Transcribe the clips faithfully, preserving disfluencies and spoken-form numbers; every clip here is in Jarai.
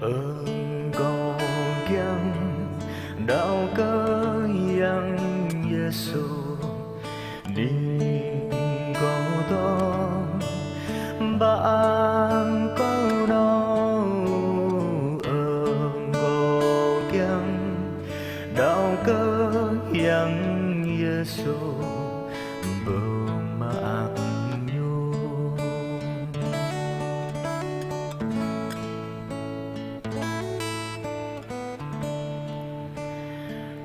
Ơ kâo kiăng đaŏ kơ Yang Yêsu, ning kâo tŏ, bang kâo nao. Ơ kâo kiăng đaŏ kơ Yang Yêsu, bơmơak Ñu.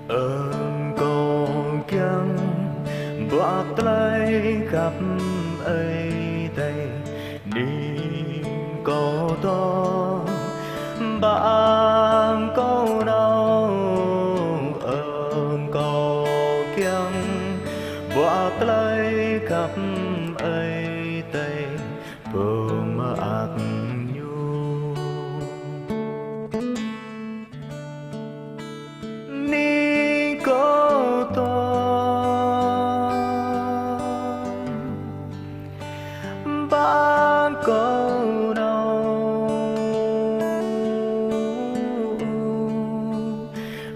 Ơ kâo kiăng bă tơlơi khăp Ơi Adai, ning kâo tŏ, bang kâo nao. Ơ kâo kiăng bă tơlơi khăp Ơi Adai, bơmơak Ñu. Ning kâo tŏ, bang kâo nao.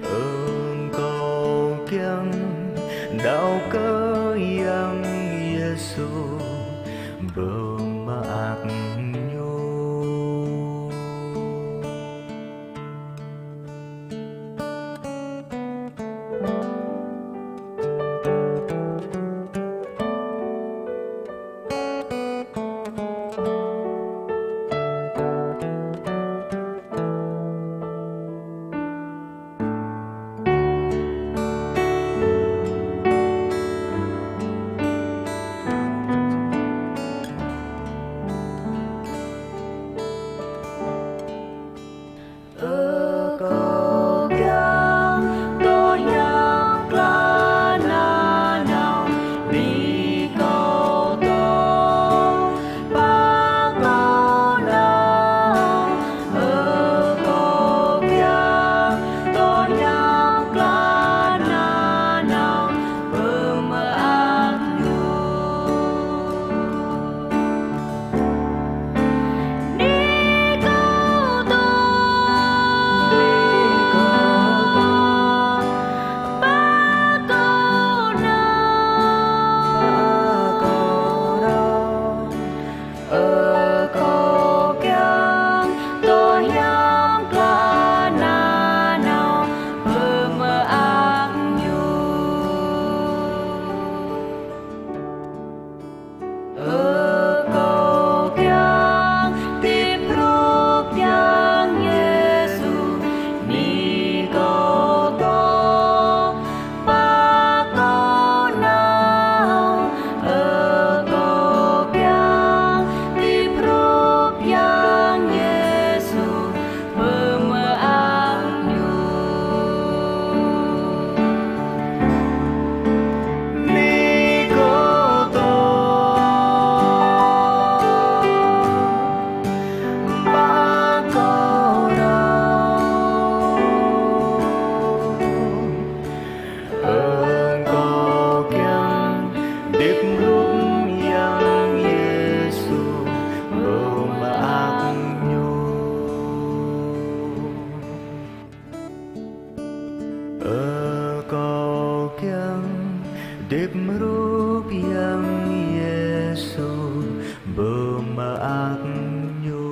Ơ kâo kiăng đaŏ kơ Yang Yêsu, bơmơak Ñu. Ơ kâo kiăng tŏ hiam klă nanao, ning kâo tŏ, bang kâo nao. Ơ kâo kiăng tŏ hiam klă nanao, bơmơak Ñu. Ning kâo tŏ, bang kâo nao. Ơ kâo kiăng tŏ hiam klă nanao, bơmơak Ñu. Ơ kâo kiăng hơdip hrup Yang Yêsu, ning kâo tŏ, bang kâo nao. Ơ kâo kiăng hơdip hrup Yang Yêsu, bơmơak Ñu. Ning kâo tŏ, bang kâo nao. Ơ kâo kiăng hơdip hrup Yang Yêsu, bơmơak Ñu. Ơ kâo kiăng hơdip hrup Yang Yêsu, bơmơak Ñu.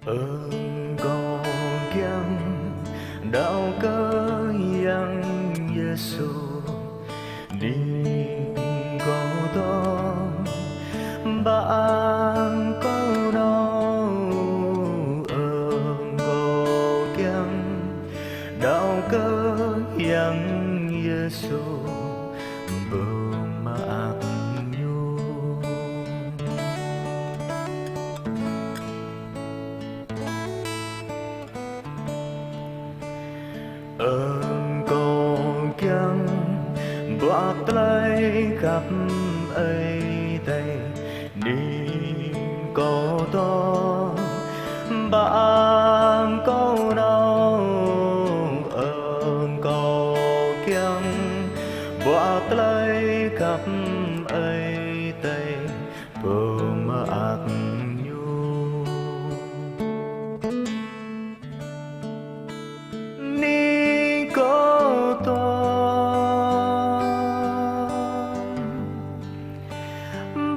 Ơn kâo kiăng đaŏ kơ Yang Yêsu, ning kâo tŏ, ba ang kâo nao. Ơn kâo kiăng đaŏ kơ Yang Yêsu, bơm mơak Ñu. Ơn kâo kiăng bă tơlơi khăp Ơi Adai, ning kâo tŏ, ba ang kâo nao. Ơn kâo kiăng bă tơlơi khăp Ơi Adai, bơm mơak Ñu. Ning kâo tŏ,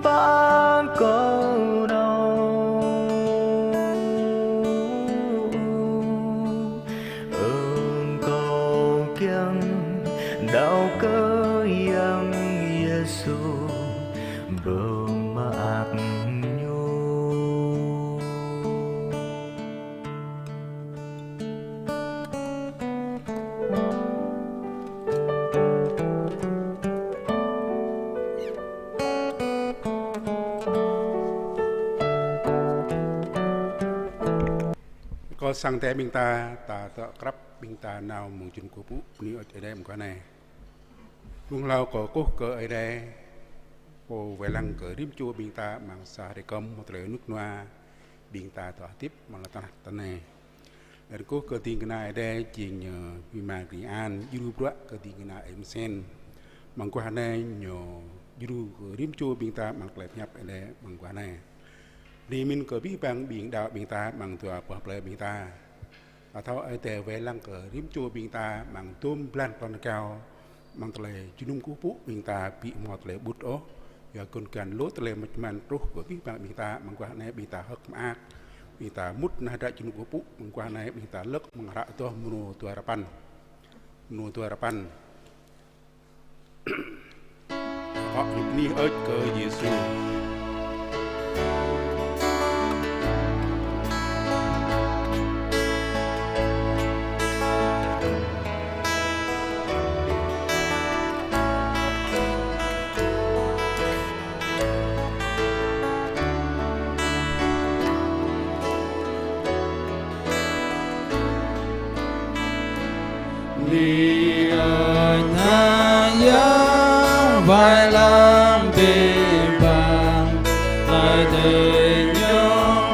ba ang kâo nao. Ơn kâo kiăng đaŏ kơ Yang Yêsu, bơm mơak Ñu. Kâo sang Ơi Adai ƀing ta, ta tŏ krăp ƀing ta nao mơ̆ng jơnum kơkuh pơpŭ bơni hơơč Ơi Adai mơguah anai. Blung hlâo kâo kơkuh kơ Ơi Adai, Pô wai lăng kơ rĭm čô ƀing ta amăng sa hrơi kơm hmâo tơlơi rơnŭk rơnua, ƀing ta tŏ hơdip amăng lŏn tơnah anai. Lĕ kơkuh kơ ding kơna Ơi Adai jing, ơ, Ơi Mari An, djru bruă kơ ding kơna Ơi Mơsen. Mơguah anai ñu djru kơ rĭm čô ƀing ta amăng tơlơi pơhiăp Ơi Adai mơguah anai. Bơni mơ̆n kơ abih bang ƀing đaŏ ƀing ta amăng dua boh plơi ƀing ta. Ta thâo Ơi Adai wai lăng kơ rĭm čô ƀing ta amăng dôm blan klon rơgao, amăng tơlơi jơnum kơkuh pơpŭ ƀing ta ƀu hmâo tơlơi ƀut ôh, yua kơ găn lu tơlơi mơ̆t mơ̆n truh kơ abih bang ƀing ta, mơguah anai ƀing ta hơ̆k mơak, ƀing ta mŭt nao hơdră jơnum kơkuh pơpŭ, mơguah anai ƀing ta lơ̆k amăng hră Adoh mrô dua rơpăn. Mrô dua rơpăn. Kâo bơni hơơč kơ Yêsu. Bơni Ơi Adai Yang wai lăng abih bang, Ơi Adai ñu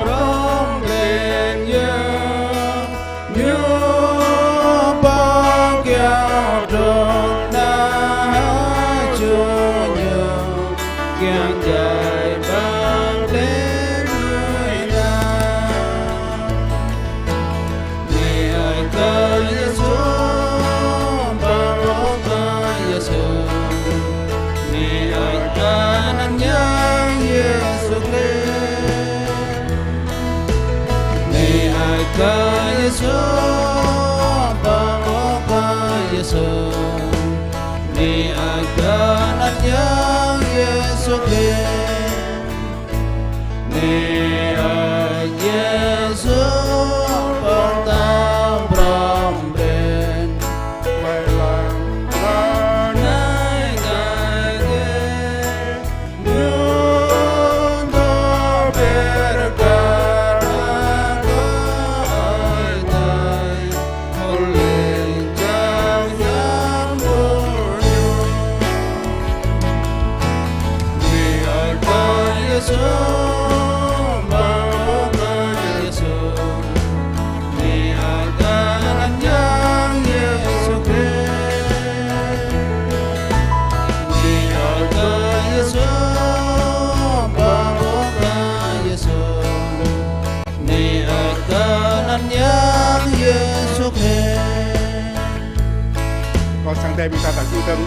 prŏng prin yơh, ñu pŏk kiaŏ trŭn nao hơjăn ñu, kiăng djai pran prin mơnuih anai. Bơni Ơi Adai Yêsu, pơpŭ kơ Yêsu. Bơni Ơi Adai Anăn Yang Yêsu Krist. Bơni Ơi Adai Yêsu, pơpŭ kơ Yêsu. Bơni Ơi Adai Anăn Yang Yêsu Krist. Bơni Ơi Yêsu, pơtao prŏng prin, wai lăng anai kơ ih, ñu tơbiă kơ Ơi Adai. Ơi Adai Yang pơñu. Bơni Ơi Adai Yêsu, pơpŭ kơ Yêsu. Bơni Ơi Adai Anăn Yang Yêsu Krist. Bơni Ơi Adai Yêsu, pơpŭ kơ Yêsu. Bơni Ơi Adai Anăn Yang Yêsu Krist. Kâo sang Ơi Adai ƀing ta ta čư tơ̆ng.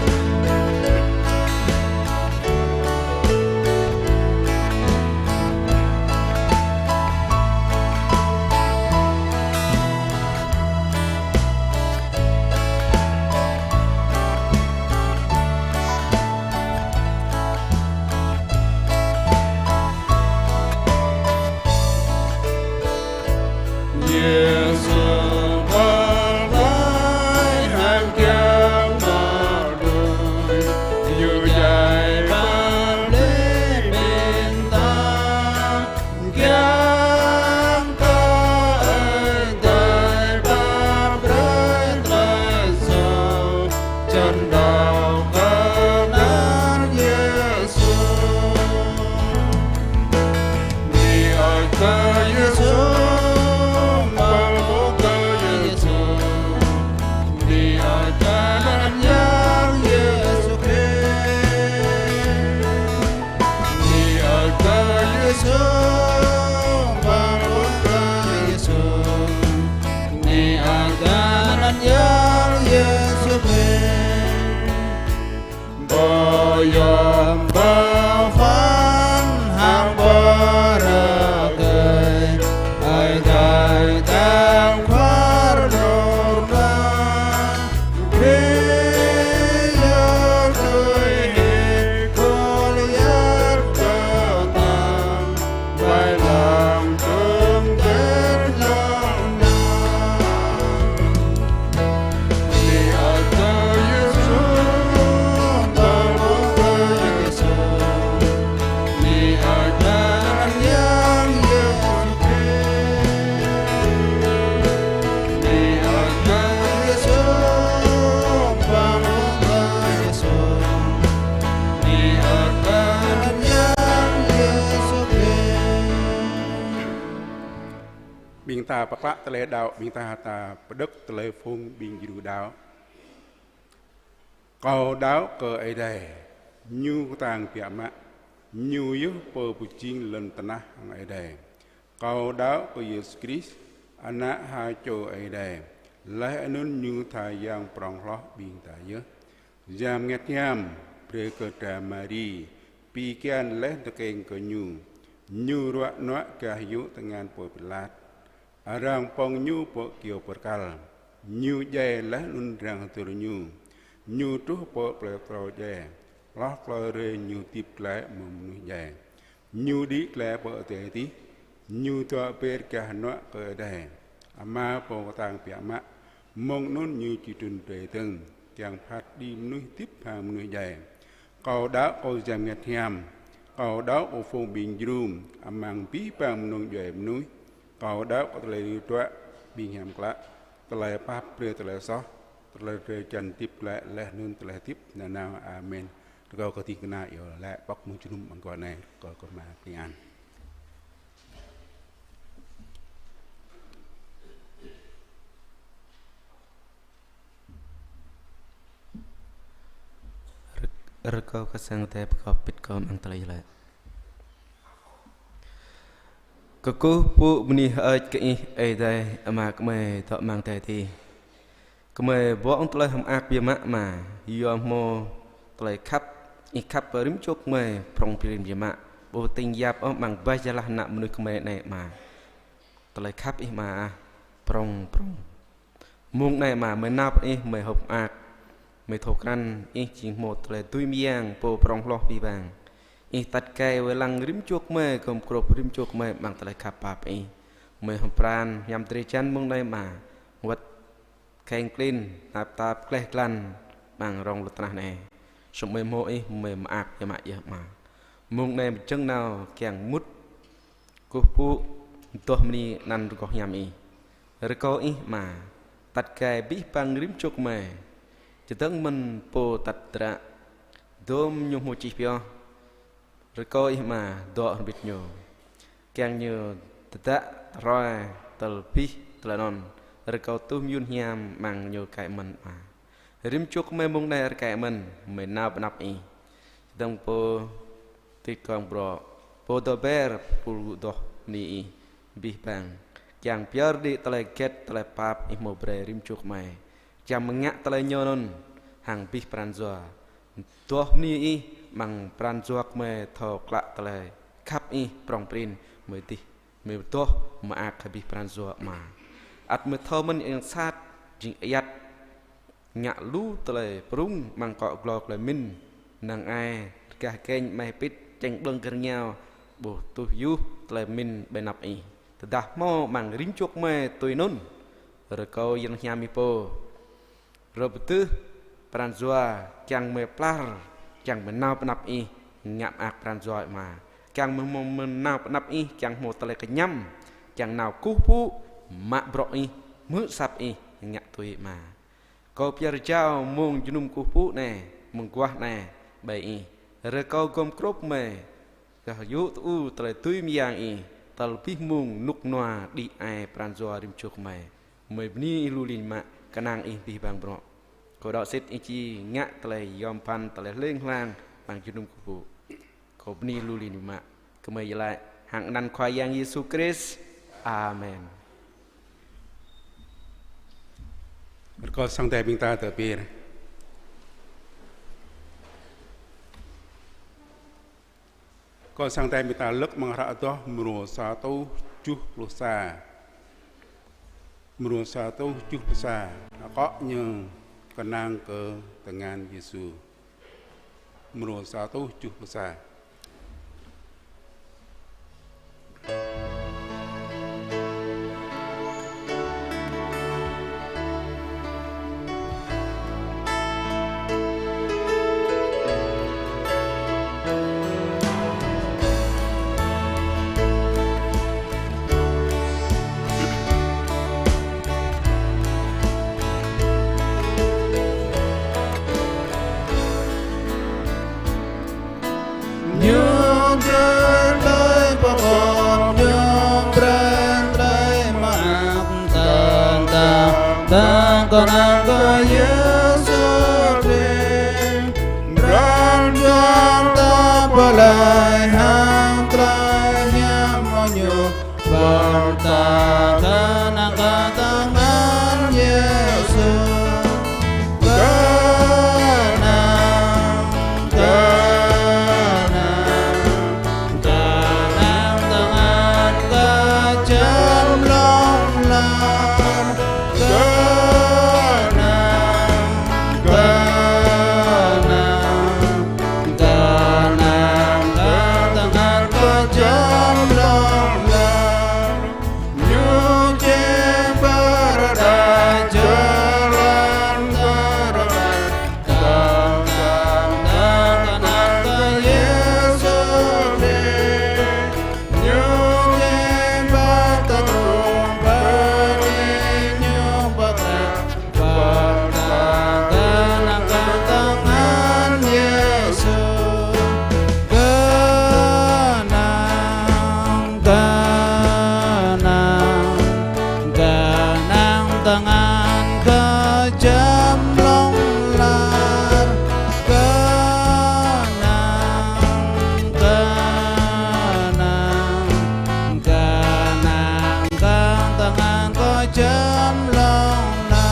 Ƀing ta pơklă tơlơi đaŏ, ƀing ta ta pơđŏk tơlơi phung ƀing djru đaŏ. Kâo đaŏ kơ Ơi Adai, Ñu kơtang biă mă, Ñu yơh Pô pơjing lŏn tơnah hăng adai. Kâo đaŏ kơ Yêsu Krist, Ană ha čô Ơi Adai, laih anŭn Ñu tha Yang prŏng hloh ƀing ta yơh. Yang Bơngăt Hiam brơi kơ dra Mari pi kian laih tơkeng kơ Ñu. Ñu ruă nuă gah yŭ tơngan pô Pilat. Arăng pŏng Ñu pơ kyâo bơrkal. Ñu djai laih anŭn arăng hơdơr Ñu. Ñu truh pơ plơi phrâo djai. Hloh klâo hrơi Ñu hơdip glaĭ mơ̆ng mơnuih djai. Ñu đĭ glaĭ pơ adai adih. Ñu dŏ ber gah hơnuă kơ Adai Ama Pô kơtang biă mă. Mơ̆ng anŭn Ñu či trŭn rai dơ̆ng, kiăng phat kơđi mơnuih hơdip hăng mơnuih djai. Kâo đaŏ kơ Yang Bơngăt Hiam. Kâo đaŏ kơ phung ƀing djru, amăng abih bang mơnơ̆ng djuai mơnuih. Kâo đaŏ kơ tơlơi ruă ƀing hiam klă, tơlơi pap brơi tơlơi soh, tơlơi drơi jan hơdip glaĭ laih anŭn tơlơi hơdip nanao. Amen. Rơkâo kơ ding kơna iâu laĭ pŏk mơ̆ng jơnum amăng guah anai, rơkâo kơ Ama pơring an. Rơkâo kơ sang Ơi Adai pơkŏp pĭt kơ amăng tơlơi iâu laĭ. Kơkuh pơpŭ bơni hơơč kơ Ih, Ơi Adai Ama gơmơi dŏ amăng adai adih. Gơmơi bŏ tơlơi hơmơak biă mă Ama, yua hmâo tơlơi khăp, Ih khăp rĭm čô gơmơi prŏng prin biă mă, ƀu tĭng yap ôh amăng bah jơlah ană mơnuih gơmơi anai Ama. Tơlơi khăp Ih Ama ah, prŏng prŏng. Mông anai Ama, gơmơi nao pơ Ih, gơmơi hơ̆k mơak, gơmơi thâo krăn Ih jing hmâo tơlơi dưi mơyang, Pô prŏng hloh abih bang. Ih tăt gai wai lăng rĭm čô gơmơi, gum grŏp rĭm čô gơmơi amăng tơlơi khăp pap Ih. Gơmơi hơ̆k pran hiam drơi jan mông anai Ama, wơ̆t kheng klin, tap tap gleh glan amăng rŏng lŏn tơnah anai. Samơ̆ gơmơi hmâo Ih, gơmơi mơak biă mă yơh Ama. Mông anai pơjing nao kiăng mŭt kơkuh pơpŭ, adoh bơni anăn rơgoh hiam Ih. Rơkâo Ih Ama tăt gai abih bang rĭm čô gơmơi. Čơdơ̆ng mơ̆n pô tăt dră, dôm ñu hmâo čih pioh. Rơkâo Ih Ama dŏ hrŏm hơbĭt ñu, kiăng ñu tơdă roi tơl abih tơlơi anŭn. Rơkâo tuh mơyŭn hiam amăng ñu kaĭ mơ̆n Ama. Rĭm čô gơmơi mông anai rơkâo mơ̆n, gơmơi nao pơ anăp Ih. Čơdơ̆ng pô tĭt kơ̆ng brŏ, pô dŏ ber, pô adoh bơni Ih abih bang, kiăng pơyơr đĭ tơlơi hơget tơlơi pap Ih hmâo brơi rĭm čô gơmơi, kiăng mơ̆ng ngă tơlơi ñu anŭn hăng abih pran jua. Adoh bơni Ih amăng pran jua gơmơi thâo klă tơlơi khăp Ih prŏng prin, gơmơi dih, gơmơi adoh mơak abih pran jua Ama. Ăt gơmơi thâo mơ̆n yang sat jing ayăt, ngă lu tơlơi prŭng amăng akŏ glô tơlơi mĭn, năng ai rơgah keng amai pĭt, čeng ƀlơ̆ng gơ̆r rơngiao, ƀu tuh yuh tơlơi mĭn ƀơi anăp Ih. Tơdah hmâo amăng rĭm čô gơmơi tui anŭn, rơkâo Yang Hiam Ih pô. Rơbơdưh pran jua kiăng mơi plar, kiăng mơi nao pơ anăp Ih, ngă mơak pran jua Ih Ama. Kiăng mơi hmâo, mơi nao pơ anăp Ih, kiăng hmâo tơlơi kơñăm, kiăng nao kơkuh pơpŭ, mă bruă Ih, hmư̆ asăp Ih, ngă tui Ih Ama. Kâo pơyơr jao mông jơnum kơkuh pơpŭ anai, mơguah anai, ƀơi Ih. Rơkâo gum grŏp mơi, gah yŭ tŭ tơlơi dưi mơyang Ih, tơl abih mông rơnŭk rơnua đĭ ai pran jua rĭm čô gơmơi. Mơi bơni Ih lu lin mă, kơnang Ih abih bang bruă. Kâo đaŏ sĭt Ih či ngă tơlơi yom pơphan, tơlơi hling hlang, amăng jơnum kơkuh pơpŭ. Kâo bơni lu lin mă, gơmơi iâu laĭ hăng anăn Khua Yang Yêsu Krist. Amen. Rơkâo sang Ơi Adai ƀing ta tơpir. Rơkâo sang Ơi Adai ƀing ta lơ̆k amăng hră Adoh mrô sa rơtuh tơjuh pluh sa. Mrô sa rơtuh tơjuh pluh sa. Akŏ ñu kơnang kơ tơngan Yêsu. Mrô sa rơtuh tơjuh pluh sa. Ñu jing tơlơi pơkŏn, ñu brơi tơlơi mơak, tơl ta, ta kơnang kơ Yêsu Krist. Brơi jua ta pơklaih hăng tơlơi hiam mơ̆ng Ñu. Brơi ta kơnang kơ tơngan Yêsu. Kơnang, kơnang, kơnang tơngan kơ jơm hlŏng lar. Kơnang, kơnang, kơnang kơ tơngan kơ jơm hlŏng lar. Ñu jing pơrơđah jơlan tơrơđah, tơl ta, ta kơnang kơ Yêsu Krist. Ñu jing pơtơgŭ, bơni Ñu pơkra, pơtơngan kơ tơngan Yêsu. Kơnang, kơnang, kơnang tơngan kơ jơm hlŏng lar. Kơnang, kơnang, kơnang kơ tơngan kơ jơm hlŏng lar.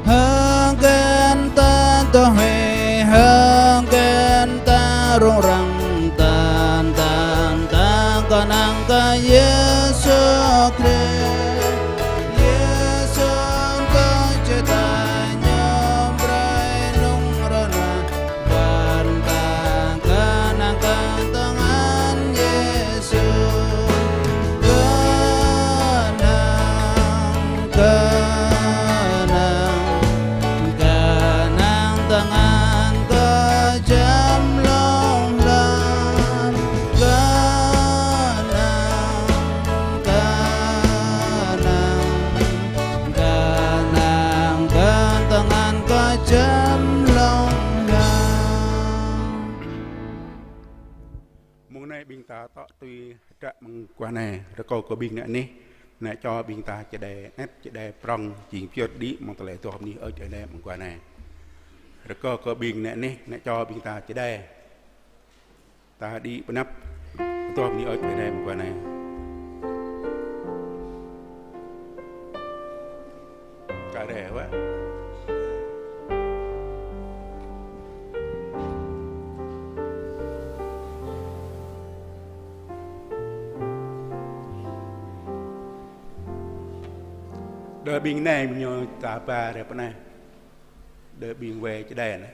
Hơgĕn ta tơhuĭ, hơgĕn ta rŭng răng, tơl ta, ta kơnang kơ Yêsu Krist. Yêsu Krist jing ta ñu brơi rơnŭk rơnua. Brơi ta kơnang kơ tơngan Yêsu. Kơnang, kơnang, kơnang tơngan kơ jơm hlŏng lar. Kơnang, kơnang, kơnang kơ tơngan kơ jơm hlŏng lar. Mông anai ƀing ta tŏ tui hră mơguah anai, rơkâo kơ ƀing ană anih, ană čô ƀing ta čơđai anet, čơđai prŏng, jing pơyơr đĭ mơ̆ng tơlơi adoh bơni hơơč Ơi Adai mơguah anai. Rơkâo kơ ƀing ană anih, ană čô ƀing ta čơđai. Ta đĭ pơ anăp adoh bơni hơơč Ơi Adai mơguah anai. Kare wa. Đơ ƀing anai ñu ta ba rơp anai. Đơ ƀing wai čơđai anai.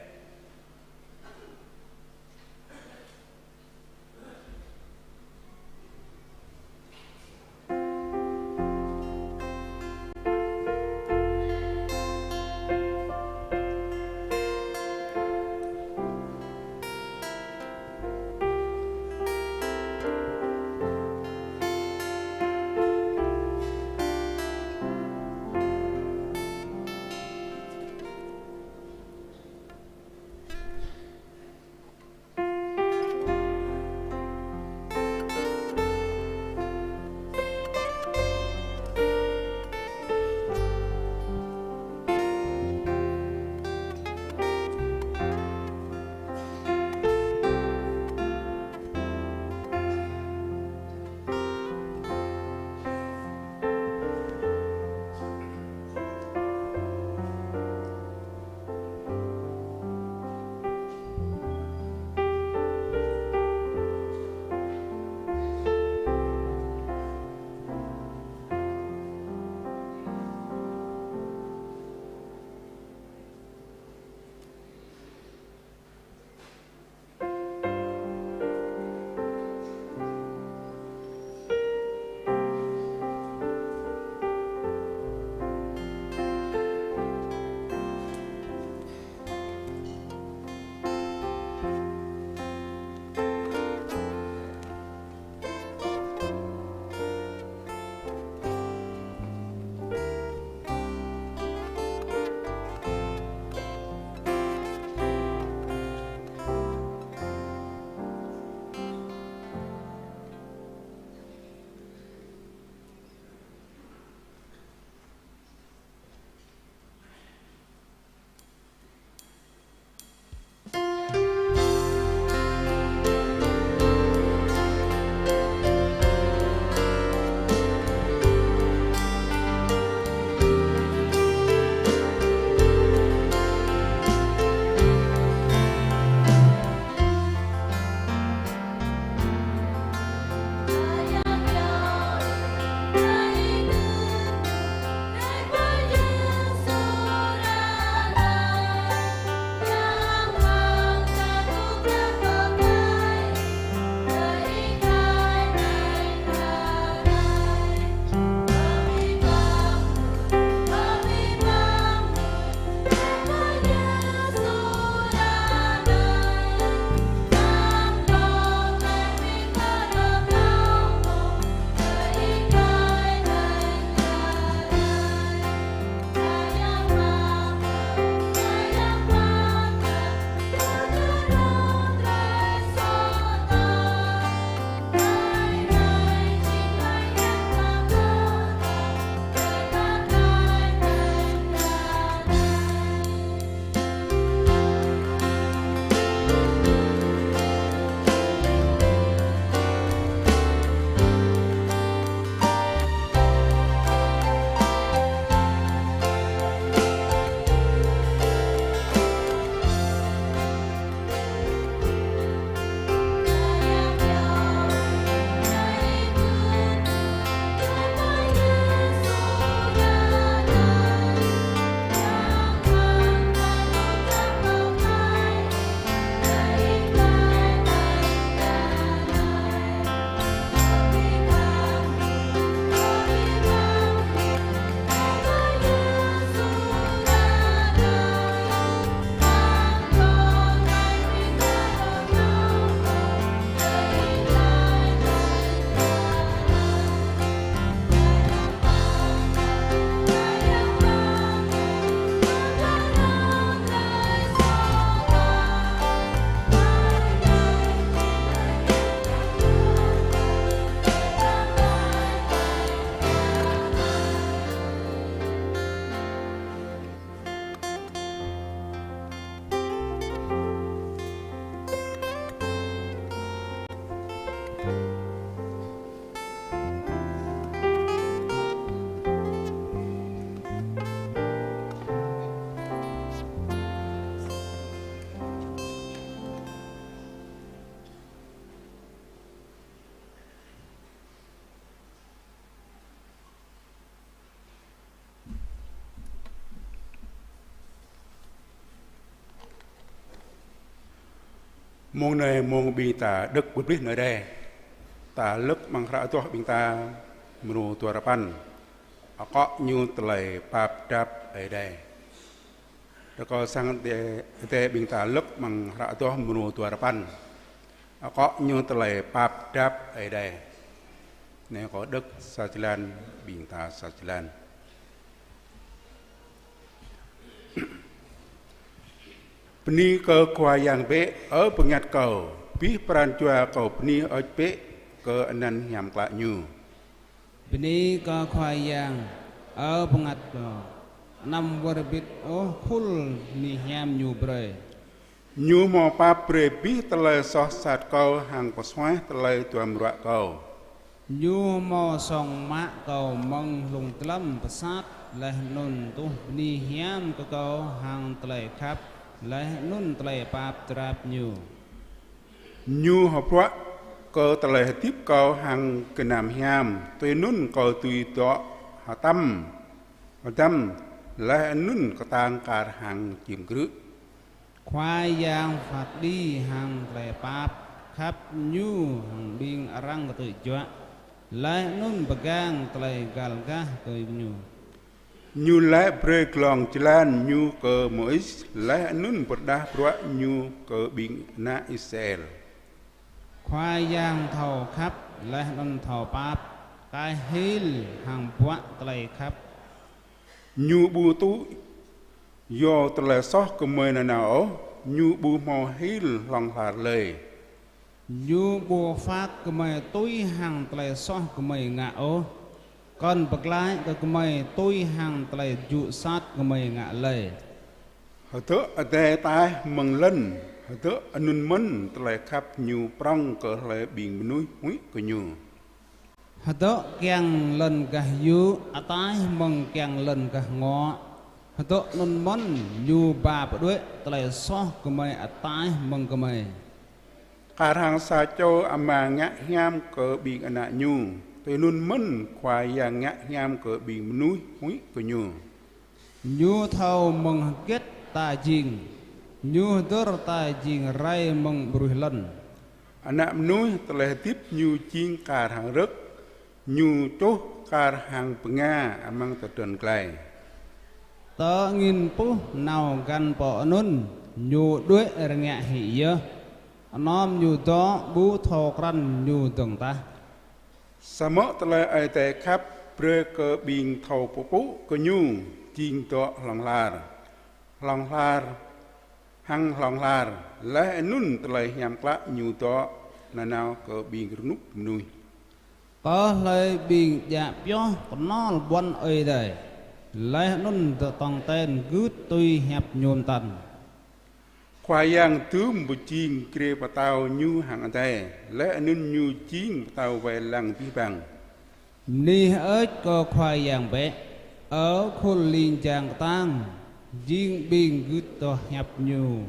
Mông anai mông ƀing ta đŏk ƀuh ƀlih anai đeh. Ta lơ̆k amăng hră adoh ƀing ta mrô dua rơpăn. Akŏ ñu tơlơi pap drap Ơi Adai. Rơkâo sang Ơi Adai, Ơi Adai ƀing ta lơ̆k amăng hră adoh mrô dua rơpăn. Akŏ ñu tơlơi pap drap Ơi Adai. Anai kâo đŏk sa jơlan, ƀing ta sa jơlan. Bơni kơ Khua Yang bĕ, ơ bơngăt kâo, abih pran jua kâo bơni hơơč bĕ kơ anăn hiam klă ñu. Bơni kơ Khua Yang, ơ bơngăt kâo, anăm wơr bĭt ôh khul bơni hiam ñu brơi. Ñu hmâo pap brơi abih tơlơi soh sat kâo hăng pơsuaih tơlơi duăm ruă kâo. Ñu hmâo song mă kâo mơ̆ng hlung dlăm pơsat, laih anŭn tuh bơni hiam kơ kâo hăng tơlơi khăp, laih anŭn tơlơi pap drap ñu. Ñu hơbruă kơ tơlơi hơdip kâo hăng gơnam hiam, tui anŭn kâo dưi dŏ hơtăm, hơdăm, laih anŭn kơtang kar hăng čim krư̆. Khua Yang phat kơđi hăng tơlơi pap khăp ñu hăng ƀing arăng kơtư̆ juă, laih anŭn pơgang tơlơi găl gah kơ ñu. Ñu laĭ brơi glông jơlan ñu kơ Môis, laih anŭn pơrơđah bruă ñu kơ ƀing ană Israel. Khua Yang thâo khăp, laih anŭn thâo pap, kaih hil hăng bruă tơlơi khăp. Ñu ƀu tŭ yua tơlơi soh gơmơi nanao ôh, ñu ƀu hmâo hil hlŏng lar lơi. Ñu ƀu phat gơmơi tui hăng tơlơi soh gơmơi ngă ôh, kŏn pơklaih kơ gơmơi tui hăng tơlơi jŭ sat gơmơi ngă lơi. Hơdơ̆ Adai ataih mơ̆ng lŏn, hơdơ̆ anŭn mơ̆n tơlơi khăp ñu prŏng kơ hlơi ƀing mơnuih huĭ kơ ñu. Hơdơ̆ kiăng lŏn gah yŭ ataih mơ̆ng kiăng lŏn gah ngŏ, hơdơ̆ anŭn mơ̆n ñu ba pơđuaĭ tơlơi soh gơmơi ataih mơ̆ng gơmơi. Kar hăng sa čô ama ngă hiam kơ ƀing ană ñu, tui anŭn mơ̆n Khua Yang ngă hiam kơ ƀing mơnuih huĭ kơ ñu. Ñu thâo mơ̆ng hơget ta jing, ñu hơdơr ta jing rai mơ̆ng ƀruih lŏn. Ană mơnuih tơlơi hơdip ñu jing kar hăng rơ̆k, ñu čuh kar hăng bơnga amăng tơdron glai. Tơ angin puh nao găn pơ anŭn, ñu đuaĭ rơngiă hĭ yơh, anŏm ñu dŏ ƀu thâo krăn ñu dơ̆ng tah. Samơ̆ tơlơi Ơi Adai khăp brơi kơ ƀing thâo pơpŭ kơ ñu jing dŏ hlŏng lar, hlŏng lar, hăng hlŏng lar, laih anŭn tơlơi hiam klă ñu dŏ nanao kơ ƀing rơnŭk mơnuih. Kơ hlơi ƀing djă pioh kơnol ƀuăn Ơi Adai, laih anŭn dŏ tong ten gưt tui hiăp ñu mơtăn. Khua Yang dưm pơjing grê pơtao ñu hăng adai, laih anŭn ñu jing pơtao wai lăng abih bang. Bơni hơơč kơ Khua Yang bĕ, ơ khul ling jang kơtang, jing ƀing gưt tui hiăp ñu,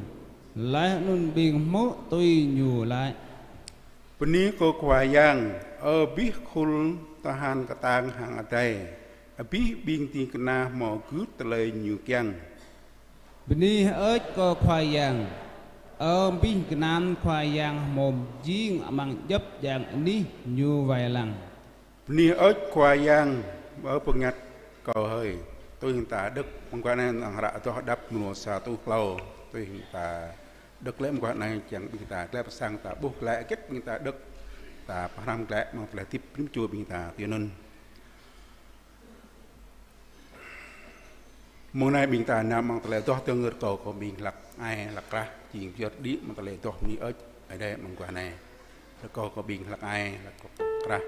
laih anŭn ƀing hmư̆ tui ñu laĭ. Bơni kơ Khua Yang, ơ abih khul tơhan kơtang hăng adai, abih ƀing ding kơna hmâo gưt tơlơi ñu kiăng. Bơni hơơč kơ Khua Yang, ơ abih gơnam Khua Yang hmâo jing amăng djŏp djang anih ñu wai lăng. Bơni hơơč Khua Yang, ơ bơngăt kâo hơi. Tui hăng ta đŏk mơguah anai amăng hră adoh đăp mrô sa rơtuh klâo. Tui hăng ta đŏk lĕ mơguah anai, čang ƀing ta glaĭ pơ sang ta ƀuh glaĭ hơget ƀing ta đŏk, ta pơhrăm glaĭ amăng tơlơi hơdip rĭm čô ƀing ta tui anŭn. Mông anai ƀing ta nao amăng tơlơi adoh dơ̆ng, rơkâo kơ ƀing hlăk ai hlăk krah, jing pơyơr đĭ amăng tơlơi adoh bơni hơơč Ơi Adai mơguah anai. Rơkâo kơ ƀing hlăk ai hlăk krah.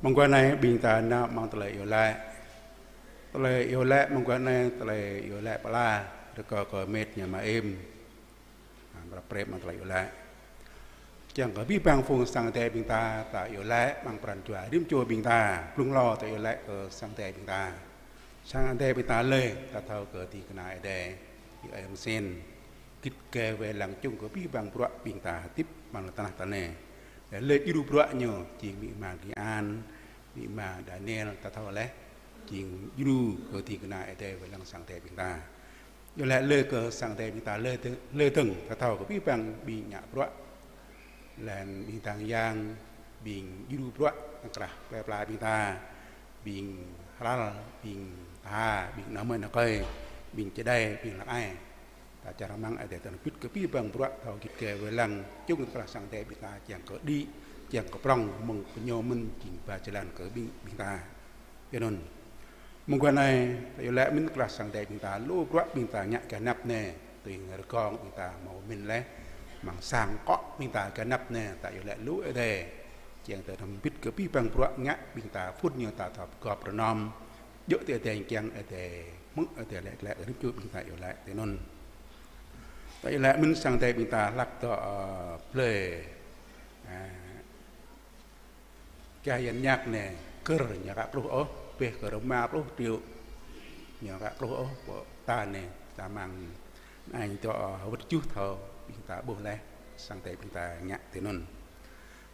Mơguah anai ƀing ta nao amăng tơlơi iâu laĭ. Tơlơi iâu laĭ mơguah anai, tơlơi iâu laĭ pơala, rơkâo kơ mĕt ñu mơ̆n. Ƀrăp prep amăng tơlơi iâu laĭ. Kiăng kơ abih bang phung sang Ơi Adai ƀing ta, ta iâu laĭ amăng pran jua rĭm čô ƀing ta, blung hlâo ta iâu laĭ kơ sang Ơi Adai ƀing ta. Sang Ơi Adai ƀing ta lĕ, ta thâo kơ ding kơna Ơi Adai, Ơi Mơsêh git gai wai lăng čung kơ abih bang bruă ƀing ta hơdip amăng lŏn tơnah ta anai. Lĕ djru bruă ñu, jing amĭ ama Giang, amĭ ama Daniel, ta thâo laih, jing djru kơ ding kơna Ơi Adai wai lăng sang Ơi Adai ƀing ta. Yua lĕ lĕ kơ sang Ơi Adai ƀing ta lĕ dơ̆ng, lĕ dơ̆ng, ta thâo kơ abih bang ƀing ngă bruă. Lĕ ƀing tang yang, ƀing djru bruă, krah plơi pla ƀing ta, ƀing hlal, ƀing tha, ƀing nao mơi nao kơi, ƀing čơđai, ƀing lăk ai. Ta čar amăng Ơi Adai ta nao pĭt kơ abih bang bruă thâo git gai wai lăng, čung tơkrah sang Ơi Adai ƀing ta kiăng kơ đĭ, kiăng kơ prŏng, mơ̆ng kơ ñu mơ̆n jing ba jơlan kơ ƀing, ƀing ta. Yua anŭn. Mơguah anai, ta iâu laĭ mơ̆n tơkrah sang Ơi Adai ƀing ta, lu bruă ƀing ta ngă gah anăp anai, tui rơgong ƀing ta hmâo mĭn laih, amăng sang akŏ ƀing ta gah anăp anai, ta iâu laĭ lu Ơi Adai. Kiăng ta nao pĭt kơ abih bang bruă ngă ƀing ta phŭn ñu ta thâo pơgop rơnom. Djơ̆ tui Ơi Adai kiăng, Ơi Adai hmư̆, Ơi Adai laĭ glaĭ rĭm čô ƀing ta iâu laĭ tui anŭn. Ta iâu laĭ mơ̆n sang Ơi Adai ƀing ta hlak dŏ, ơ, plơi, ơ, gah Yang Ñak anai, kơr ñu ră pluh ôh, pĕh kơ rơma pluh triệu. Ñu ră pluh ôh, pơ ta anai, ta amăng anai dŏ, ơ, wơ̆t juh thâo, ƀing ta ƀuh laih, sang Ơi Adai ƀing ta ngă tui anŭn.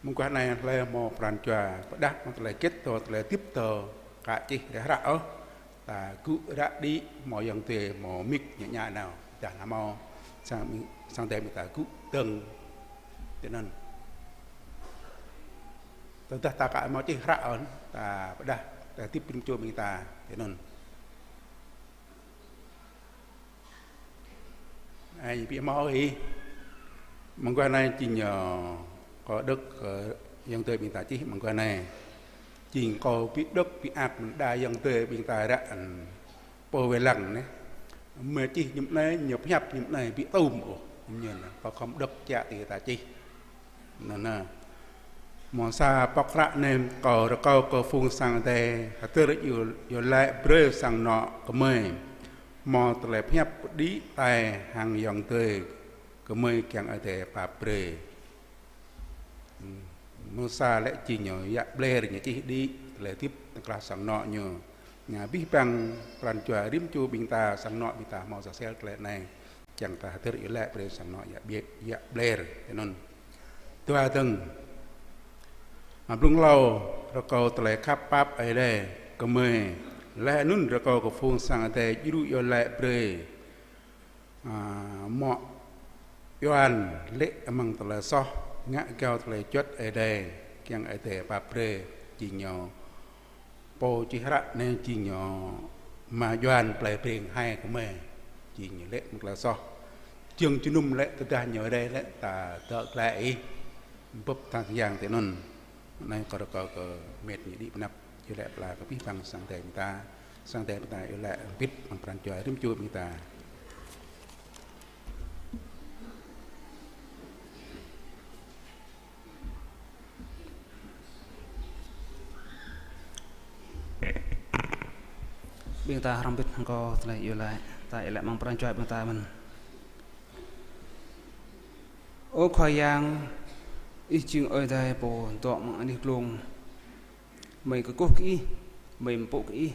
Mơguah anai hlơi hmâo pran jua pơdah amăng tơlơi hơget dŏ, tơlơi hơdip dŏ, aka čih ră ră ôh. Ta gŭ ră đĭ hmâo ayŏng adơi hmâo mic ñu ñă nao. Dah hmâo sang, sang Ơi Adai ƀing ta gŭ dơ̆ng tui anŭn. Tơdah ta aka hmâo čih ră ôh, ta pơdah, ta hơdip rĭm čô ƀing ta tui anŭn. Ai, ƀu hmâo ôh hĭ. Mơguah anai jing ñu kâo đŏk kơ ayŏng adơi ƀing ta čih mơguah anai. Jing kâo ƀu đŏk ƀu ăt mơ̆n đa ayŏng adơi ƀing ta ră, ơ, pô wai lăng anai. Mơi čih mơñum anai, ñu pơhiăp mơñum anai ƀu tŭm ôh. Mơñum anai, kâo khŏm đŏk čă tui ta čih. Anŭn, anŭn. Hmâo sa pŏk hră anai kâo rơkâo kơ phung sang Ơi Adai hơdơr iâu, iâu laĭ brơi sang anŏ gơmơi. Hmâo tơlơi pơhiăp pơđĭ tai hăng ayŏng adơi gơmơi kiăng Ơi Adai pap brơi. Ơ, mơ̆ng sa lĕ jing ñu yă bler ñu čih đĭ tơlơi hơdip tơkrah sang anŏ ñu. Ngă abih bang pran jua rĭm čô ƀing ta sang anŏ ƀing ta hmâo sa sel tơlơi anai. Kiăng ta hơdơr iâu laĭ brơi sang anŏ yă bie-, yă bler, tui anŭn. Dua dơ̆ng. Hăng blung hlâo rơkâo tơlơi khăp pap Ơi Adai gơmơi. Laih anŭn rơkâo kơ phung sang Ơi Adai djru iâu laĭ brơi. Ơ, mŏ Yuan lĕ amăng tơlơi soh, ngă gao tơlơi juăt Ơi Adai, kiăng Ơi Adai pap brơi, jing ñu pô čih hră anai jing ñu ama Yuan plơi Breng Hai gơmơi, jing ñu lĕ amăng tơlơi soh. Jơ̆ng jơnum lĕ tơdah ñu rai lĕ ta dŏ glaĭ ih, bưp tơngan yang tui anŭn. Anai kâo rơkâo kơ mĕt ñu đĭ pơ anăp, iâu laĭ pơala kơ abih bang sang Ơi Adai ƀing ta, sang Ơi Adai ƀing ta iâu laĭ hơbĭt amăng pran jua rĭm čô ƀing ta. Ƀing ta hrŏm hơbĭt hăng kâo tơlơi iâu laĭ, ta iâu laĭ amăng pran jua ƀing ta mơ̆n. Ơ Khua Yang, Ih jing Ơi Adai pô dŏ amăng anih glông. Gơmơi kơkuh kơ Ih, gơmơi pơpŭ kơ Ih.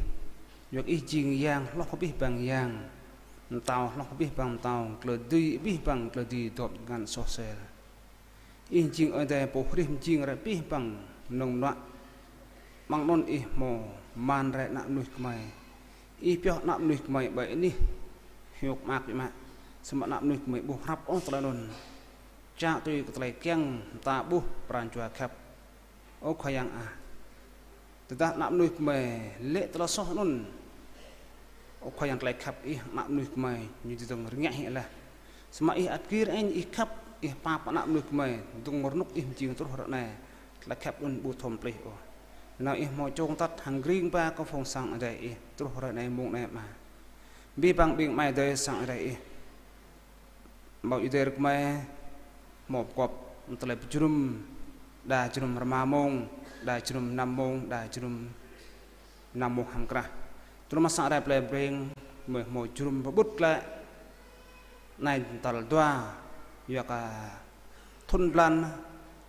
Yua kơ Ih jing Yang hloh abih bang yang, Pơtao hloh abih bang pơtao, tơlơi dưi abih bang tơlơi dưi dŏ ngăn soh sel. Ih jing Ơi Adai pô hrih mơjing rai abih bang mơnơ̆ng mơnuă. Amăng anŭn Ih hmâo man rai ană mơnuih gơmơi. Ih pioh ană mơnuih gơmơi ƀơi anih hiôk mơak biă mă. Samơ̆ ană mơnuih gơmơi ƀu hrăp ôh tơlơi anŭn. Čă tui kơ tơlơi kiăng mơta ƀuh pran jua khăp. Ơ Khua Yang ah. Tơdah ană mơnuih gơmơi lĕ tơlơi soh anŭn. Ơ Khua Yang, tơlơi khăp Ih ană mơnuih gơmơi ñu dơ̆ng rơngiă hĭ laih. Samơ̆ Ih ăt gir ĕnh, Ih khăp, Ih pap ană mơnuih gơmơi, dơ̆ng rơnŭk Ih mơjing truh ră anai. Tơlơi khăp anŭn ƀu thâo plih ôh. Nao Ih hmâo čong tăt hăng gring ba kơ phung sang Ơi Adai Ih truh ră anai mông anai mơ̆n. Abih bang ƀing amai adơi sang Ơi Adai Ih. Mơ̆ Ơi Adai rơkâo gơmơi hmâo pơgop tơlơi pơjơnum Đa jơnum rơma mông, đa jơnum năm mông, đa jơnum năm mông hăm krah. Tơl mơ̆ sang Ơi Adai plei Breng, mơ̆ hmâo jơnum pơƀut glaĭ. Anai tal dua, yua kơ thun blan,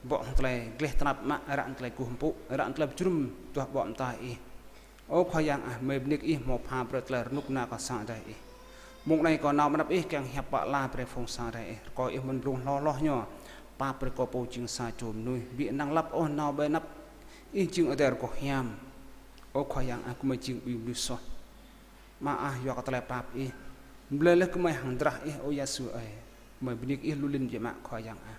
bŏ hăng tơlơi gleh tơnap mă, ră hăng tơlơi kơkuh pơpŭ, ră hăng tơlơi pơjơnum, duah ƀô̆ mơta ih. Ơ Khua Yang ah, mơi bơni kơ ih hmâo pha brơi tơlơi rơnŭk rơnua kơ sang Ơi Adai ih. Mông anai kâo nao mơnăp ih kiăng hiăp pă la brơi phung sang Ơi Adai ih. Rơkâo ih mơ̆n blung hloh hloh ñu. Pap brơi kơ pô jing sa čô mơnuih. Ƀu năng lăp ôh nao ƀơi anăp ih jing Ơi Adai rơgoh hiam. Ơ Khua Yang ah, gơmơi jing ƀing mơnuih soh. Ama ah, yua kơ tơlơi pap ih. Blơi laih gơmơi hăng drah ih, ơ Yêsu ơi. Mơi bơni kơ ih lu lin biă mă Khua Yang ah.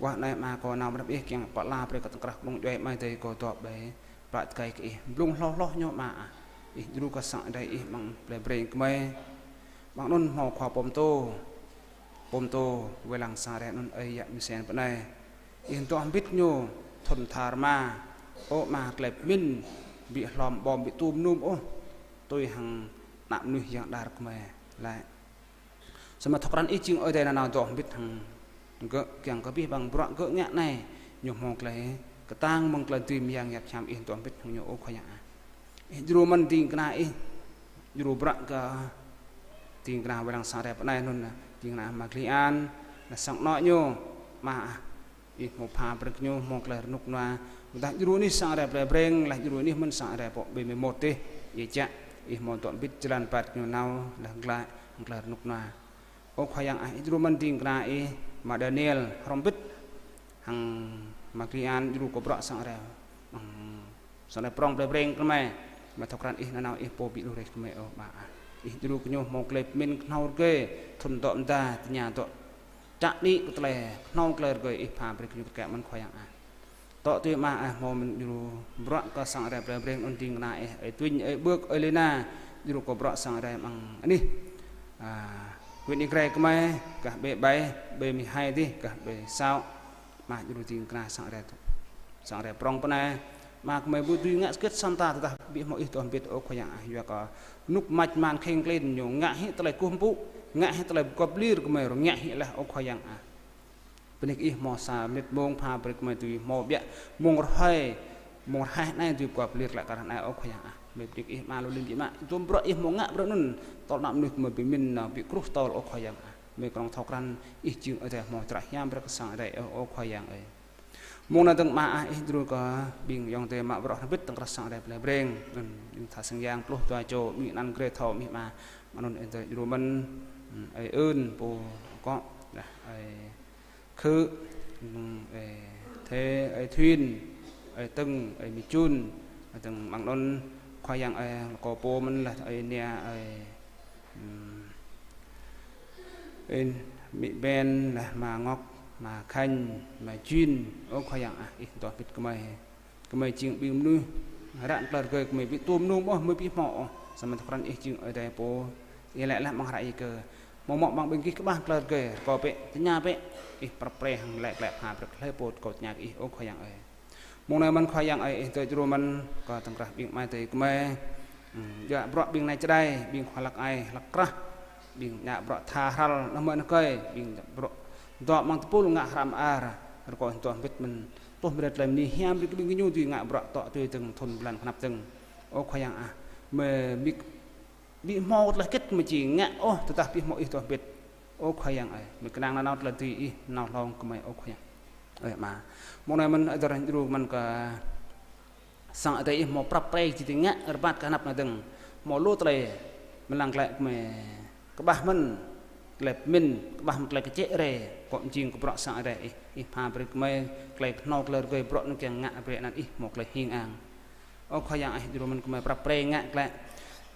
Wah anai Ama, kâo nao mơnăp ih kiăng pă la brơi kơ tơkrah kơnung djuai amai adơi kâo dŏ ƀơi plă tơkai kơ ih. Blung hloh hloh ñu Ama ah. Ih djru kơ sang Ơi Adai ih amăng plei Breng gơmơi. Amăng anŭn hmâo khua pô pơtô. Pô pơtô wai lăng sang Ơi Adai anŭn ơi yă Misen pơ anai. Ih dŏ hơbĭt ñu thun tha rơma. Ơ Ama, tơlơi pơmĭn ƀu hlom ƀom ƀu tŭm num ôh. Tui hăng ană mơnuih yang đar gơmơi laĭ. Samơ̆ thâo krăn ih jing Ơi Adai nanao dŏ hơbĭt hăng gơ̆ kiăng kơ abih bang bruă gơ̆ ngă anai, ñu hmâo tơlơi kơtang mơ̆ng tơlơi dưi mơyang yap hiam ih dŏ hơbĭt hăng ñu ơ Khua Yang ah. Ih djru mơ̆n ding kơna ih, djru bruă kơ ding kơna wai lăng sang Ơi Adai pơ anai anŭn, ding kơna Ama Kli An, ană sang anŏ ñu, Ama ah. Ih hmâo pha brơi kơ ñu hmâo tơlơi rơnŭk rơnua. Mơ̆ dah djru anih sang Ơi Adai plei Breng, laih djru anih mơ̆n sang Ơi Adai pô ƀơi mơmŏt tih, yua čă ih hmâo dŏ hơbĭt jơlan rơbat ñu nao, laih glaĭ hăng tơlơi rơnŭk rơnua. Ơ Khua Yang ah, ih djru mơ̆n ding kơna ih, Ama Daniel, hrŏm hơbĭt hăng Ama Kli An, djru kơ bruă sang Ơi Adai, hăng sang Ơi Adai prŏng plei Breng gơmơi. Mơi thâo krăn ih nanao ih pô ƀu lu rĕh gơmơi ơ Ama ah. Ih djru kơ ñu hmâo tơlơi pơmĭn kơhnâo rơgơi, thun dŏ mơda, tơña dŏ čă đĭ kơ tơlơi kơhnâo tơlơi rơgơi ih pha brơi kơ ñu kơ kĕ mơ̆n Khua Yang ah. Tŏ tui Ama ah, hmâo mơ̆n djru bruă kơ sang Ơi Adai plei Breng anŭn ding kơna ih, ơi Tuin, ơi Bơk, ơi Lina, djru kơ bruă sang Ơi Adai amăng anih. À, huyện Ia Grai gơmơi, gah ƀơi ƀai, ƀơi mơhai dih, gah ƀơi sao. Ama djru ding kơna sang Ơi Adai, sang Ơi Adai prŏng pơ anai. Ama gơmơi ƀu dưi ngă hơget săn ta tơdah ƀu hmâo ih dŏ hơbĭt ơ Khua Yang ah, yua kơ rơnŭk rơmač man kheng klin ñu ngă hĭ tơlơi kơkuh pơpŭ, ngă hĭ tơlơi pơgop lir gơmơi rơngiă hĭ laih ơ Khua Yang ah. Bơni kơ ih hmâo sa mơnit mông pha brơi kơ gơmơi dưi hmâo biă mông rơhơi, mông rơhaih anai dưi pơgop lir glaĭ kar anai ơ Khua Yang ah. Mơi bơni kơ ih Ama lu lin biă mă. Dôm bruă ih hmâo ngă bruă anŭn, tơl ană mơnuih gơmơi ƀu mĭn nao ƀu kruh tơl ơ Khua Yang ah. Mơi kơnơ̆ng thâo krăn ih jing Ơi Adai hmâo drah hiam brơi kơ sang Ơi Adai ơ, ơ Khua Yang ơi. Mông anai dơ̆ng Ama ah, ih djru kơ ƀing ayŏng adơi mă bruă hrŏm hơbĭt tơ̆ng krah sang Ơi Adai plei Breng. Anŭn ƀing tha sang yang pluh dua čô, ƀing anăn grê thâo mơ̆n Ama. Anŭn ih djru mơ̆n, ơi Ưn, pô akŏ, dah ơi Khư, ơi Thê, ơi Thuyên, ơi Tưng, ơi Mi Chun, ơi Tưng amăng anŭn Khua Yang ơi, kâo pô mơ̆n laih ơi Nia, ơi, ưm, ơi Mi Ben, laih Ama Ngŏk, Ama Khanh, Ama Jin, ơ Khua Yang ah, ih dŏ hơbĭt gơmơi. Gơmơi jing ƀing mơnuih, ră tơlơi rơgơi gơmơi ƀu tŭm num ôh, gơmơi ƀu hmâo ôh, samơ̆ thâo krăn ih jing Ơi Adai pô, ih laĭ laih amăng hră Yakơ. Hmâo mơ̆ amăng ƀing gih kơƀah tơlơi rơgơi, rơkâo bĕ, tơña bĕ, ih prăp pre hăng laĭ glaĭ pha brơi kơ hlơi pô rơkâo tơña kơ ih ơ Khua Yang ơi. Mông anai mơ̆n Khua Yang ơi, ih dŏ djru mơ̆n, kơ tơ̆ng krah ƀing amai adơi gơmơi. Ưm, djă bruă ƀing anai čơđai, ƀing khua hlăk ai, hlăk krah. Ƀing ngă bruă tha hrăl, anăm mơ̆n kơi, ƀing bruă dŏ amăng tơpul ngă hră mơar, rơkâo ih dŏ hơbĭt mơ̆n. Tuh brơi tơlơi bơni hiam brơi kơ ƀing gơñu dưi ngă bruă tŏ tui dơ̆ng thun blan kơnăp dơ̆ng. Ơ Khua Yang ah, mơi ƀu, ƀu hmâo tơlơi hơget mơi či ngă ôh, tơdah ƀu hmâo ih dŏ hơbĭt. Ơ Khua Yang ơi, mơi kơnang nanao tơlơi dưi ih, nao hlŏng kơ mơi ơ Khua Yang. Ơi Ama, mông anai mơ̆n ơi dŏ djru mơ̆n kơ sang Ơi Adai ih hmâo prăp pre či dưi ngă rơbat kơ anăp anai dơ̆ng. Hmâo lu tơlơi mơlăng glaĭ kơ mơi kơƀah mơ̆n, tơlơi pơmĭn kơƀah mơ̆n tơlơi kơčĕ rai, kơ mơjing kơ bruă sang Ơi Adai ih, ih pha brơi kơ mơi tơlơi kơhnâo tơlơi rơgơi bruă anŭn kiăng ngă brơi anăn ih hmâo tơlơi hing ang. Ơ Khua Yang ih djru mơ̆n kơ mơi prăp pre ngă glaĭ,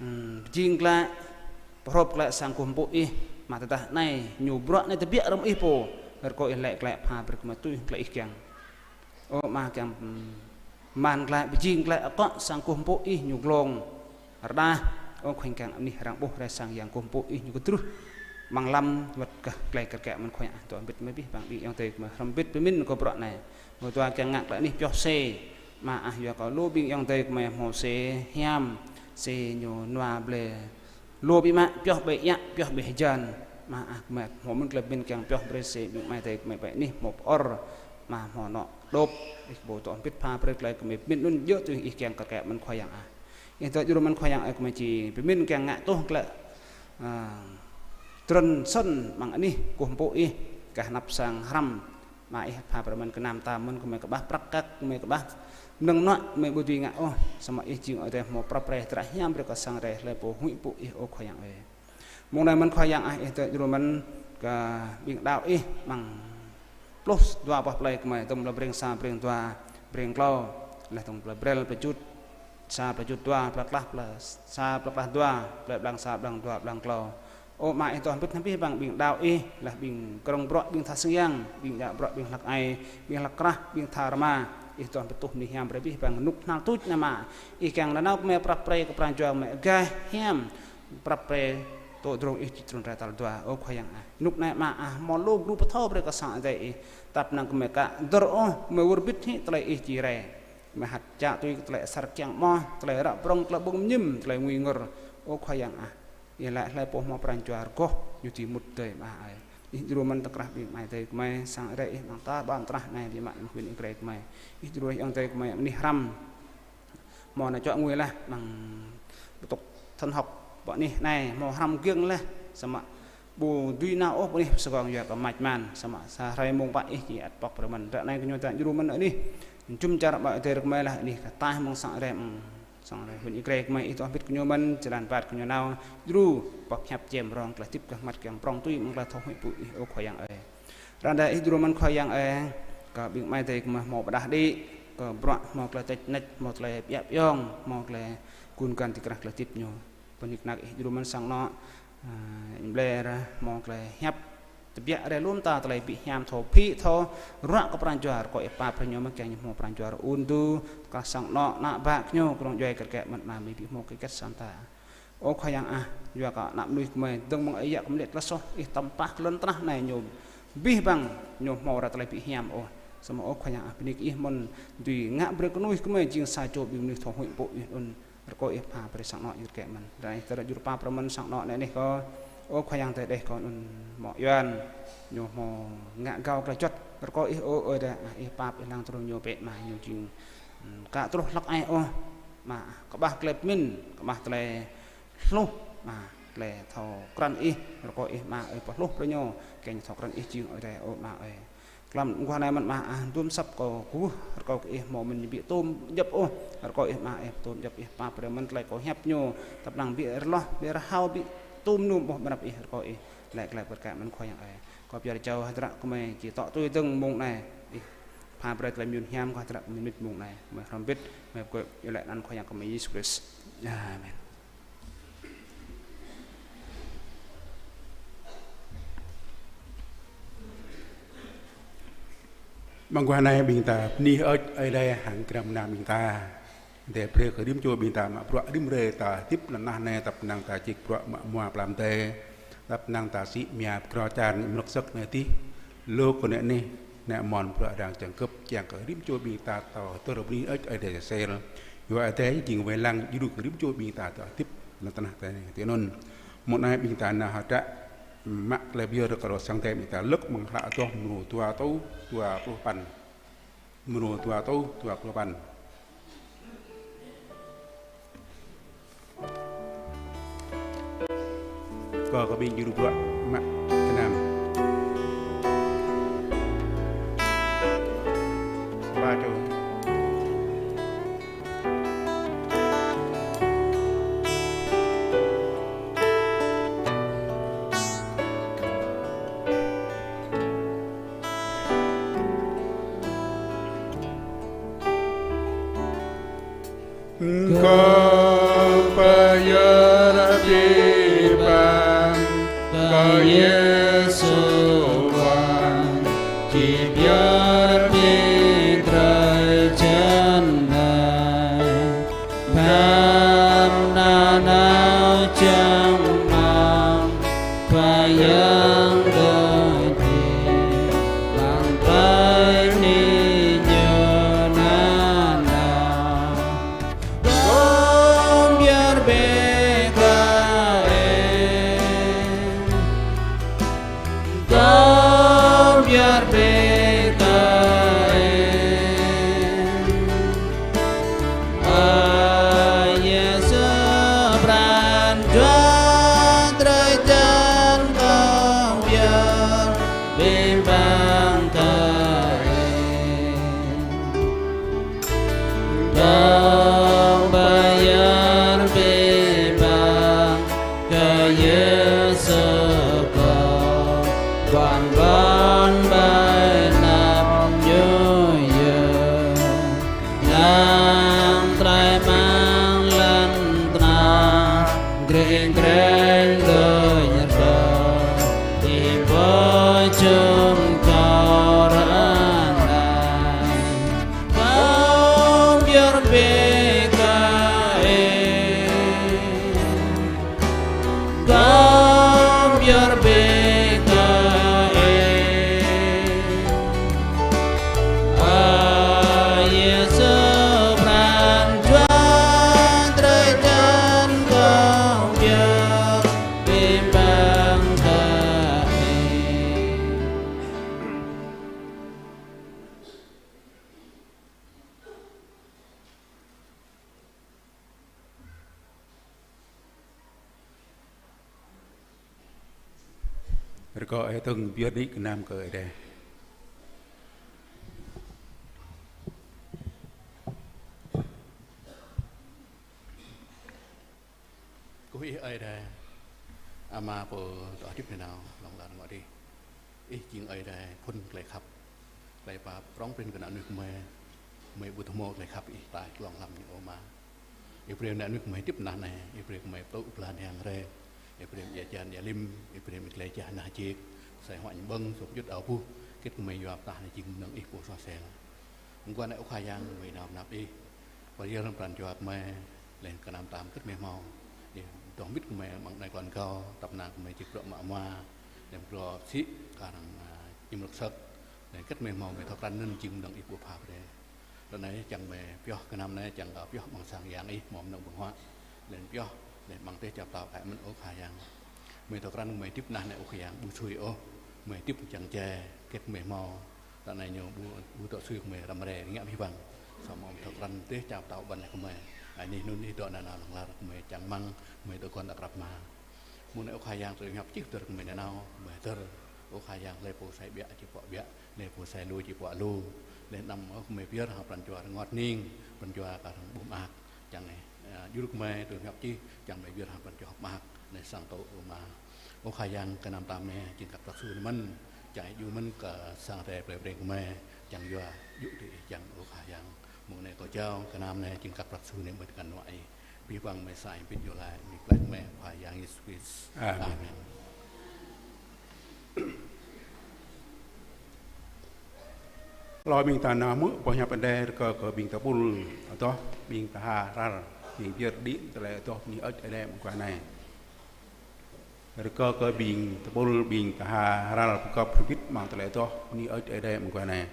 ưm, pơjing glaĭ, pơhrôp glaĭ sang kơkuh pơpŭ ih, mơ̆ tơdah anai ñu bruă anai tơbiă hrŏm ih pô, rơkâo ih laĭ glaĭ pha brơi kơ mơi tui tơlơi ih kiăng. Ơ Ama kiăng, ưm, man glaĭ, pơjing glaĭ akŏ sang kơkuh pơpŭ ih ñu glông rơđah. Ơ Khua Yang kiăng anih arăng ƀuh rai sang yang kơkuh pơpŭ ih ñu kơdrưh. Amăng lăm wơ̆t gah tơlơi kơrkĕ mơ̆n Khua Yang ah, dŏ hơbĭt mơi abih bang ƀing ayŏng adơi gơmơi hrŏm hơbĭt pơmĭn kơ bruă anai. Mơi dua kiăng ngă tơlơi anih pioh sê. Ama ah, yua kơ lu ƀing ayŏng adơi gơmơi hmâo sê hiam, sê ñu nua blơi. Lu biă mă pioh ƀơi yă, pioh ƀơi hơjan. Ama ah, gơmơi hmâo mơ̆n tơlơi pơmĭn kiăng pioh brơi sê ƀing amai adơi gơmơi ƀơi anih hmâo pơr. Ama hmâo anŏ Dŏp, ih ƀu dŏ hơbĭt pha brơi tơlơi gơmơi pơmĭn anŭn djơ̆ tui ih kiăng kơ kĕ mơ̆n Khua Yang ah. Ih dŏ djru mơ̆n Khua Yang ơi, gơmơi či pơmĭn kiăng ngă tuh tơlơi, ơ, trŭn sŏn amăng anih kơkuh pơpŭ ih, kah anăp sang hrăm. Mă ih pha brơi mơ̆n gơnam ta mơ̆n, gơmơi kơƀah prăk kăk, gơmơi kơƀah mơnơ̆ng nuă, gơmơi ƀu dưi ngă ôh. Samơ̆ ih jing Ơi Adai hmâo prăp pre hơdră hiam brơi kơ sang Ơi Adai hlơi pô huĭ pŭ ih, ơ Khua Yang ơi. Mông anai mơ̆n Khua Yang ah, ih dŏ djru mơ̆n kơ ƀing đaŏ ih amăng pluh dua boh plơi gơmơi, dơ̆ng plơi Breng sa, Breng dua, Breng klâo, laih dơ̆ng plơi Brel, plơi Jut sa, plơi Jut dua, plơi Klah, plơi sa, plơi Klah dua, plơi Blang sa, Blang dua, Blang klâo. Ơ Ama, ih dŏ hơbĭt hăng abih bang ƀing đaŏ ih, laih ƀing krong bruă, ƀing tha sơng yang, ƀing djă bruă, ƀing hlăk ai, ƀing hlăk krah, ƀing tha rơma. Ih dŏ hơbĭt tuh bơni hiam brơi abih bang rơnŭk hơnăl tuč anai mă. Ih kiăng nanao gơmơi prăp pre kơ pran jua gơmơi agaih hiam. Prăp pre tŏ drông ih či trŭn rai tal dua, ơ Khua Yang ah. Rơnŭk anai mă ah, hmâo lu gru pơthâo brơi kơ sang Ơi Adai ih. Tăp năng gơmơi ka dơ̆r ôh, gơmơi wơr bĭt hĭ tơlơi ih či rai. Gơmơi hăt čă tui tơlơi asar kiăng mơ̆n, tơlơi ră prŏng, tơlơi ƀơ̆ng mơñum, tơlơi ngui ngor, ơ Khua Yang ah. Ih laĭ hlơi pô hmâo pran jua rơgoh, ñu či mŭt dơi mă ơi. Ih djru mơ̆n tơkrah ƀing amai adơi gơmơi, sang Ơi Adai ih amăng ta ƀôn trah anai, biă mă amăng huyện Ia Grai gơmơi. Ih djru ih ayŏng adơi gơmơi, anih hrăm. Hmâo ană čô ngui laih amăng ƀu tŏk thŭn hŏk pơ anih anai, hmâo hrăm giŏng laih, samơ̆ ƀu dưi nao ôh pơ anih pơ Sài Gòn yua kơ mač man, samơ̆ sa hrơi mông pă ih či ăt pŏk brơi mơ̆n. Ră anai kơ ñu ta djru mơ̆n anih, jum čar ƀă adơi gơmơi laih anih kơ ataih mơ̆ng sang Ơi Adai, mơ̆ng sang Ơi Adai huyện Ia Grai gơmơi, ih dŏ hơbĭt kơ ñu mơ̆n, jơlan rơbat kơ ñu nao djru, pŏk hiăp čem rong tơlơi hơdip kơ hmăt kiăng prŏng tui mơ̆ng tơlơi thâo huĭ pŭ ih, ơ Khua Yang ơi. Ră anai ih djru mơ̆n Khua Yang ơi, kơ ƀing amai adơi gơmơi hmâo pơdah đĭ, kơ bruă hmâo tơlơi tĕč nĕč, hmâo tơlơi ƀiă ƀiong, hmâo tơlơi gun găn ti krah tơlơi hơdip ñu. Bơni kơnăk ih djru mơ̆n sang anŏ, ơ, ih blơi ră hmâo tơlơi hiăp tơbiă rai lŏm ta tơlơi ƀu hiam thâo phĭ thâo ruă kơ pran jua, rơkâo ih pap brơi ñu mơ̆n kiăng ñu hmâo pran jua rơun du, kơ sang anŏ ană bă ñu, krong djuai kơ kĕ mơ̆n mă mơi ƀu hmâo kơ kĕt sang ta. Ơ Khua Yang ah, yua kơ ană mơnuih gơmơi dơ̆ng mơ̆ng ơi yă kơ mơlĕ tơlơi soh, ih tăm pah kơ lŏn tơnah anai ñu abih bang ñu hmâo ră tơlơi ƀu hiam ôh. Samơ̆ ơ Khua Yang ah, bơni kơ ih mơ̆n dưi ngă brơi kơ mơnuih gơmơi jing sa čô ƀing mơnuih thâo huĭ pŭ ih anŭn, rơkâo ih pap brơi sang anŏ yơr kĕ mơ̆n. Ră anai tơdah djru pap brơi mơ̆n sang anŏ anai anih kâo, ơ Khua Yang tơdeh kâo anŭn mơ̆ Yuan, ñu hmâo ngă gao tơlơi juăt, rơkâo ih ơ Ơi Adai ah, ih pap ih lăng truh ñu pĕ mă ñu jing, ưm, ka truh hlăk ai ôh. Mă kơƀah tơlơi pơmĭn, kơƀah tơlơi hluh, mă tơlơi thâo krăn ih, rơkâo ih mă ơi pơhluh brơi ñu, kiăng thâo krăn ih jing Ơi Adai, ơ mă ơi. Tlam mơguah anai mơ̆n mă ah, dŭm asăp kâo kwưh, rơkâo kơ ih hmâo mơ̆n ƀu tôm djŏp ôh, rơkâo ih mă ih tôm djŏp ih pap brơi mơ̆n tơlơi kâo hiăp ñu, tăp năng ƀu rơloh, ƀu rơhao, ƀu tôm num ƀôh ƀơi anăp ih, rơkâo ih laĭ glaĭ pơkă mơ̆n Khua Yang ơi. Kâo pơyơr jao hơdră gơmơi či tŏ tui dơ̆ng mông anai, ih pha brơi tơlơi mơyun hiam kơ hơdră gơmơi mĭt mông anai, gơmơi hrŏm hơbĭt, gơmơi pơkŏ iâu laĭ anăn Khua Yang kơ gơmơi Yêsu Krist. Amen. Mơguah anai ƀing ta bơni hơơč Ơi Adai hăng gơnam ƀing ta. Adai brơi kơ rĭm čô ƀing ta mă bruă rĭm hrơi ta hơdip lŏn tơnah anai, tăp năng ta čih bruă mă hmua pơlam adai, tăp năng ta sĭ mia pơkra čar mrŏk sơ̆k anai adih, lu kơ anai anih, anai mơ̆n bruă arăng čang gơ̆p, kiăng kơ rĭm čô ƀing ta thâo hơdơr bơni hơơč Ơi Adai sel. Yua Ơi Adai jing wai lăng djru kơ rĭm čô ƀing ta thâo hơdip lŏn tơnah ta anai. Tui anŭn, mông anai ƀing ta nao hơdră mă tơlơi pơyơr kơ sang Ơi Adai ƀing ta lơ̆k mơ̆ng hră Adoh mrô dua rơtuh dua pluh păn. Mrô dua rơtuh dua pluh păn. Kơ, kơ ƀing djru bruă mă gơnam. Ba čô. Kơ pơyơr abih bang kơ Yêsu Khua, či pơyơr abih drơi jăn anai. Khăp nanao čang mơ̆ng Khua Yang đôč hĭ, amăng tơlơi bơni ñu nanao. Kâo pơyơr bĕ kơ Ih. Kâo pơyơr bĕ kơ Ih. Yêsu kơ ƀon ƀon ƀơi anăp Ñu yơh, lăng trai mang lăng tơnah, greng greng đôč rơkâo, ih pô čum kâo ră anai. Kâo pơyơr bĕ kơ Ih. Kâo pơyơr bĕ kơ Ih. Ơ Yêsu pran jua drơi jăn kâo pơyơr bĕ bang kơ Ih. Rơkâo ơi tơng pơyơr đĭ gơnam kơ Ơi Adai. Kơkuh Ih Ơi Adai, Ama pô dŏ hơdip nanao hlŏng lar rơngot adih. Ih jing Ơi Adai phŭn tơlơi khăp, tơlơi pap prŏng prin kơ ană mơnuih gơmơi. Gơmơi ƀu thâo hmâo tơlơi khăp Ih ta glông hlăm ñu ôh Ama. Ih brơi ană mơnuih gơmơi hơdip tơnah anai, Ih brơi gơmơi plư pơblang hiam rai, Ih brơi ia hơjan ia lĭm, Ih brơi gơmơi tơlơi jah nah jik, sai huă ñu ƀơ̆ng, sôk jŭt ao buh, hơget gơmơi yua pơtah anai jing mơnơ̆ng Ih pô suaih sel. Mơguah anai ơ Khua Yang gơmơi nao pơ anăp Ih, pơyơr pran jua gơmơi, laih anŭn gơnam tam hơget gơmơi hmâo, Ih dŏ hơmĭt gơmơi amăng anai klon kâo, tơpă ană gơmơi či bruă mă hmua, laih anŭn bruă sĭ kơ arăng, a, ñu mơluk sơ̆k, laih anŭn hơget gơmơi hmâo gơmơi thâo krăn anŭn jing mơnơ̆ng Ih pô pha brơi. Ră anai čang gơmơi pioh gơnam anai, čang kơ pioh amăng sang Yang Ih hmâo mơnơ̆ng ƀơ̆ng huă, laih anŭn pioh, laih amăng dêh čar pơtao kơ mơ̆n ơ Khua Yang. Gơmơi thâo krăn gơmơi hơdip tơnah anai ơ Khua Yang ƀu sui ôh, gơmơi hơdip čang jai, hơget gơmơi hmâo ră anai ñu ƀu, ƀu dŏ sui kơ gơmơi răm rai rơngiă abih bang. Samơ̆ gơmơi thâo krăn dêh čar pơtao ƀuăn laih kơ gơmơi. Anai anŭn Ih dŏ nanao hlŏng lar kơ gơmơi čang rơmang, gơmơi tơguan ăt krăp Ama. Mơ̆ng anai ơ Khua Yang tơlơi pơhiăp čih dơ̆r kơ gơmơi nanao, gơmơi dơ̆r. Ơ Khua Yang hlơi pô sai ƀiă či pŏk ƀiă, hlơi pô sai lu či pŏk lu. Laih anŭn ơ gơmơi pơyơr hăng pran jua rơngot hning, pran jua kơ arăng ƀu mơak. Čang anai, a, djru gơmơi tơlơi pơhiăp čih, čang gơmơi pơyơr hăng pran jua mơak, anai sang tŏ ơ Ama. Ơ Khua Yang gơnam tam anai, jing kăp prăk su anai mơ̆n, čang Ih djru mơ̆n kơ sang Ơi Adai plei Breng gơmơi, čang yua djru tui Ih čang ơ Khua Yang. Mơ̆ng anai kâo jao, gơnam anai jing kăp prăk su anai mơ̆n tơkan wa Ih. Abih bang gơmơi sa Ih hơbĭt iâu laĭ, mơ̆ng plei gơmơi Khua Yang Yêsu Krist. Amen. Amen. Hlâo ƀing ta nao hmư̆ boh hiăp Ơi Adai rơkâo kơ ƀing tơpul adoh, ƀing tha hrăl, ƀing pơyơr đĭ tơlơi adoh bơni hơơč Ơi Adai mơguah anai. Rơkâo kơ ƀing tơpul ƀing tha hrăl pơgop hrŏm hơbĭt amăng tơlơi adoh bơni hơơč Ơi Adai mơguah anai.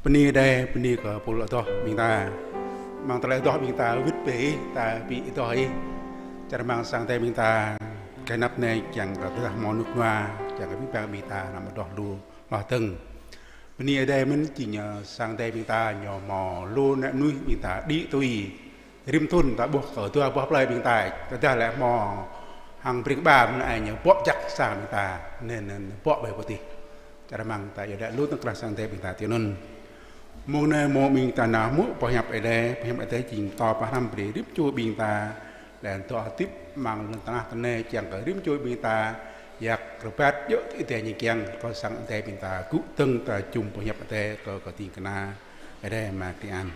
Bơni Ơi Adai, bơni kơ pô adoh ƀing ta. Amăng tơlơi adoh ƀing ta wĭt bĕ Ih, ta ƀu adoh Ih. Čang rơmang sang Ơi Adai ƀing ta, kơ anăp anai kiăng kơ tơdah hmâo rơnŭk rơnua, kiăng kơ abih bang ƀing ta anăm adoh lu hloh dơ̆ng. Bơni Ơi Adai mơ̆n jing ñu sang Ơi Adai ƀing ta ñu hmâo lu ană mơnuih ƀing ta đĭ tui. Rĭm thŭn ta ƀuh kơ dua boh plơi ƀing ta, tơdah lĕ hmâo hăng brơi kơ ƀă mơ̆n ai ñu bŏ jak sang ƀing ta, anŭn, anŭn bŏ ƀơi pơtih. Čang rơmang ta iâu laĭ lu tơ̆ng krah sang Ơi Adai ƀing ta tui anŭn. Mông anai mông ƀing ta nao hmư̆ boh hiăp Ơi Adai, boh hiăp Ơi Adai jing pơtô pơhrăm brơi rĭm čô ƀing ta, lĕ dŏ hơdip amăng lŏn tơnah tơnai kiăng kơ rĭm čô ƀing ta, yak rơbat djơ̆ tơ Ơi Adai ñu kiăng, kơ sang Ơi Adai ƀing ta gŭ dơ̆ng ta jum boh hiăp Ơi Adai kơ, kơ ding kơna Ơi Adai mă Krist an.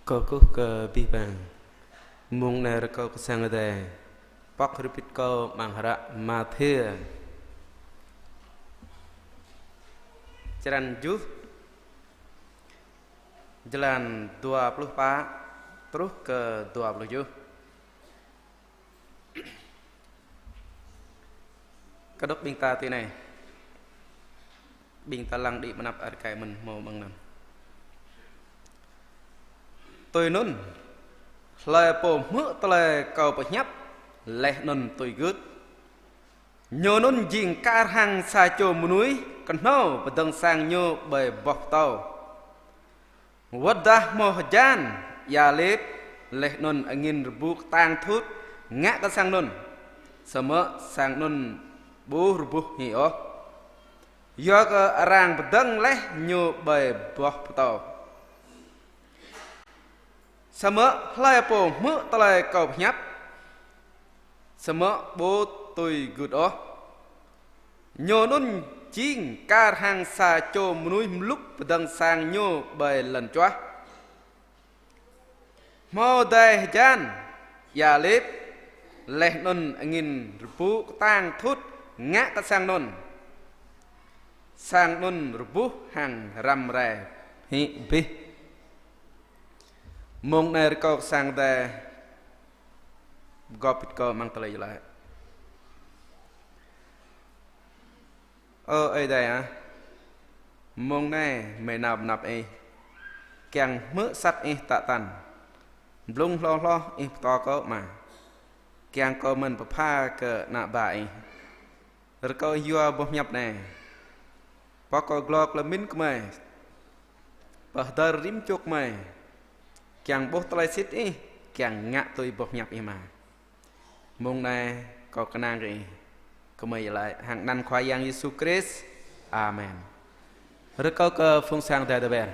Kơkuh kơ abih bang. Mông anai rơkâo kơ sang Ơi Adai pŏk hrŏm hơbĭt kâo amăng hră Mathiơ, črăn tơjuh, jơlan dua pluh pă truh kơ dua pluh tơjuh. Kơdŏp ƀing ta tui anai. Ƀing ta lăng đĭ mơnăp ar kai mơ̆n hmâo mơ̆ng anŭn. Tui anŭn, hlơi pô hmư̆ tơlơi kâo pơhiăp, laih anŭn tui gưt, ñu anŭn jing kar hăng sa čô mơnuih kơhnâo pơdơ̆ng sang ñu ƀơi boh pơtâo. Wơ̆t dah hmâo hơjan ia lip, laih anŭn angĭn rơbŭ kơtang thut ngă kơ sang anŭn, samơ̆ sang anŭn ƀu rơbuh hĭ ôh, yua kơ arăng pơdơ̆ng laih ñu ƀơi boh pơtâo. Samơ̆ hlơi pô hmư̆ tơlơi kâo pơhiăp, samơ̆ ƀu tui gưt ôh, ñu anŭn jing kar hăng sa čô mơnuih mlŭk pơdơ̆ng sang ñu ƀơi lŏn čuah. Hmâo dai hơjan ia lip, laih anŭn angĭn rơbŭ kơtang thut ngă kơ sang anŭn, sang anŭn rơbuh hăng răm rai hĭ abih. Mông anai rơkâo kơ sang Ơi Adai pơgop hơbĭt kâo amăng tơlơi iâu laĭ. Ơ Ơi Adai ah, mông anai mơi nao pơ anăp Ih, kiăng hmư̆ sat Ih tă tăn. Blung hloh hloh Ih pơtô kơ mă, kiăng kơ mơ̆n pơpha kơ ană bă Ih. Rơkâo Ih yua boh hiăp anai, pŏk kơ glô kơ mĭn kơ mơi, pơhơdơr rĭm čô kơ mơi, kiăng ƀuh tơlơi sĭt Ih, kiăng ngă tui boh hiăp Ih mă. Mông anai kâo kơnang kơ Ih, kơ mơi iâu laĭ hăng anăn Khua Yang Yêsu Krist. Amen. Rơkâo kơ phung sang Ơi Adai tơbiă.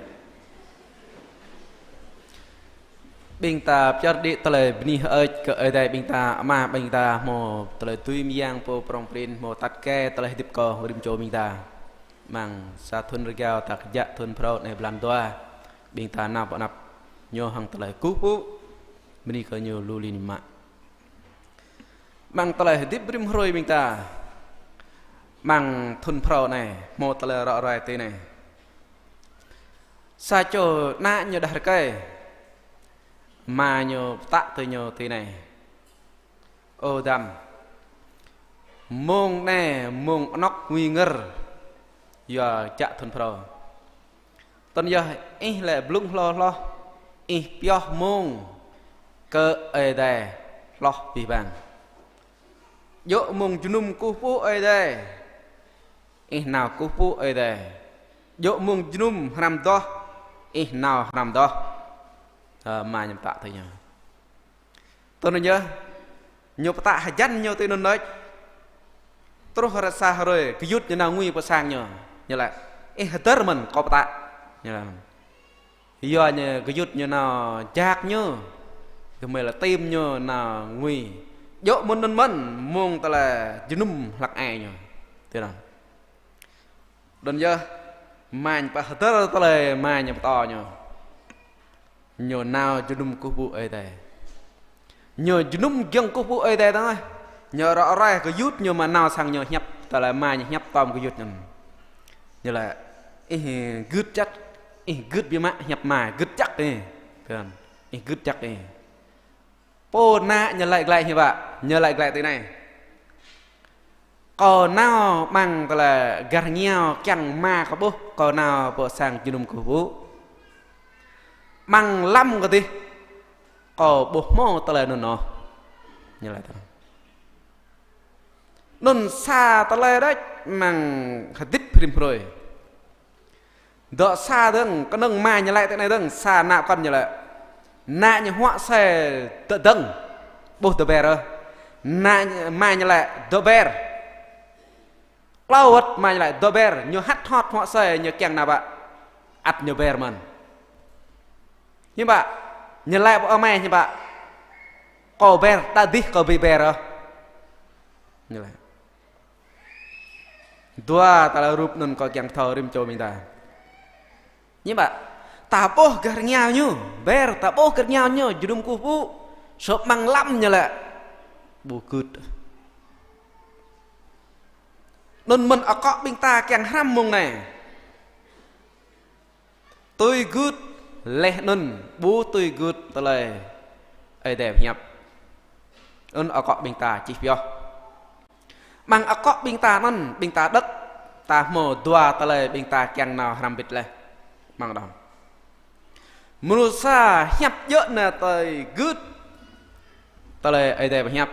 Ƀing ta pơyơr đĭ tơlơi bơni hơơč kơ Ơi Adai ƀing ta, Ama ƀing ta hmâo tơlơi dưi mơyang pô prŏng prin hmâo atăt kơ tơlơi hơdip kơ rĭm čô ƀing ta. Amăng sa thŭn rơgao ta kơjăp thŭn phrâo anai blan dua, ƀing ta nao pơ anăp Ñu hăng tơlơi kơkuh pơpŭ, bơni kơ Ñu lu lin mă. Amăng tơlơi hơdip rĭm hrơi ƀing ta, amăng thŭn phrâo anai, hmâo tơlơi ră ruai tui anai. Sa čô ană ñu đah rơkơi, ama ñu pơtă tui ñu tui anai: Ơ dăm, mông anai mông anŏk ngui ngơr, yua kơjăp thŭn phrâo. Tơl yơh ih lĕ blung hloh hloh, ih pioh mông kơ Ơi Adai hloh abih bang. Djơ̆ mông jơnum kơkuh pơpŭ Ơi Adai, ih nao kơkuh pơpŭ Ơi Adai. Djơ̆ mông jơnum hrăm adoh, ih nao hrăm adoh. Ơ, ama ñu pơtă tui ñu. Tơl anŭn yơh, ñu pơtă hơjăn ñu tui anŭn đôč. Truh ră sa hrơi, gơyut ñu nao ngui pơ sang ñu. Ñu laĭ: Ih hơdơr mơ̆n kâo pơtă. Ñu laĭ. Yua ñu gơyut ñu nao jak ñu, gơmơi lĕ tim ñu nao ngui. Djơ̆ mơ̆n anŭn mơ̆n, mông tơlơi jơnum hlăk ai ñu. Tui anŭn. Tơl anŭn yơh, ama ñu pơhơdơr tơlơi ama ñu pơtô ñu. Ñu nao jơnum kơkuh pơpŭ Ơi Adai. Ñu jơnum giŏng kơkuh pơpŭ Ơi Adai tơngan. Ñu rŏ rai gơyut ñu mă nao sang ñu hiăp, tơlơi mă ñu hiăp tơm gơyut ñu. Ñu laĭ: Ih gưt jăk, ih gưt biă mă hiăp mă, gưt jăk ih. Kơ̆n, ih gưt jăk ih. Pô ană ñu laĭ glaĭ hiư̆m pă, ñu laĭ glaĭ tui anai: Kâo nao amăng tơlơi gah rơngiao kiăng mă kâo ƀuh, kâo nao pơ sang jơnum kơkuh pơpŭ. Amăng lăm kơ dih, kâo ƀu hmâo tơlơi anŭn ôh. Ñu laĭ tui anŭn. Anŭn sa tơlơi đôč amăng hơdip rĭm hrơi. Dŏ sa dơ̆ng, kơnơ̆ng mă ñu laĭ tui anai dơ̆ng, sa ană pơkŏn ñu laĭ. Ană ñu huă asơi dŏ dơ̆ng, ƀu dŏ ber ôh. Ană ñu, mă ñu laĭ dŏ ber. Klâo wơ̆t mă ñu laĭ dŏ ber, ñu hăt hŏt huă asơi ñu kiăng nao pă. Ăt ñu ber mơ̆n. Hiư̆m pă, ñu laĭ pơ amai hiư̆m pă. Kâo ber, đa dih kâo ƀu ber ôh. Ñu laĭ. Dua tơlơi rup anŭn kâo kiăng thâo rĭm čô ƀing ta. Hiư̆m pă, ta ƀuh gah rơngiao ñu, ber, ta ƀuh gah rơngiao ñu, jơnum kơkuh pơpŭ, sơ̆p amăng lăm ñu laĭ ƀu gưt. Anŭn mơ̆n akŏ ƀing ta kiăng hrăm mông anai. Tui gưt, laih anŭn ƀu tui gưt tơlơi Ơi Adai pơhiăp. Anŭn akŏ ƀing ta čih pioh. Amăng akŏ ƀing ta anŭn, ƀing ta đŏk, ta hmâo dua tơlơi ƀing ta kiăng nao hrăm bĭt laih. Amăng đŏng. Mơnuih sa hiăp djơ̆ nao tui gưt tơlơi Ơi Adai pơhiăp.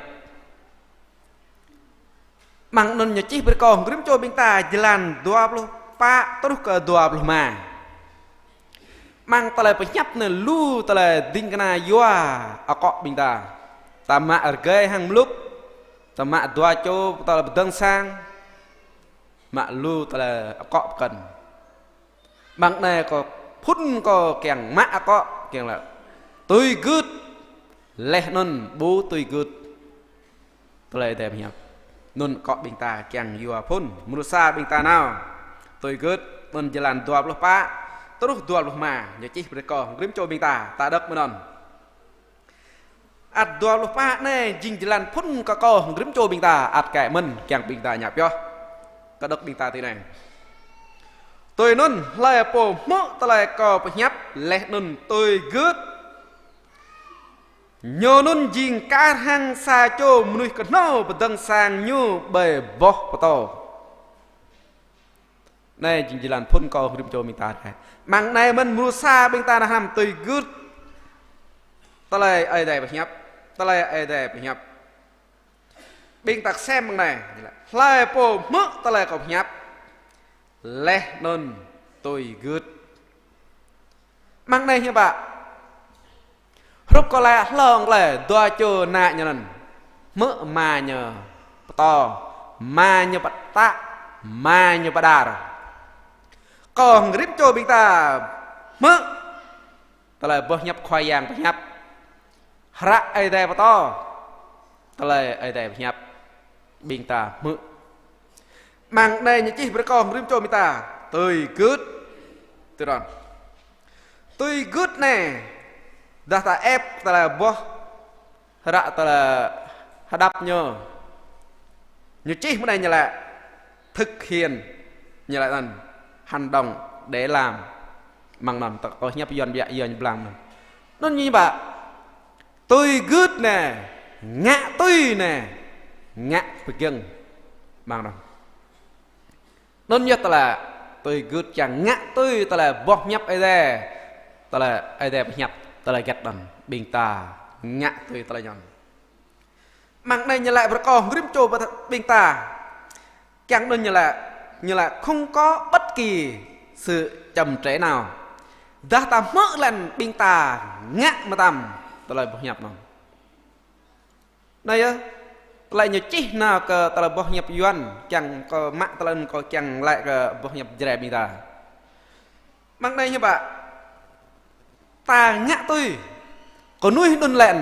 Amăng anŭn ñu čih brơi kơ rĭm čô ƀing ta jơlan dua pluh pă truh kơ dua pluh rơma. Amăng tơlơi pơhiăp anai lu tơlơi ding kơna yua akŏ ƀing ta. Ta mă rơgơi hăng mlŭk, ta mă dua čô tơlơi pơdơ̆ng sang, mă lu tơlơi akŏ pơkŏn. Amăng anai kâo phŭn kâo kiăng mă akŏ, kiăng laĭ tui gưt, laih anŭn ƀu tui gưt tơlơi Ơi Adai pơhiăp. Anŭn akŏ ƀing ta kiăng yua phŭn. Mơnuih sa ƀing ta nao tui gưt, anŭn jơlan dua pluh pă truh dua pluh rơma, ñu čih brơi kơ rĭm čô ƀing ta, ta đŏk mơ̆n anŭn. Ăt dua pluh pă anai jing jơlan phŭn kơ kâo hăng rĭm čô ƀing ta, ăt kĕ mơ̆n kiăng ƀing ta ngă pioh. Kơ đŏk ƀing ta tui anai. Tui anŭn hlơi pô hmư̆ tơlơi kâo pơhiăp laih anŭn tui gưt, ñu anŭn jing kar hăng sa čô mơnuih kơhnâo pơdơ̆ng sang ñu ƀơi boh pơtâo. Anai jing jơlan phŭn kâo hăng rĭm čô ƀing ta anai. Amăng anai mơ̆n mơnuih sa ƀing ta nao hrăm tui gưt tơlơi Ơi Adai pơhiăp, tơlơi Ơi Adai pơhiăp. Ƀing ta kơsem amăng anai. Hlơi pô hmư̆ tơlơi kâo pơhiăp, laih anŭn tui gưt. Amăng anai hiư̆m pă. Hrup kâo laĭ hlâo glaĭ dua čô ană ñu anŭn. Hmư̆ ama ñu pơtô, ama ñu pơtă, ama ñu pơđar. Kâo hăng rĭm čô ƀing ta hmư̆ tơlơi boh hiăp Khua Yang pơhiăp. Hră Ơi Adai pơtô, tơlơi Ơi Adai pơhiăp. Ƀing ta hmư̆. Amăng anai ñu čih brơi kơ rĭm čô ƀing ta tui gưt. Tui anŭn. Tui gưt anai, dah ta ĕp tơlơi boh hră tơlơi hơđăp ñu. Ñu čih mơ̆ng anai ñu laĭ thực hiện, ñu laĭ anŭn hành động để làm. Amăng anŭn ta kơ hiăp Yuan biă Yuan blang anŭn. Anŭn ñu pă. Tui gưt anai, ngă tui anai, ngă pơgiŏng. Amăng anŭn. Anŭn yơh tơlơi tui gưt kiăng ngă tui tơlơi boh hiăp Ơi Adai. Tơlơi Ơi Adai pơhiăp, tơlơi hơget anŭn ƀing ta ngă tui tơlơi anŭn. Amăng anai ñu laĭ brơi kơ rĭm čô ƀing ta. Kiăng anŭn ñu laĭ, ñu laĭ không có bất kỳ sự chậm trễ nào. Dah ta hmư̆ lĕ ƀing ta ngă mơtam tơlơi boh hiăp anŭn. Anai yơh, tơlơi ñu čih nao kơ tơlơi boh hiăp Yuan, kiăng kơ mă tơlơi anŭn kơ kiăng laĭ kơ boh hiăp Jrai ƀing ta. Amăng anai hiư̆m pă. Ta ngă tui. Kơnuih anŭn lĕ.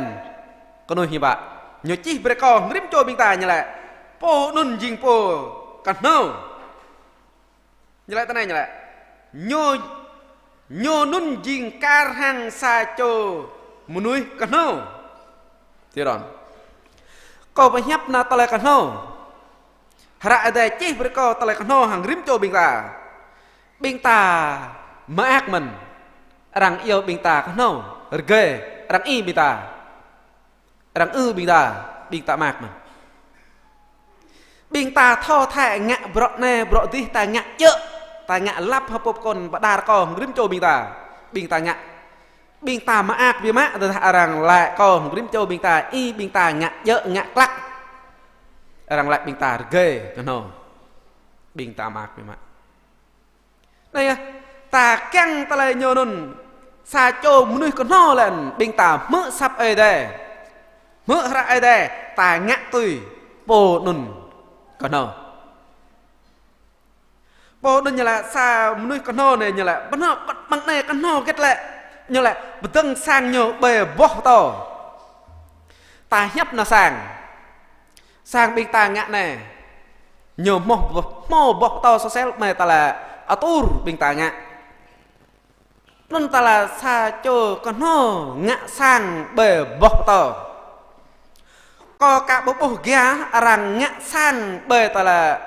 Kơnuih hiư̆m pă. Ñu čih brơi kơ rĭm čô ƀing ta ñu laĭ. Pô anŭn jing pô kơhnâo. Ñu laĭ tui anai ñu laĭ. Ñu, ñu anŭn jing kar hăng sa čô mơnuih kơhnâo. Tui anŭn. Kâo pơhiăp nao tơlơi kơhnâo. Hră Ơi Adai čih brơi kâo tơlơi kơhnâo hăng rĭm čô ƀing ta. Ƀing ta mơak mơ̆n. Arăng iâu ƀing ta kơhnâo, rơgơi, arăng ih ƀing ta. Arăng ư ƀing ta, ƀing ta mơak mơ̆n. Ƀing ta thâo thâo ngă bruă anai, bruă adih, ta ngă djơ̆, ta ngă lăp hơpŭ kŏn pơđar kâo hăng rĭm čô ƀing ta. Ƀing ta ngă. Ƀing ta mơak biă mă, tơdah arăng laĭ kâo hăng rĭm čô ƀing ta, ih ƀing ta ngă djơ̆, ngă klăk. Arăng laĭ ƀing ta rơgơi kơhnâo. Ƀing ta mơak biă mă. Anai yơh, ta kiăng tơlơi ñu anŭn, sa čô mơnuih kơhnâo lĕ, ƀing ta hmư̆ asăp Ơi Adai. Hmư̆ hră Ơi Adai, ta ngă tui pô anŭn kơhnâo. Pô anŭn ñu lĕ sa mơnuih kơhnâo anai ñu lĕ, ƀơi anŭn kơt ƀăng anai kơhnâo hơget lĕ, ñu lĕ pơdơ̆ng sang ñu ƀơi boh pơtâo. Ta hiăp nao sang. Sang ƀing ta ngă anai. Ñu hmâo boh, hmâo boh pơtâo sosel mơi ta lĕ atur ƀing ta ngă. Anŭn ta lĕ sa čô kơhnâo ngă sang ƀơi boh pơtâo. Kâo ka ƀuh ƀuh gah arăng ngă sang ƀơi ta lĕ,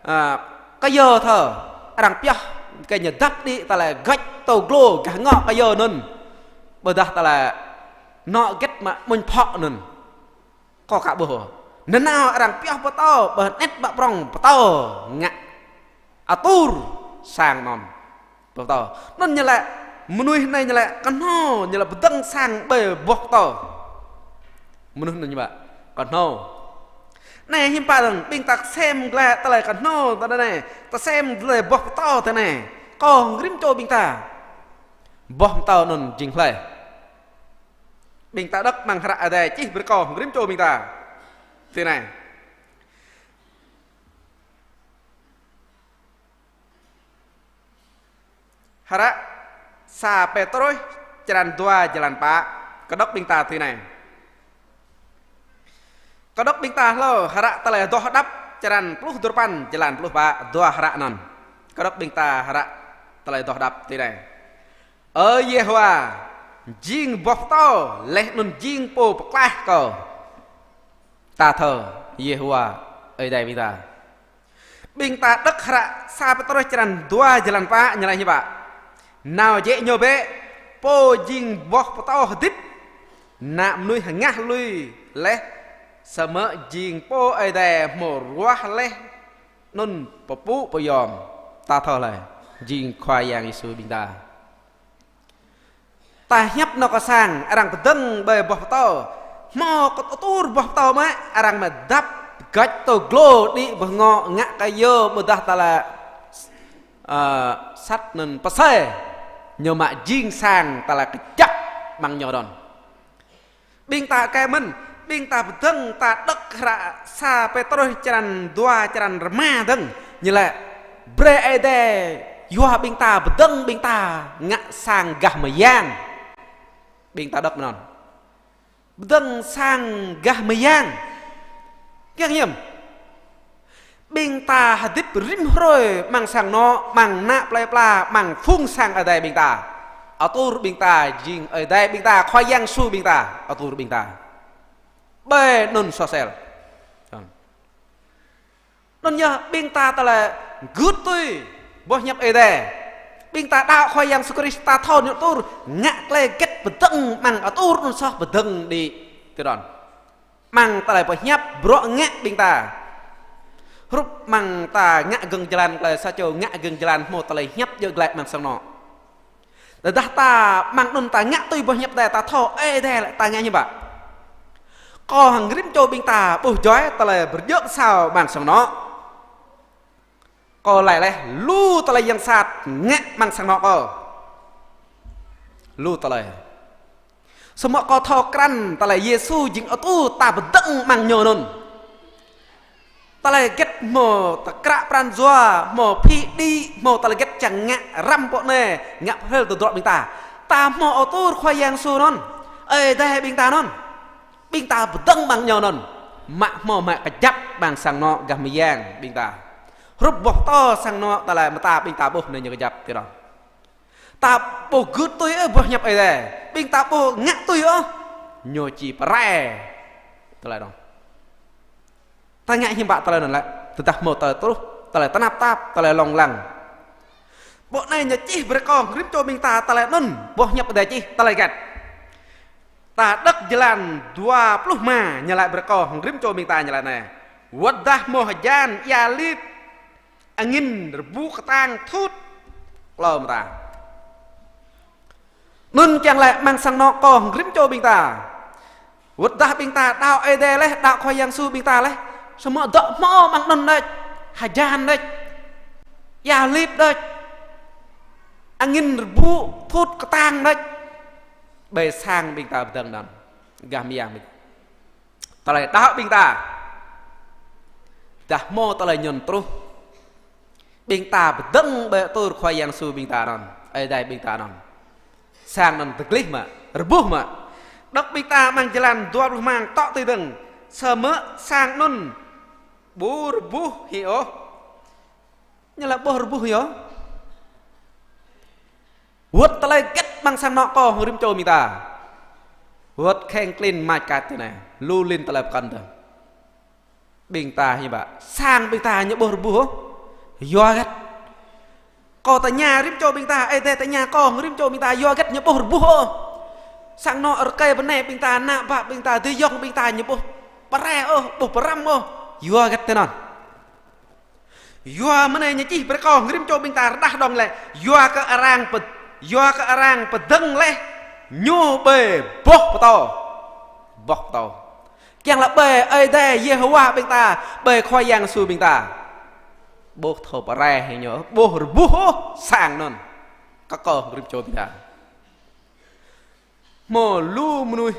a, kơyâo thơ. Arăng pioh kơ ñu dăp đĭ ta lĕ găč tô glô gah ngŏ kơyâo anŭn. Ƀôdah ta lĕ anŏ hơget mă amuñ phŏ anŭn. Kâo ka ƀuh. Nanao arăng pioh pơtâo, ƀơi anet ƀă prŏng pơtâo ngă atur sang anŭn. Pơtâo. Anŭn ñu lĕ, mơnuih anai ñu lĕ kơhnâo, ñu lĕ pơdơ̆ng sang ƀơi boh pơtâo. Mơnuih anai ñu lĕ kơhnâo. Anai hiư̆m pă dơ̆ng, ƀing ta kơsem glaĭ tơlơi kơhnâo tơ anai, ta kơsem tơlơi boh pơtâo tơ anai. Kâo hăng rĭm čô ƀing ta. Boh pơtâo anŭn jing hlơi. Ƀing ta đŏk amăng hră Ơi Adai čih brơi kâo hăng rĭm čô ƀing ta. Tui anai. Hră sa Pêtrôs črăn dua jơlan pă. Kâo đŏk ƀing ta tui anai. Kâo đŏk ƀing ta hlâo hră Tơlơi Adoh Đăp črăn pluh duarơpăn jơlan pluh pă, dua hră anŭn. Kâo đŏk ƀing ta hră Tơlơi Adoh Đăp tui anai. Ơ Yêhôwa, jing boh pơtâo, laih anŭn jing pô pơklaih kâo. Ta thâo Yêhôwa Ơi Adai ƀing ta. Ƀing ta đŏk hră sa Pêtrôs črăn dua jơlan pă ñu laĭ hiư̆m pă. Nao jĕ ñu bĕ, pô jing boh pơtâo hơdip. Ană mơnuih hơngah lui laih, samơ̆ jing pô Ơi Adai hmâo ruah laih anŭn pơpŭ pơyom. Ta thâo laih, jing Khua Yang Yêsu ƀing ta. Ta hiăp nao kơ sang, arăng pơdơ̆ng ƀơi boh pơtâo. Hmâo kơ atur boh pơtâo mă, arăng mă dăp găč tô glô đĭ ƀơi ngŏ ngă kơyâo ƀôdah ta lĕ, ơ, sat anŭn pơsai. Ñu mă jing sang ta lĕ kơjăp amăng ñu anŭn. Ƀing ta kơ mơ̆n, ƀing ta pơdơ̆ng ta đŏk hră sa Pêtrôs črăn dua črăn rơma dơ̆ng, ñu laĭ brơi Ơi Adai yua ƀing ta pơdơ̆ng ƀing ta ngă sang gah mơyang. Ƀing ta đŏk mơ̆n anŭn. Pơdơ̆ng sang gah mơyang. Kiăng hiư̆m. Ƀing ta hơdip rĭm hrơi amăng sang anŏ, amăng ană plơi pla, amăng phung sang Ơi Adai ƀing ta. Atur ƀing ta, jing Ơi Adai ƀing ta, Khua Yang Yêsu ƀing ta, atur ƀing ta. Ƀơi anŭn sosel. Anŭn yơh ƀing ta tơlơi gưt tui boh hiăp Ơi Adai. Ƀing ta đaŏ Khua Yang Yêsu Krist ta thâo ñu atur, ngă tơlơi hơget pơdơ̆ng amăng atur anŭn soh pơdơ̆ng đĭ tui anŭn. Amăng tơlơi pơhiăp bruă ngă ƀing ta. Hrup amăng ta ngă gơ̆ng jơlan tơlơi sa čô ngă gơ̆ng jơlan hmâo tơlơi hiăp djơ̆ glaĭ amăng sang anŏ. Tơdah ta amăng anŭn ta ngă tui boh hiăp Ơi Adai ta thâo Ơi Adai laĭ ta ngă hiư̆m pă. Kâo hăng rĭm čô ƀing ta ƀuh djuai tơlơi pơdjơ̆ pơsao amăng sang anŏ. Kâo laĭ laih lu tơlơi yang sat ngă amăng sang anŏ kâo. Lu tơlơi. Samơ̆ kâo thâo krăn tơlơi Yêsu jing atur ta pơdơ̆ng amăng ñu anŭn. Tơlơi hơget hmâo tơkră pran jua, hmâo phĭ đĭ, hmâo tơlơi hơget čang ngă răm pô anai, ngă pơhrêl tơdruă ƀing ta. Ta hmâo atur Khua Yang Yêsu anŭn. Ơi Adai ƀing ta anŭn. Ƀing ta pơdơ̆ng amăng ñu anŭn. Mă hmâo mă kơjăp amăng sang anŏ gah mơyang ƀing ta. Hrup boh pơtâo sang anŏ tơlơi mơta ƀing ta ƀuh anai ñu kơjăp tui anŭn. Ta ƀu gưt tui ôh boh hiăp Ơi Adai. Ƀing ta ƀu ngă tui ôh. Ñu či pơrai. Tơlơi anŭn. Ta ngă hiư̆m pă tơlơi anŭn lĕ, tơdah hmâo tơlơi truh, tơlơi tơnap tap, tơlơi lông lăng. Pô anai ñu čih brơi kơ rĭm čô ƀing ta tơlơi anŭn, boh hiăp Ơi Adai čih, tơlơi hơget. Ta đŏk jơlan dua pluh rơma ñu laĭ brơi kơ rĭm čô ƀing ta ñu laĭ anai. Wơ̆t dah hmâo hơjan, ia lip, angin rơbuh kơtang thut klâo mơta. Anŭn kiăng laĭ amăng sang anŏ kơ rĭm čô ƀing ta. Wơ̆t dah ƀing ta đaŏ Ơi Adai laih, đaŏ Khua Yang Yêsu ƀing ta laih. Samơ̆ dŏ hmâo amăng anŭn đôč, hơjan đôč, ia lip đôč, angin rơbuh thut kơtang đôč. Ƀơi sang ƀing ta pơdơ̆ng anŭn. Gah mơyang ƀing ta. Tơlơi đaŏ ƀing ta. Dah hmâo tơlơi anŭn truh, ƀing ta pơdơ̆ng ƀơi atur Khua Yang Yêsu ƀing ta anŭn, Ơi Adai ƀing ta anŭn. Sang anŭn tơglih mơ̆, rơbuh mơ̆. Đŏk ƀing ta amăng jơlan dua pluh rơma tŏ tui dơ̆ng. Samơ̆ sang anŭn ƀu rơbuh hĭ ôh. Ñu laĭ ƀu rơbuh hĭ ôh. Wơ̆t tơlơi hơget amăng sang anŏ kơ rĭm čô ƀing ta. Wơ̆t kheng klin mač kat tui anai, lu lin tơlơi pơkŏn tơ. Ƀing ta hiư̆m pă, sang ƀing ta ñu ƀu rơbuh ôh. Yua hơget. Kâo tơña rĭm čô ƀing ta, Ơi Adai tơña kơ rĭm čô ƀing ta, yua hơget ñu ƀu rơbuh ôh. Sang anŏ rơkơi bơnai ƀing ta, ană bă ƀing ta, adơi ayŏng ƀing ta ñu ƀu pơrai ôh, ƀu pơrăm ôh. Yua hơget tui anŭn. Yua mơ̆ng anai ñu čih brơi kơ rĭm čô ƀing ta rơđah đŏng lĕ, yua kơ arăng pơ-, yua kơ arăng pơdơ̆ng laih ñu ƀơi boh pơtâo. Boh pơtâo. Kiăng laĭ ƀơi Ơi Adai Yêhôwa ƀing ta, ƀơi Khua Yang Yêsu ƀing ta. Ƀu thâo pơrai hĭ ñu, ƀu rơbuh ôh sang anŭn. Kơ kơ rĭm čô ƀing ta. Hmâo lu mơnuih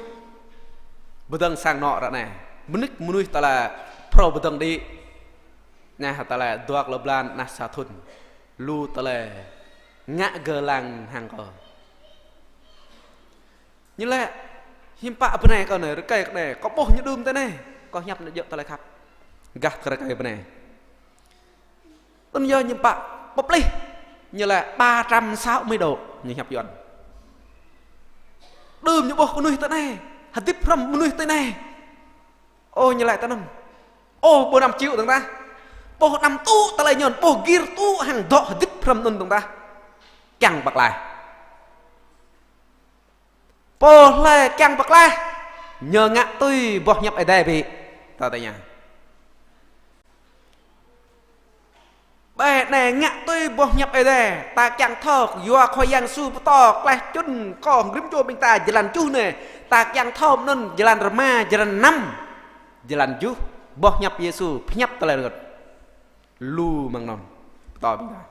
pơdơ̆ng sang anŏ ră anai. Mơnuih, mơnuih tơlơi phrâo pơdơ̆ng đĭ. Anai tơlơi dua klâo blan, anai sa thŭn. Lu tơlơi ngă gơlang hăng kâo. Ñu laĭ, hiư̆m pă bơnai kâo anai, rơkơi kơ anai, kâo ƀuh ñu đưm tui anai. Kâo hiăp anai djơ̆ tơlơi khăp. Gah kơ rơkơi bơnai. Anŭn yơh ñu pă pơplih. Ñu laĭ ba trăm sáu mươi độ. Ñu hiăp Yuan. Đưm ñu ƀuh mơnuih tui anai. Hơdip hrŏm mơnuih tui anai. Ơ, ñu laĭ tui anŭn. Ơ, ƀu năm triệu dơ̆ng tah. Ƀuh năm tŭ tơlơi anŭn. Ƀuh gir tŭ hăng dŏ hơdip hrŏm anŭn dơ̆ng tah. Kiăng pơklaih. Pô hlơi kiăng pơklaih, ñu ngă tui boh hiăp Ơi Adai ƀiă. Ta tơña. Ƀơi anai ngă tui boh hiăp Ơi Adai, ta kiăng thâo yua Khua Yang Yêsu pơtô klaih čun kơ rĭm čô ƀing ta jơlan tơjuh anai, ta kiăng thâo anŭn jơlan rơma, jơlan năm, jơlan tơjuh, boh hiăp Yêsu, pơhiăp tơlơi rơngơ̆t. Lu mơ̆ng anŭn. Pơtô ƀing ta.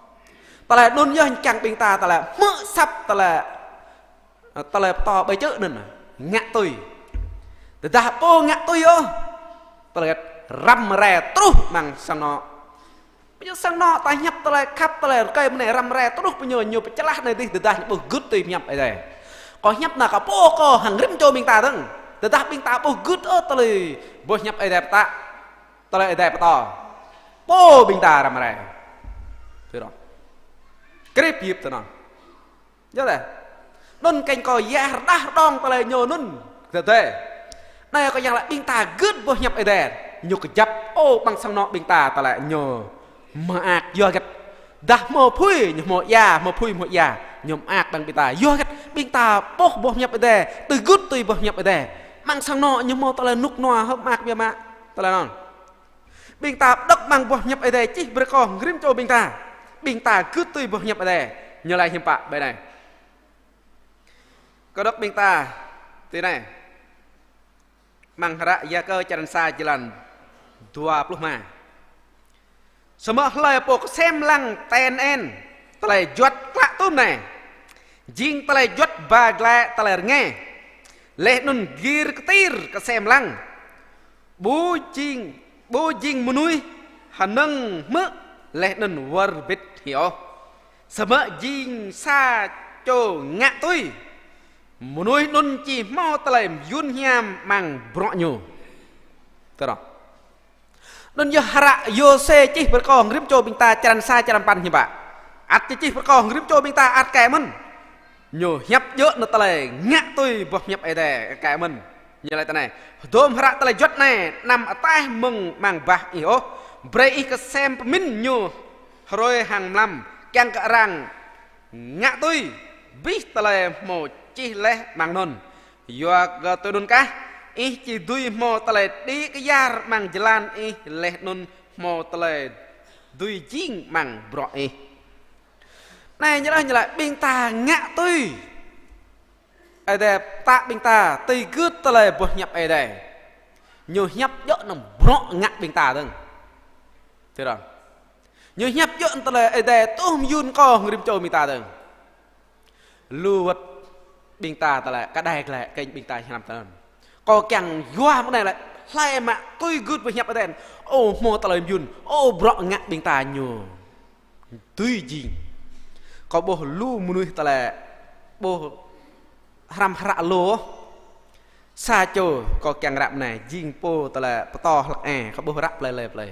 Tơlơi anŭn yơh kiăng ƀing ta tơlơi hmư̆ asăp tơlơi, tơlơi pơtô ƀơi čư̆ anŭn. Ngă tui. Tơdah pô ngă tui ôh. Tơlơi răm rai truh amăng sang anŏ. Pơñu sang anŏ ta hiăp tơlơi khăp tơlơi rơkơi mơnai răm rai truh pơñu ñu pơčơlah anai dih tơdah ñu ƀu gưt tui hiăp Ơi Adai. Kâo hiăp anai kơ pô kâo hăng rĭm čô ƀing ta dơ̆ng. Tơdah ƀing ta ƀu gưt ôh tơlơi boh hiăp Ơi Adai pơtă. Tơlơi Ơi Adai pơtô. Pô ƀing ta răm rai. Tui anŭn. Krip hip tui anŭn. Yơh tơdah. Anŭn kơnh kâo yah rơđah rơđông tơlơi ñu anŭn. Tơdah. Anai kâo yah laĭ ƀing ta gưt boh hiăp Ơi Adai. Ñu kơjăp ôh amăng sang anŏ ƀing ta tơlơi ñu mơak yua hơget. Dah hmâo apui, ñu hmâo ia, hmâo apui, hmâo ia. Ñu mơak ƀing ƀing ta. Yua hơget ƀing ta ƀuh boh hiăp Ơi Adai. Tui gưt tui boh hiăp Ơi Adai. Amăng sang anŏ ñu hmâo tơlơi rơnŭk rơnua hơ̆k mơak biă mă. Tơlơi anŭn. Ƀing ta pơđŏk amăng boh hiăp Ơi Adai čih brơi kơ rĭm čô ƀing ta. Ƀing ta gưt tui boh hiăp Ơi Adai. Ñu laĭ hiư̆m pă ƀơi anai. Kâo đŏk ƀing ta tui anai. Amăng hră Yakơ črăn sa jơlan dua pluh rơma. Samơ̆ hlơi pô kơsem lăng ten en tơlơi juăt klă tŭm anai. Jing tơlơi juăt ba glaĭ tơlơi rơngai. Laih anŭn gir kơtir kơsem lăng. Ƀu jing, ƀu jing mơnuih hơnơ̆ng hmư̆ laih anŭn wơr bĭt hĭ ôh. Samơ̆ jing sa čô ngă tui. Mơnuih anŭn či hmâo tơlơi mơyŭn hiam amăng bruă ñu. Tơdah. Anŭn yơh hră Yôsuê čih brơi kơ rĭm čô ƀing ta črăn sa črăn păn hiư̆m pă. Ăt čih brơi kơ rĭm čô ƀing ta ăt kơ mơ̆n. Ñu hiăp djơ̆ anŭn tơlơi ngă tui boh hiăp Ơi Adai kơ mơ̆n. Ñu laĭ tui anai: Hơdôm hră tơlơi juăt anai anăm ataih mơ̆ng amăng bah ih ôh, brơi ih kơsem pơmĭn ñu hrơi hăng mlam, kiăng kơ arăng ngă tui abih tơlơi hmâo čih laih amăng anŭn. Yua kơ tui anŭn kah, ih či dưi hmâo tơlơi đĭ kyar amăng jơlan ih, laih anŭn hmâo tơlơi dưi jing amăng bruă ih. Anai ñu laĭ, ñu laĭ ƀing ta ngă tui Ơi Adai pơtă ƀing ta tui gưt tơlơi boh hiăp Ơi Adai. Ñu hiăp djơ̆ anŭn bruă ngă ƀing ta dơ̆ng. Tui anŭn. Ñu hiăp djơ̆ anŭn tơlơi Ơi Adai tuh mơyun kơ hơngrĭm čô ƀing ta dơ̆ng. Lu wơ̆t ƀing ta tơlơi kơđai glaĭ kơnh ƀing ta hrăm tơnăn. Kâo kiăng yua mơ̆ng anai lĕ, hlơi mă tui gưt boh hiăp Ơi Adai, ơ, hmâo tơlơi mơyun, ơ, bruă ngă ƀing ta ñu dưi jing. Kâo ƀuh lu mơnuih tơlơi ƀuh hrăm hră lu. Sa čô kâo kiăng răp anai, jing pô tơlơi pơtô hlăk ê, kâo ƀuh răp plơi plơi plơi.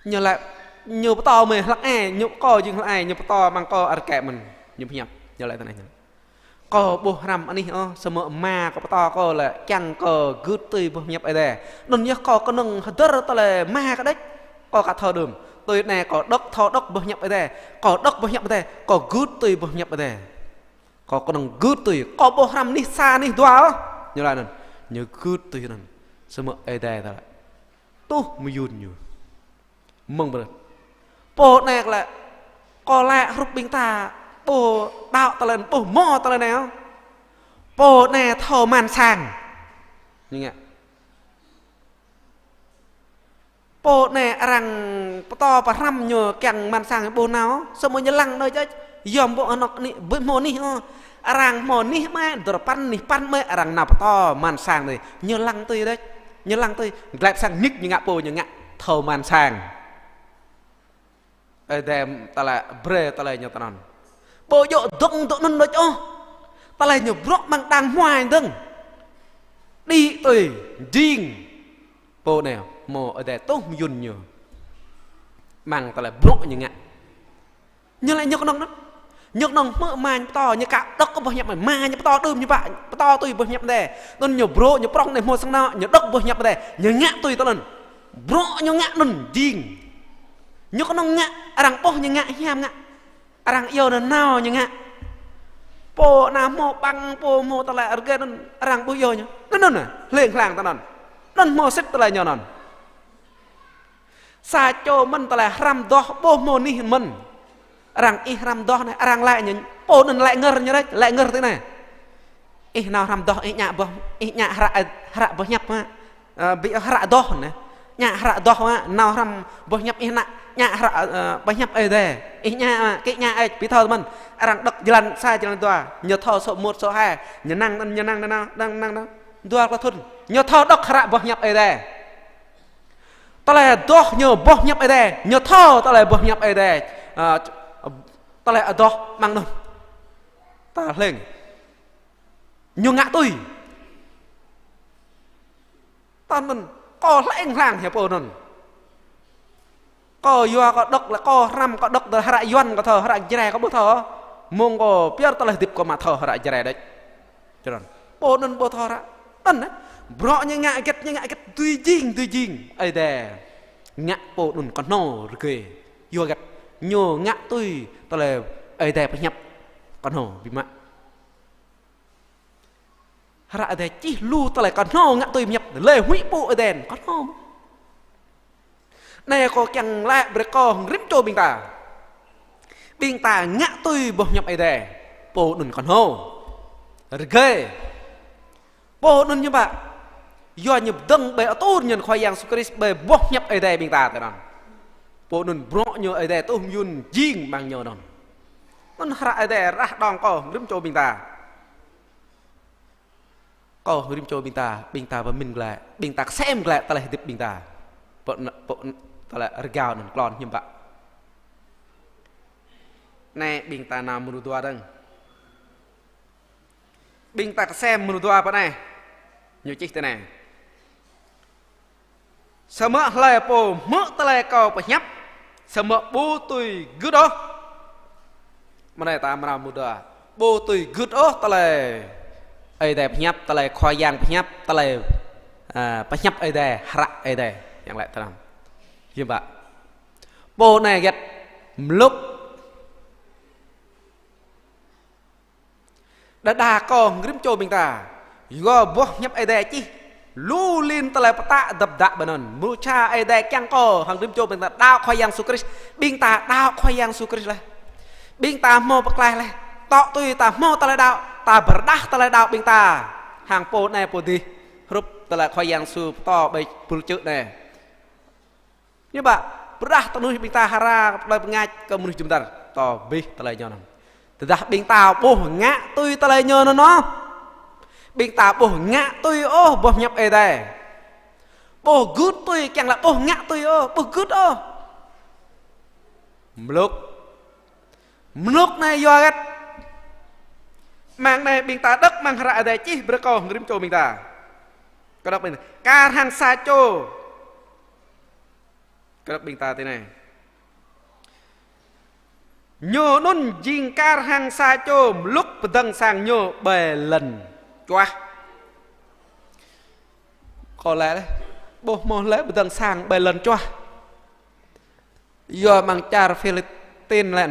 Ñu laĭ, ñu pơtô mơ̆ hlăk ê, ñu kâo jing hlăk ê, ñu pơtô amăng kâo arke mơ̆n, ñu pơhiăp, ñu laĭ tui anai. Kâo ƀuh hrăm anih ôh, samơ̆ ama kâo pơtô kâo lĕ kiăng kơ gưt tui boh hiăp Ơi Adai. Anŭn yơh kâo kơnơ̆ng hơdơr tơlơi ama kâo đĕč. Kâo aka thâo đưm. Tui anai kâo đŏk, thâo đŏk boh hiăp Ơi Adai. Kâo đŏk boh hiăp Ơi Adai. Kâo gưt tui boh hiăp Ơi Adai. Kâo kơnơ̆ng gưt tui. Kâo ƀuh hrăm anih sa anih dua ôh. Ñu laĭ anŭn. Ñu gưt tui anŭn. Samơ̆ Ơi Adai ta laĭ tuh mơyun ñu. Mơ̆ng brơi. Pô anai lĕ, kâo laĭ hrup ƀing ta, ƀu đaŏ tơlơi, ƀu hmâo tơlơi anai ôh. Pô anai thâo man sang. Ñu ngă. Pô anai arăng pơtô pơhrăm ñu kiăng man sang ƀu nao, samơ̆ ñu lăng đơi jĕ, yom ƀu anŏ anih, ƀu hmâo anih ôh. Arăng hmâo anih mơ̆, dơr păn anih păn mơ̆, arăng nao pơtô man sang đơi. Ñu lăng tui đĕč, ñu lăng tui. Glaĭ pơ sang nik ñu ngă pô ñu ngă thâo man sang. Ơi Adai tơlơi brơi tơlơi ñu tui anŭn. Ƀu djơ̆ dơ̆ng tui anŭn đôč ôh. Tơlơi ñu bruă amăng đang hmua dơ̆ng. Đĭ tui, jing. Pô anai, hmâo Ơi Adai tuh mơyun ñu. Amăng tơlơi bruă ñu ngă. Ñu laĭ ñu kơnơ̆ng anŭn. Ñu kơnơ̆ng hmư̆ ama ñu pơtô, ñu aka đŏk boh hiăp, ama ñu pơtô đưm ñu pă, pơtô tui boh hiăp Ơi Adai. Anŭn ñu bruă, ñu prŏng anai hmâo sang anŏ, ñu đŏk boh hiăp Ơi Adai. Ñu ngă tui tơlơi anŭn. Bruă ñu ngă anŭn jing. Ñu kơnơ̆ng ngă, arăng ƀuh ñu ngă hiam ngă. Arăng iâu nanao ñu ngă. Pô anai hmâo ƀăng, pô hmâo tơlơi rơgơi anŭn, arăng ƀu iâu ñu. Anŭn anŭn, hlêng hlang tui anŭn. Anŭn hmâo sĭt tơlơi ñu anŭn. Sa čô mơ̆n tơlơi hrăm adoh ƀu hmâo anih mơ̆n. Arăng ih hrăm adoh anai, arăng laĭ ñu, pô anŭn laĭ ngơr ñu đĕč, laĭ ngơr tui anai. Ih nao hrăm adoh, ih ngă boh, ih ngă hră, hră boh hiăp mă. Ơ, ƀu hră adoh anai. Ngă hră adoh mă, nao hrăm boh hiăp ih ngă, ngă hră, ơ, boh hiăp Ơi Adai. Ih ngă mă, kĭ ngă ĕč, ƀu thâo mơ̆n. Arăng đŏk jơlan sa jơlan dua, ñu thâo số một số hai, ñu năng, ñu năng, năng, năng, năng, năng. Dua klâo thŭn, ñu thâo đŏk hră boh hiăp Ơi Adai. Tơlơi adoh ñu boh hiăp Ơi Adai, ñu thâo tơlơi boh hiăp Ơi Adai. Ơ, tơlơi adoh amăng anŭn. Ta hlêng. Ñu ngă tui. Tui anŭn, kâo hlêng hlang hia pô anŭn. Kâo yua kâo đŏk lĕ kâo hrăm kâo đŏk tơlơi hră Yuan kâo thâo, hră Jrai kâo ƀu thâo. Mơ̆ng kâo pơyơr tơlơi hơdip kâo mă thâo hră Jrai đĕč. Tui anŭn. Pô anŭn ƀu thâo hră. Anŭn, ơ, bruă ñu ngă hơget, ñu ngă hơget dưi jing, dưi jing. Ơi Adai ngă pô anŭn kơhnâo rơgơi. Yua hơget ñu ngă tui tơlơi Ơi Adai pơhiăp kơhnâo biă mă. Hră Ơi Adai čih lu tơlơi kơhnâo ngă tui boh hiăp, tơlơi huĭ pô Ơi Adai kơhnâo. Anai kâo kiăng laĭ brơi kơ hơngrĭm čô ƀing ta. Ƀing ta ngă tui boh hiăp Ơi Adai. Pô anŭn kơhnâo. Rơgơi. Pô anŭn ñu ƀă. Yua ñu pơdơ̆ng ƀơi atur ñu Khua Yang Yêsu Krist ƀơi boh hiăp Ơi Adai ƀing ta tui anŭn. Pô anŭn bruă ñu Ơi Adai tuh mơyun jing amăng ñu anŭn. Anŭn hră Ơi Adai rah đong kơ hơngrĭm čô ƀing ta. Kơ hơngrĭm čô ƀing ta, ƀing ta pơmĭn glaĭ, ƀing ta kơsem glaĭ tơlơi hơdip ƀing ta. Pô, pô, tơlơi rơgao anŭn klon hiư̆m pă. Anai ƀing ta nao mrô dua dơ̆ng. Ƀing ta kơsem mrô dua pơ anai. Ñu čih tui anai. Samơ̆ hlơi pô hmư̆ tơlơi kâo pơhiăp, samơ̆ ƀu tui gưt ôh. Mơ̆ng anai ta amra mŭt dah. Ƀu tui gưt ôh tơlơi Ơi Adai pơhiăp, tơlơi Khua Yang pơhiăp, tơlơi, a, pơhiăp Ơi Adai, hră Ơi Adai. Yang lĕ tơnăm. Hiư̆m pă. Pô anai hơget mlŭk. Đơđa kơ hăng rĭm čô ƀing ta. Yua boh hiăp Ơi Adai čih. Lu lin tơlơi pơtă dăp dă ƀơi anŭn. Mrô ča Ơi Adai kiăng kơ hăng rĭm čô ƀing ta đaŏ Khua Yang Yêsu Krist. Ƀing ta đaŏ Khua Yang Yêsu Krist laih. Ƀing ta hmâo pơklaih laih. Tŏ tui ta hmâo tơlơi đaŏ. Ta pơrơđah tơlơi đaŏ ƀing ta. Hăng pô anai pô adih. Hrup tơlơi Khua Yang Yêsu pơtô ƀơi pul čư̆ anai. Hiư̆m pă, pơrơđah tơnuih ƀing ta hơra tơlơi pơngač kơ mơnuih jum dar. Tơ abih tơlơi ñu anŭn. Tơdah ƀing ta ƀuh ngă tui tơlơi ñu anŭn. Ƀing ta ƀuh ngă tui ôh boh hiăp Ơi Adai. Ƀuh gưt tui, kiăng laĭ ƀuh ngă tui ôh, ƀuh gưt ôh. Mlŭk. Mlŭk anai yua hơget. Mơ̆ng anai ƀing ta đŏk mơ̆ng hră Ơi Adai čih brơi kơ hăng rĭm čô ƀing ta. Kơ đŏk ƀing ta. Kar hăng sa čô. Kơ đŏk ƀing ta tui anai. Ñu anŭn jing kar hăng sa čô mlŭk pơdơ̆ng sang ñu ƀơi lŏn čuah. Kơ lĕ, ƀuh hmâo lĕ pơdơ̆ng sang ƀơi lŏn čuah. Yua mơ̆ng čar Philistin lĕ.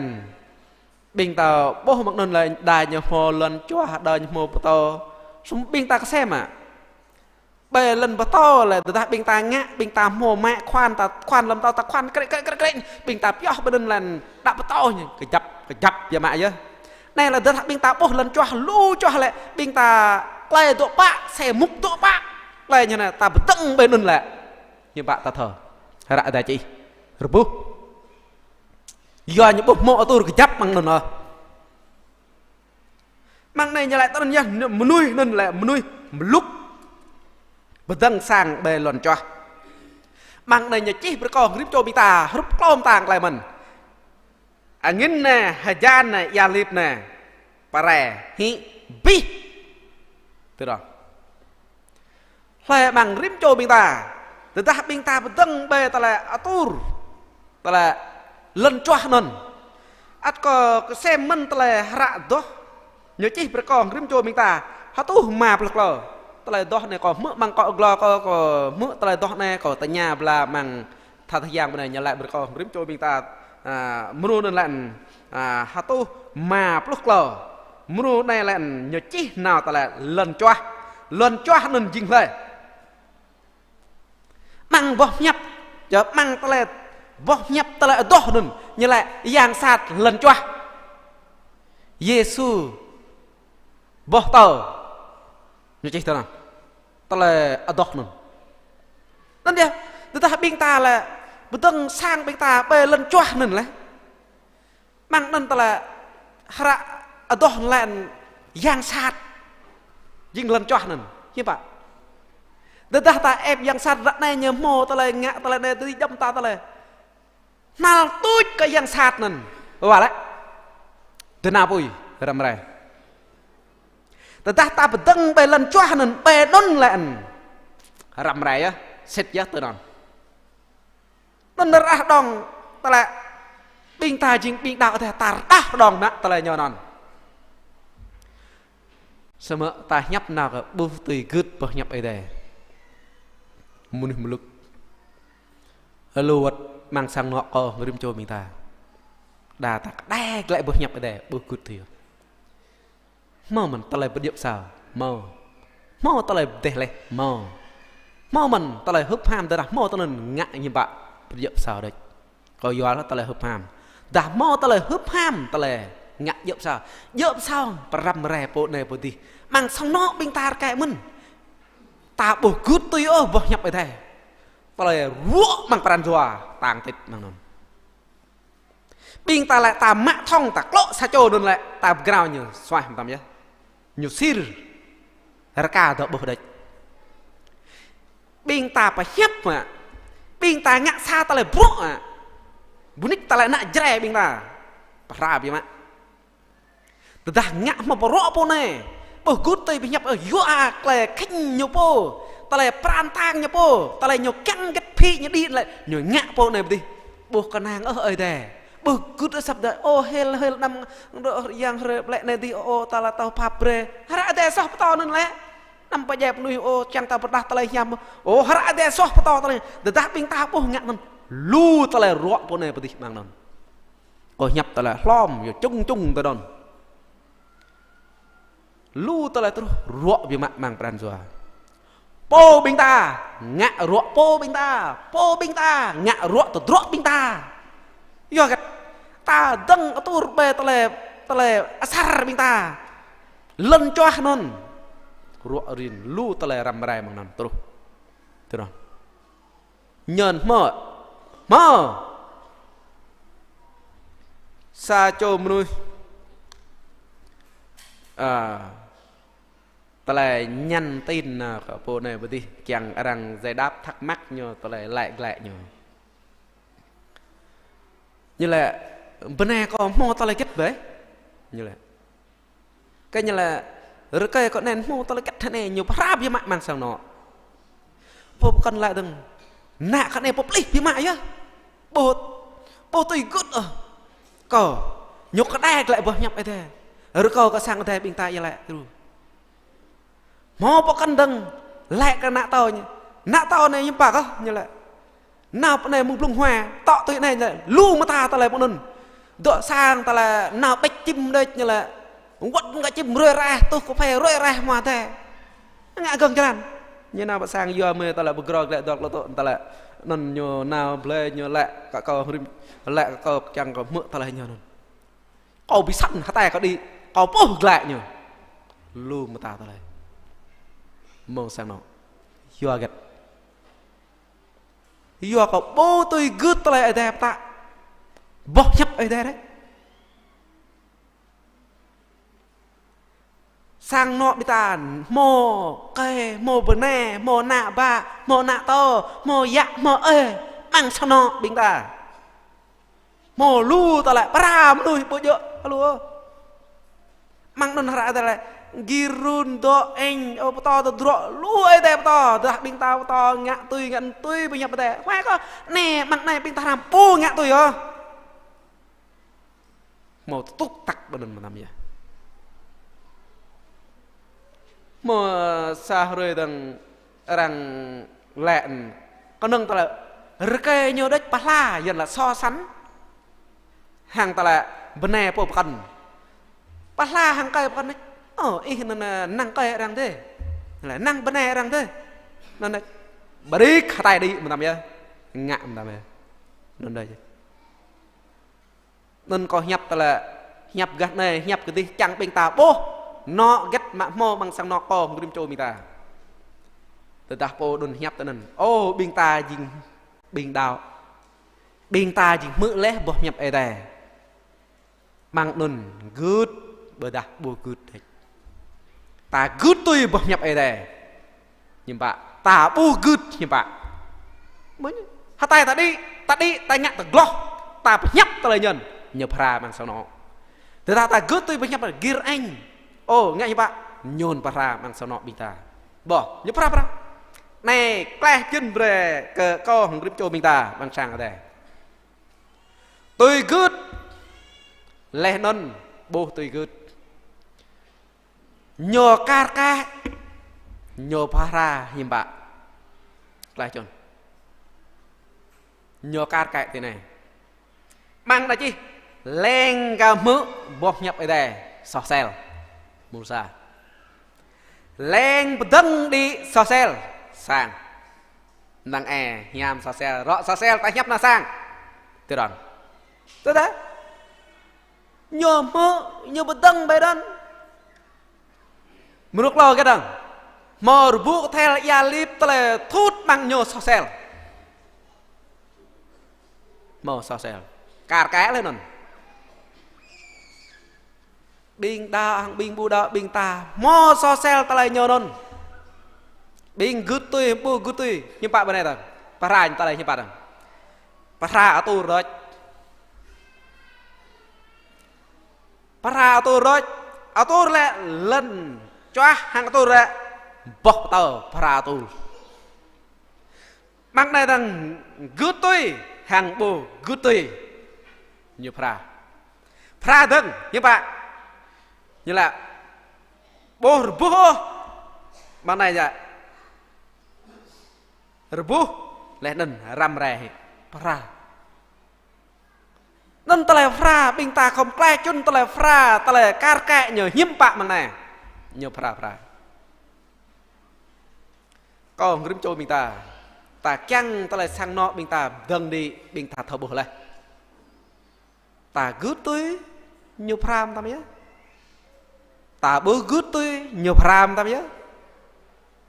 Ƀing ta ƀuh mơ̆ng anŭn lĕ đa ñu hmâo lŏn čuah, đa ñu hmâo pơtâo. Sum ƀing ta kơsem mă. Ƀơi lŏn pơtâo lĕ, tơdah ƀing ta ngă, ƀing ta hmâo mă khuan, ta khuan lŏn pơtâo, ta khuan krĕ, krĕ, krĕ, krĕ. Ƀing ta pioh ƀơi anŭn lĕ, đă pơtâo ñu, kơjăp, kơjăp yơh mă yơh. Anai lĕ tơdah ƀing ta ƀuh lŏn čuah, lu čuah lĕ, ƀing ta tơlơi dŏ pă, se mŭk dŏ pă. Tơlơi ñu anai, ta pơdơ̆ng ƀơi anŭn lĕ. Hiư̆m pă ta thâo. Hră Ơi Adai čih. Rơbuh. Yua ñu ƀuh hmâo atur kơjăp mơ̆ng anŭn ôh. Mơ̆ng anai ñu laĭ tui anŭn yơh, mơnuih anŭn lĕ mơnuih mlŭk. Pơdơ̆ng sang ƀơi lŏn čuah. Mơ̆ng anai ñu čih brơi kơ hăng rĭm čô ƀing ta, hrup klŏm tang tơlơi mơ̆n. Angĭn anai, hơjan anai, ia lip anai. Pơrai, hĭ, abih. Tui anŭn. Hlơi mơ̆ng rĭm čô ƀing ta. Tơdah ƀing ta pơdơ̆ng ƀơi tơlơi atur. Tơlơi lŏn čuah anŭn. Ăt kơ kơsem mơ̆n tơlơi hră adoh. Ñu čih brơi kơ hăng rĭm čô ƀing ta. Hơtuh rơma pluh klâo. Tơlơi adoh anai kâo hmư̆ mơ̆ng akŏ glô kâo, kâo hmư̆ tơlơi adoh anai kâo tơña bla mơ̆ng Tha tơhiang ƀơi anai ñu laĭ brơi kơ rĭm čô ƀing ta, a, mrô anŭn lĕ, a, hơtuh rơma pluh klâo. Mrô anai lĕ ñu čih nao tơlơi lŏn čuah. Lŏn čuah anŭn jing hlơi. Mơ̆ng boh hiăp, čơ mơ̆ng tơlơi, boh hiăp tơlơi adoh anŭn, ñu laĭ yang sat lŏn čuah. Yêsu boh tơ. Ñu čih tui anŭn. Tơlơi adoh anŭn. Anŭn yơh, tơdah ƀing ta lĕ, pơdơ̆ng sang ƀing ta ƀơi lŏn čuah anŭn lĕ. Mơ̆ng anŭn tơlơi hră adoh lĕ yang sat. Jing lŏn čuah anŭn. Hiư̆m pă. Tơdah ta ĕp yang sat ră anai ñu hmâo tơlơi ngă tơlơi anai tui jăm ta tơlơi. Hnal tuč kơ yang sat anŭn. Wa lĕ. Dơna apui, răm rai. Tơdah ta pơdơ̆ng ƀơi lŏn čuah anŭn, ƀơi anŭn lĕ. Răm rai yơh, sĭt yơh tui anŭn. Anŭn rơđah dơ̆ng, tơlơi ƀing ta jing ƀing đaŏ tơdah ta rơđah dơ̆ng mă tơlơi ñu anŭn. Samơ̆ ta hiăp nao kơ ƀuh tui gưt boh hiăp Ơi Adai. Mơnuih mlŭk. Lu wơ̆t mơ̆ng sang anŏ kâo rĭm čô ƀing ta. Đa ta kơđai glaĭ boh hiăp Ơi Adai, ƀuh gưt tui. Hmâo mơ̆n tơlơi pơdjơ̆ pơsao, hmâo. Hmâo tơlơi pơdeh laih, hmâo. Hmâo mơ̆n tơlơi hŭp ham, tơdah hmâo tơlơi ngă hiư̆m pă pơdjơ̆ pơsao đôč. Kâo yua lĕ tơlơi hŭp ham. Dah hmâo tơlơi hŭp ham, tơlơi ngă djơ̆ pơsao. Djơ̆ pơsao, pơrăm rai pô anai pô adih. Mơ̆ng sang anŏ ƀing ta rơkơi mơ̆n. Ta ƀuh gưt tui ôh boh hiăp Ơi Adai. Tơlơi ruă mơ̆ng pran jua, tang tit mơ̆ng anŭn. Ƀing ta lĕ ta mă thŏng, ta klŏ sa čô anŭn lĕ, ta pơgrao ñu, suaih mơtam yơh. Ñu sir. Rơka dŏ ƀuh đôč. Ƀing ta pơhiăp mă. Ƀing ta ngă sa tơlơi bruă mă. Ƀu nik tơlơi ană Jrai ƀing ta. Pơhra biă mă. Tơdah ngă hmâo bruă pô anai. Ƀuh gưt tui pơhiăp, ơ, yua tơlơi khĭn ñu pô. Tơlơi pran tang ñu pô. Tơlơi ñu kiăng gĕt phĭ ñu đĭ lĕ. Ñu ngă pô anai pơdih. Ƀuh kơnang ôh Ơi Adai. Ơ, gưt asăp đơi. Ơ, hil, hil anăm, đơ, yang hrơi ƀlĕ anai dih, ơ, ta lĕ tơlơi pap brơi. Hră Adai soh pơtô anŭn lĕ. Anăm pơdjai mơnuih, ơ, čang ta pơrơđah tơlơi hiam. Ơ, Hră Adai soh pơtô tơlơi. Tơdah ƀing ta ƀuh ngă anŭn. Lu tơlơi ruă pơ anai pơ adih mơ̆ng anŭn. Kâo hiăp tơlơi hlom, yua čung čung tơdron. Lu tơlơi truh ruă biă mă amăng pran jua. Pô ƀing ta, ngă ruă pô ƀing ta, pô ƀing ta, ngă ruă tơdruă ƀing ta. Yua hơget? Ta dơ̆ng atur ƀơi tơlơi, tơlơi asar ƀing ta. Lŏn čuah anŭn. Ruă rin lu tơlơi răm rai amăng anŭn truh. Tơdron. Ñơn hmâo. Hmâo. Sa čô mơnuih. À, tơlơi nhắn tin, à, kơ pô anai pơ adih, kiăng arăng giải đáp thắc mắc ñu, tơlơi laĭ glaĭ ñu. Ñu laĭ, bơnai kâo hmâo tơlơi hơget bĕ? Ñu laĭ. Kơ ñu laĭ, rơkơi kâo anai hmâo tơlơi hơget hă anai, ñu pơhrăm biă mă amăng sang anŏ. Pô pơkŏn laĭ dơ̆ng, ană kâo anai pơplih biă mă yơh. Ƀu, ƀu tui gưt ôh. Kâo, ñu kơđai glaĭ boh hiăp Ơi Adai. Rơkâo kơ sang Ơi Adai ƀing ta iâu laĭ truh. Hmâo pơkŏn dơ̆ng, laĭ kơ ană tâo ñu. Ană tâo anai hiư̆m pă kơ, ñu laĭ. Nao pơ anai mơ̆ng blung hua, tŏ tui anai lĕ, lu mơta tơlơi pơ anŭn. Dŏ sang tơlơi nao ƀĕč čim đôč ñu lĕ. Wơ̆t ngă čim ruai raih, tuh kơphê ruai raih hmua tê. Ngă gơ̆ng jơlan. Ñu nao pơ sang yua mơi tơlơi pơgrô glaĭ dŏ lŏ tŏ tơlơi. Anŭn ñu nao blơi ñu laĭ kơ kâo rĭm, laĭ kơ kâo kiăng kơ hmư̆ tơlơi ñu anŭn. Kâo ƀu săn hơtai kâo đĭ, kâo ƀuh glaĭ ñu. Lu mơta tơlơi. Mơ̆ng sang anŏ. Yua hơget? Yua kâo ƀu tui gưt tơlơi Ơi Adai pơtă. Boh hiăp Ơi Adai đơi. Sang anŏ ƀing ta hmâo kơi, hmâo bơnai, hmâo ană bă, hmâo ană tâo, hmâo yă, hmâo ơi, amăng sang anŏ ƀing ta. Hmâo lu tơlơi pơrăm mơnuih ƀu djơ̆, hơlu. Amăng anŭn hră tơlơi, gir run dŏ ĕng, ơ, pơtô tơdruă, lu Ơi Adai pơtô, dah ƀing ta pơtô, ngă tui, ngă tui, ƀing hiăp Ơi Adai. Huai kơ, anai, amăng anai ƀing ta hrăm, ƀu ngă tui ôh. Hmâo tŭk tăk ƀơi anŭn mơtam yơh. Hmâo sa hrơi dơ̆ng arăng laĭ, kơnơ̆ng tơlơi rơkơi ñu đôč pơhla, yua lĕ so sánh. Hăng tơlơi bơnai pô pơkŏn. Pơhla hăng rơkơi pơkŏn đôč. Ơ, ih anŭn, ơ, năng rơkơi arăng dê. Lĕ năng bơnai arăng dê. Anŭn đôč. Ƀrĭk hơtai đĭ mơtam yơh. Ngă mơtam yơh. Anŭn đôč. Anŭn kâo hiăp tơlơi, hiăp gah anai, hiăp gah adih, čang ƀing ta ƀuh, anŏ hơget mă hmâo amăng sang anŏ kâo hăng rĭm čô ƀing ta. Tơdah pô đŭn hiăp tui anŭn. Ơ, ƀing ta jing ƀing đaŏ. Ƀing ta jing hmư̆ laih boh hiăp Ơi Adai. Amăng anŭn gưt, ƀôdah ƀu gưt đôč. Ta gưt tui boh hiăp Ơi Adai. Hiư̆m pă, ta ƀu gưt hiư̆m pă. Mơ̆n, hơtai ta đĭ, ta đĭ, ta ngă tơgloh, ta pơhiăp tơlơi ñu, ñu pơhrăm amăng sang anŏ. Tơdah ta gưt tui pơhiăp gir ĕng. Ơ, ngă hiư̆m pă, ñu pơhrăm amăng sang anŏ ƀing ta. Ƀôh, ñu pơhrăm, pơhrăm. Anai, klaih jing brơi kơ kâo hăng rĭm čô ƀing ta, amăng sang Ơi Adai. Tui gưt, laih anŭn, ƀu tui gưt. Ñu kar kaĭ, ñu pơhrăm hiư̆m pă. Klaih čun. Ñu kar kaĭ tui anai. Amăng anai čih, leng kơ hmư̆ boh hiăp Ơi Adai, soh sel. Mrô sa. Leng pơdơ̆ng đĭ soh sel, sang. Năng ai hiam soh sel, rŏ soh sel, ta hiăp nao sang. Tui anŭn. Tui tah. Ñu hmư̆, ñu pơdơ̆ng ƀơi anŭn. Mrô klâo hơget dơ̆ng. Hmâo rơbŭ kơthel ia lip tơlơi thut amăng ñu soh sel. Hmâo soh sel. Kar kaĭ laih anŭn. Ƀing đaŏ hăng ƀing ƀu đaŏ ƀing ta. Hmâo soh sel tơlơi ñu anŭn. Ƀing gưt tui, ƀu gưt tui. Hiư̆m pă ƀơi anai dơ̆ng. Pơhrăm tơlơi hiư̆m pă dơ̆ng. Pơhrăm atur đôč. Pơhrăm atur đôč, atur lĕ lŏn čuah hăng atur lĕ boh pơtâo pơhrăm atur. Amăng anai dơ̆ng gưt tui hăng ƀu gưt tui. Ñu phara. Phara dơ̆ng, hiư̆m pă. Ñu laĭ ƀu rơbuh ôh. Mơ̆ng anai yơh. Rơbuh, laih anŭn răm rai hĭ. Phara. Anŭn tơlơi phara, ƀing ta khŏm klaih čun tơlơi phara, tơlơi kar kaĭ ñu hiư̆m pă mơ̆ng anai. Ñu phara phara. Kâo hăng rĭm čô ƀing ta. Ta kiăng tơlơi sang anŏ ƀing ta dơ̆ng đĭ, ƀing ta thâo ƀuh laih. Ta gưt tui ñu phara mơtam yơh. Ta ƀu gưt tui ñu phara mơtam yơh.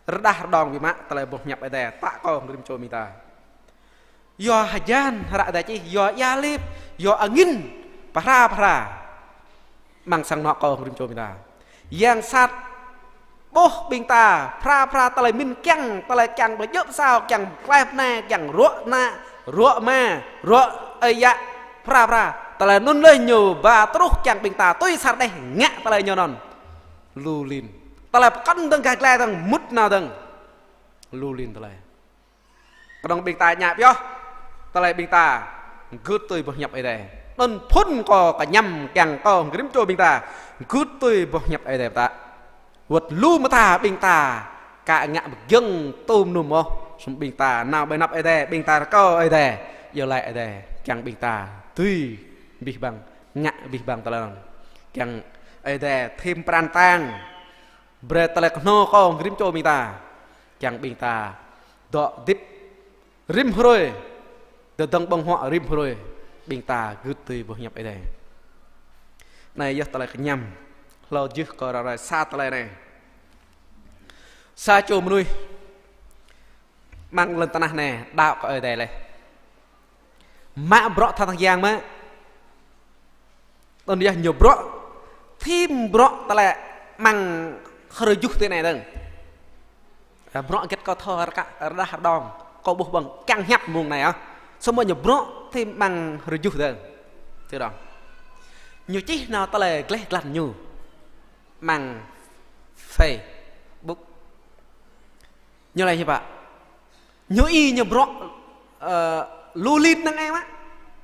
Rơđah rơđong biă mă tơlơi boh hiăp Ơi Adai, ta kâo hăng rĭm čô ƀing ta. Yua hơjan hră Ơi Adai čih, yua ia lip, yua angĭn, phara phara. Amăng sang anŏ kâo hăng rĭm čô ƀing ta. Yang sat ƀuh ƀing ta, phara phara tơlơi mĭn kiăng, tơlơi kiăng ƀlĕ djơ̆ pơsao, kiăng klaih bơnai, kiăng ruă ană, ruă ama, ruă ơi yă, phara phara. Tơlơi anŭn laih ñu ba truh kiăng ƀing ta tui sa rơđeh ngă tơlơi ñu anŭn. Lu lin. Tơlơi pơkŏn dơ̆ng gah glai dơ̆ng, mŭt nao dơ̆ng. Lu lin tơlơi. Kơnơ̆ng ƀing ta ñă pioh, tơlơi ƀing ta gưt tui boh hiăp Ơi Adai. Anŭn phŭn kâo kơñăm kiăng kâo hăng rĭm čô ƀing ta gưt tui boh hiăp Ơi Adai pơtă. Wơ̆t lu mơta ƀing ta ka ngă pơgiŏng tŭm num ôh, sum ƀing ta nao ƀơi anăp Ơi Adai, ƀing ta rơkâo Ơi Adai, iâu laĭ Ơi Adai, kiăng ƀing ta tui abih bang, ngă abih bang tơlơi anŭn. Kiăng Ơi Adai thêm pran tang, brơi tơlơi kơhnâo kâo hăng rĭm čô ƀing ta, kiăng ƀing ta dŏ hơdip rĭm hrơi, dơ̆ng ƀơ̆ng huă rĭm hrơi, ƀing ta gưt tui boh hiăp Ơi Adai. Anai yơh tơlơi kơñăm, hlâo jưh kâo ră ruai sa tơlơi anai. Sa čô mơnuih amăng lŏn tơnah anai, đaŏ kơ Ơi Adai laih. Mă bruă tha tang yang mă. Anŭn yơh ñu bruă, thim bruă tơlơi amăng hrơi juh tui anai dơ̆ng. Bruă hơget kâo thâo rơkă rơđah rơđong, kâo ƀuh ƀơ̆ng kiăng hiăp mơ̆ng anai ah. Samơ̆ ñu bruă thim amăng hrơi juh dơ̆ng. Tui anŭn. Ñu čih nao tơlơi gleh glăn ñu amăng Facebook. Ñu laĭ hiư̆m pă. Ñu i ñu bruă, ơ, lu lin năng ai mă.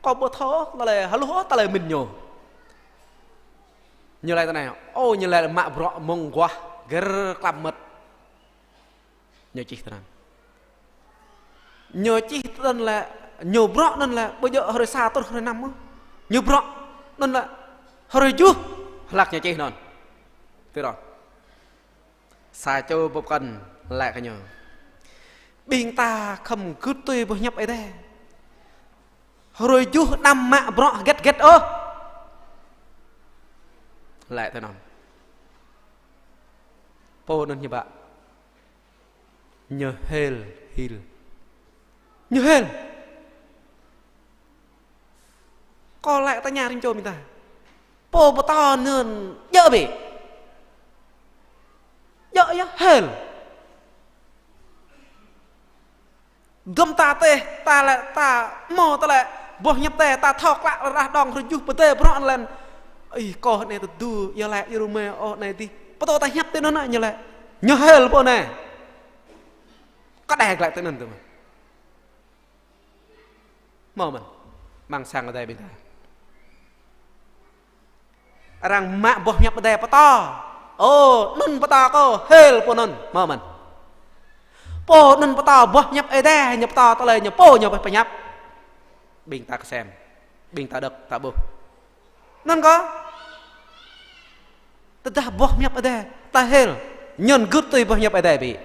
Kâo ƀu thâo tơlơi hluh ôh tơlơi mĭn ñu. Ñu laĭ tui anai, ô, ñu laĭ mă bruă mơ̆ng guah gơ̆r klăm mơ̆t. Ñu čih tui anŭn. Ñu čih tui anŭn lĕ, ñu bruă anŭn lĕ, ƀu djơ̆ hrơi sa truh hrơi năm ôh. Ñu bruă anŭn lĕ, hrơi juh, hlak ñu čih anŭn. Tui anŭn. Sa čô pô pơkŏn laĭ kơ ñu: Ƀing ta khŏm gưt tui boh hiăp Ơi Adai. Hrơi juh anăm mă bruă hơget hơget ôh. Laĭ tui anŭn. Pô anŭn hiư̆m pă. Ñu hil, hil. Ñu hil. Kâo laĭ tơña rĭm čô ƀing ta. Pô pơtô anŭn djơ̆ bĕ. Djơ̆ yơh hil. Gơ̆m ta tĕh, ta lĕ, ta hmâo tơlơi boh hiăp Ơi Adai, ta thâo klă rơđah rơđong hrơi juh pơdơi bruă anŭn lĕ. Ih, kâo anai tơdu, iâu laĭ, iâu rơma, ôh, anai dih. Pơtô ta hiăp tui anŭn ñu laĭ. Ñu hil pô anai. Kơ đe glaĭ tui anŭn tui mơ̆n. Hmâo mơ̆n. Amăng sang Ơi Adai ƀing ta. Arăng mă boh hiăp Ơi Adai pơtô. Ô, anŭn pơtô kâo, hil pô anŭn, hmâo mơ̆n. Pô anŭn pơtô boh hiăp Ơi Adai, ñu pơtô tơlơi ñu pô ñu pơhiăp. Ƀing ta kơsem, ƀing ta đŏk, ta ƀuh. Anŭn kơ. Tơdah boh hiăp Ơi Adai, ta hil, ñu gưt tui boh hiăp Ơi Adai bĕ.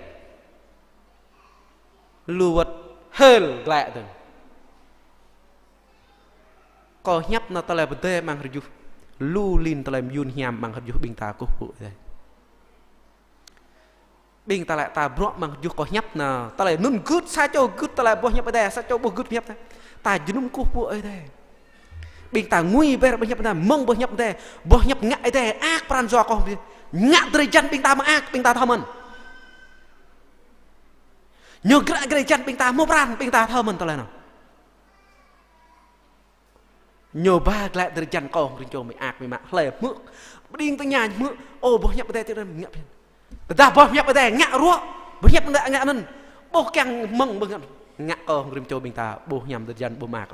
Lu wơ̆t hil glaĭ dơ̆ng. Kâo hiăp nao tơlơi pơdơi amăng hrơi juh. Lu lin tơlơi mơyun hiam amăng hrơi juh ƀing ta kơkuh pơpŭ Ơi Adai. Ƀing ta laĭ ta bruă amăng hrơi juh kâo hiăp nao tơlơi anŭn gưt sa čô gưt tơlơi boh hiăp Ơi Adai, sa čô ƀu gưt hiăp ta. Ta jơnum kơkuh pơpŭ Ơi Adai. Ƀing ta ngui ber boh hiăp Ơi Adai, mơ̆ng boh hiăp Ơi Adai, boh hiăp ngă Ơi Adai, ak pran jua kâo. Ngă drơi jăn ƀing ta mơak, ƀing ta thâo mơ̆n. Ñu gră drơi jăn ƀing ta hmâo pran, ƀing ta thâo mơ̆n tơlơi anŭn. Ñu ba glaĭ drơi jăn kâo, rĭm čô mơak mơak, hlơi hmư̆, ƀing tơña hmư̆, ô, boh hiăp Ơi Adai tui anŭn ngă phiăn. Tơdah boh hiăp Ơi Adai ngă ruă, boh hiăp Ơi Adai ngă anŭn, ƀu kiăng mơ̆ng boh ngă, ngă kâo, rĭm čô ƀing ta, ƀu hiam drơi jăn ƀu mơak.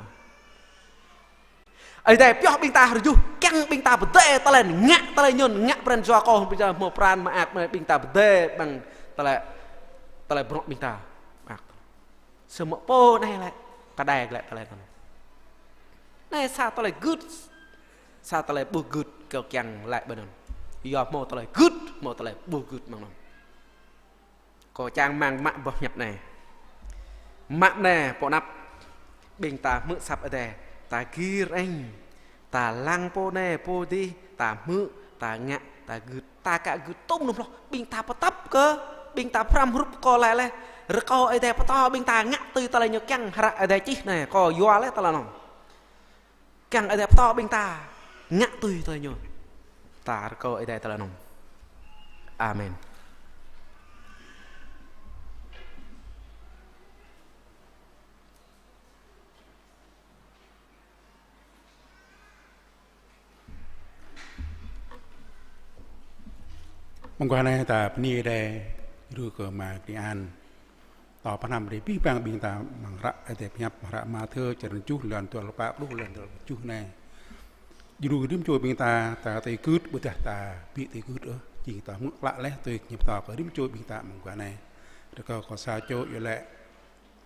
Ơi Adai pioh ƀing ta rơjuh, kiăng ƀing ta pơdơi tơlơi ngă, tơlơi ñu ngă pran jua kơ ƀing ta, hmâo pran mơak, ƀing ta pơdơi ƀing tơlơi, tơlơi bruă ƀing ta mơak. Samơ̆ pô anai lĕ, kơđai lĕ tơlơi anŭn. Anai sa tơlơi gưt, sa tơlơi ƀu gưt kâo kiăng laĭ ƀơi anŭn. Yua hmâo tơlơi gưt, hmâo tơlơi ƀu gưt mơ̆ng anŭn. Kâo čang rơmang mă boh hiăp anai. Mă anai pô anăp, ƀing ta hmư̆ asăp Ơi Adai, ta gir eng, ta lăng pô anai pô adih, ta hmư̆, ta ngă, ta gưt, ta ka gưt tŭm anŭn hloh, ƀing ta pơtăp kơ, ƀing ta pơhrăm hrup kơ laĭ laih, rơkâo Ơi Adai pơtô ƀing ta ngă tui tơlơi ñu kiăng, hră Ơi Adai čih anai, kâo yua laih tơlơi anŭn. Kiăng Ơi Adai pơtô ƀing ta ngă tui tơlơi ñu. Ta rơkâo Ơi Adai tơlơi anŭn. Amen. Mơguah anai ta bơni Ơi Adai, djru kơ Ama Krist an. Tơl pơhrăm brơi abih bang ƀing ta amăng hră Ơi Adai pơhiăp, hră Mathiơ črăn tơjuh, lăn dua pluh pă truh lăn dua pluh tơjuh anai. Djru rĭm čô ƀing ta, ta tui gưt, ƀôdah ta ƀu tui gưt ôh, jing ta hmư̆ klă laih tui ñu pơtô kơ rĭm čô ƀing ta mơguah anai. Rơkâo kơ sa čô iâu laĭ,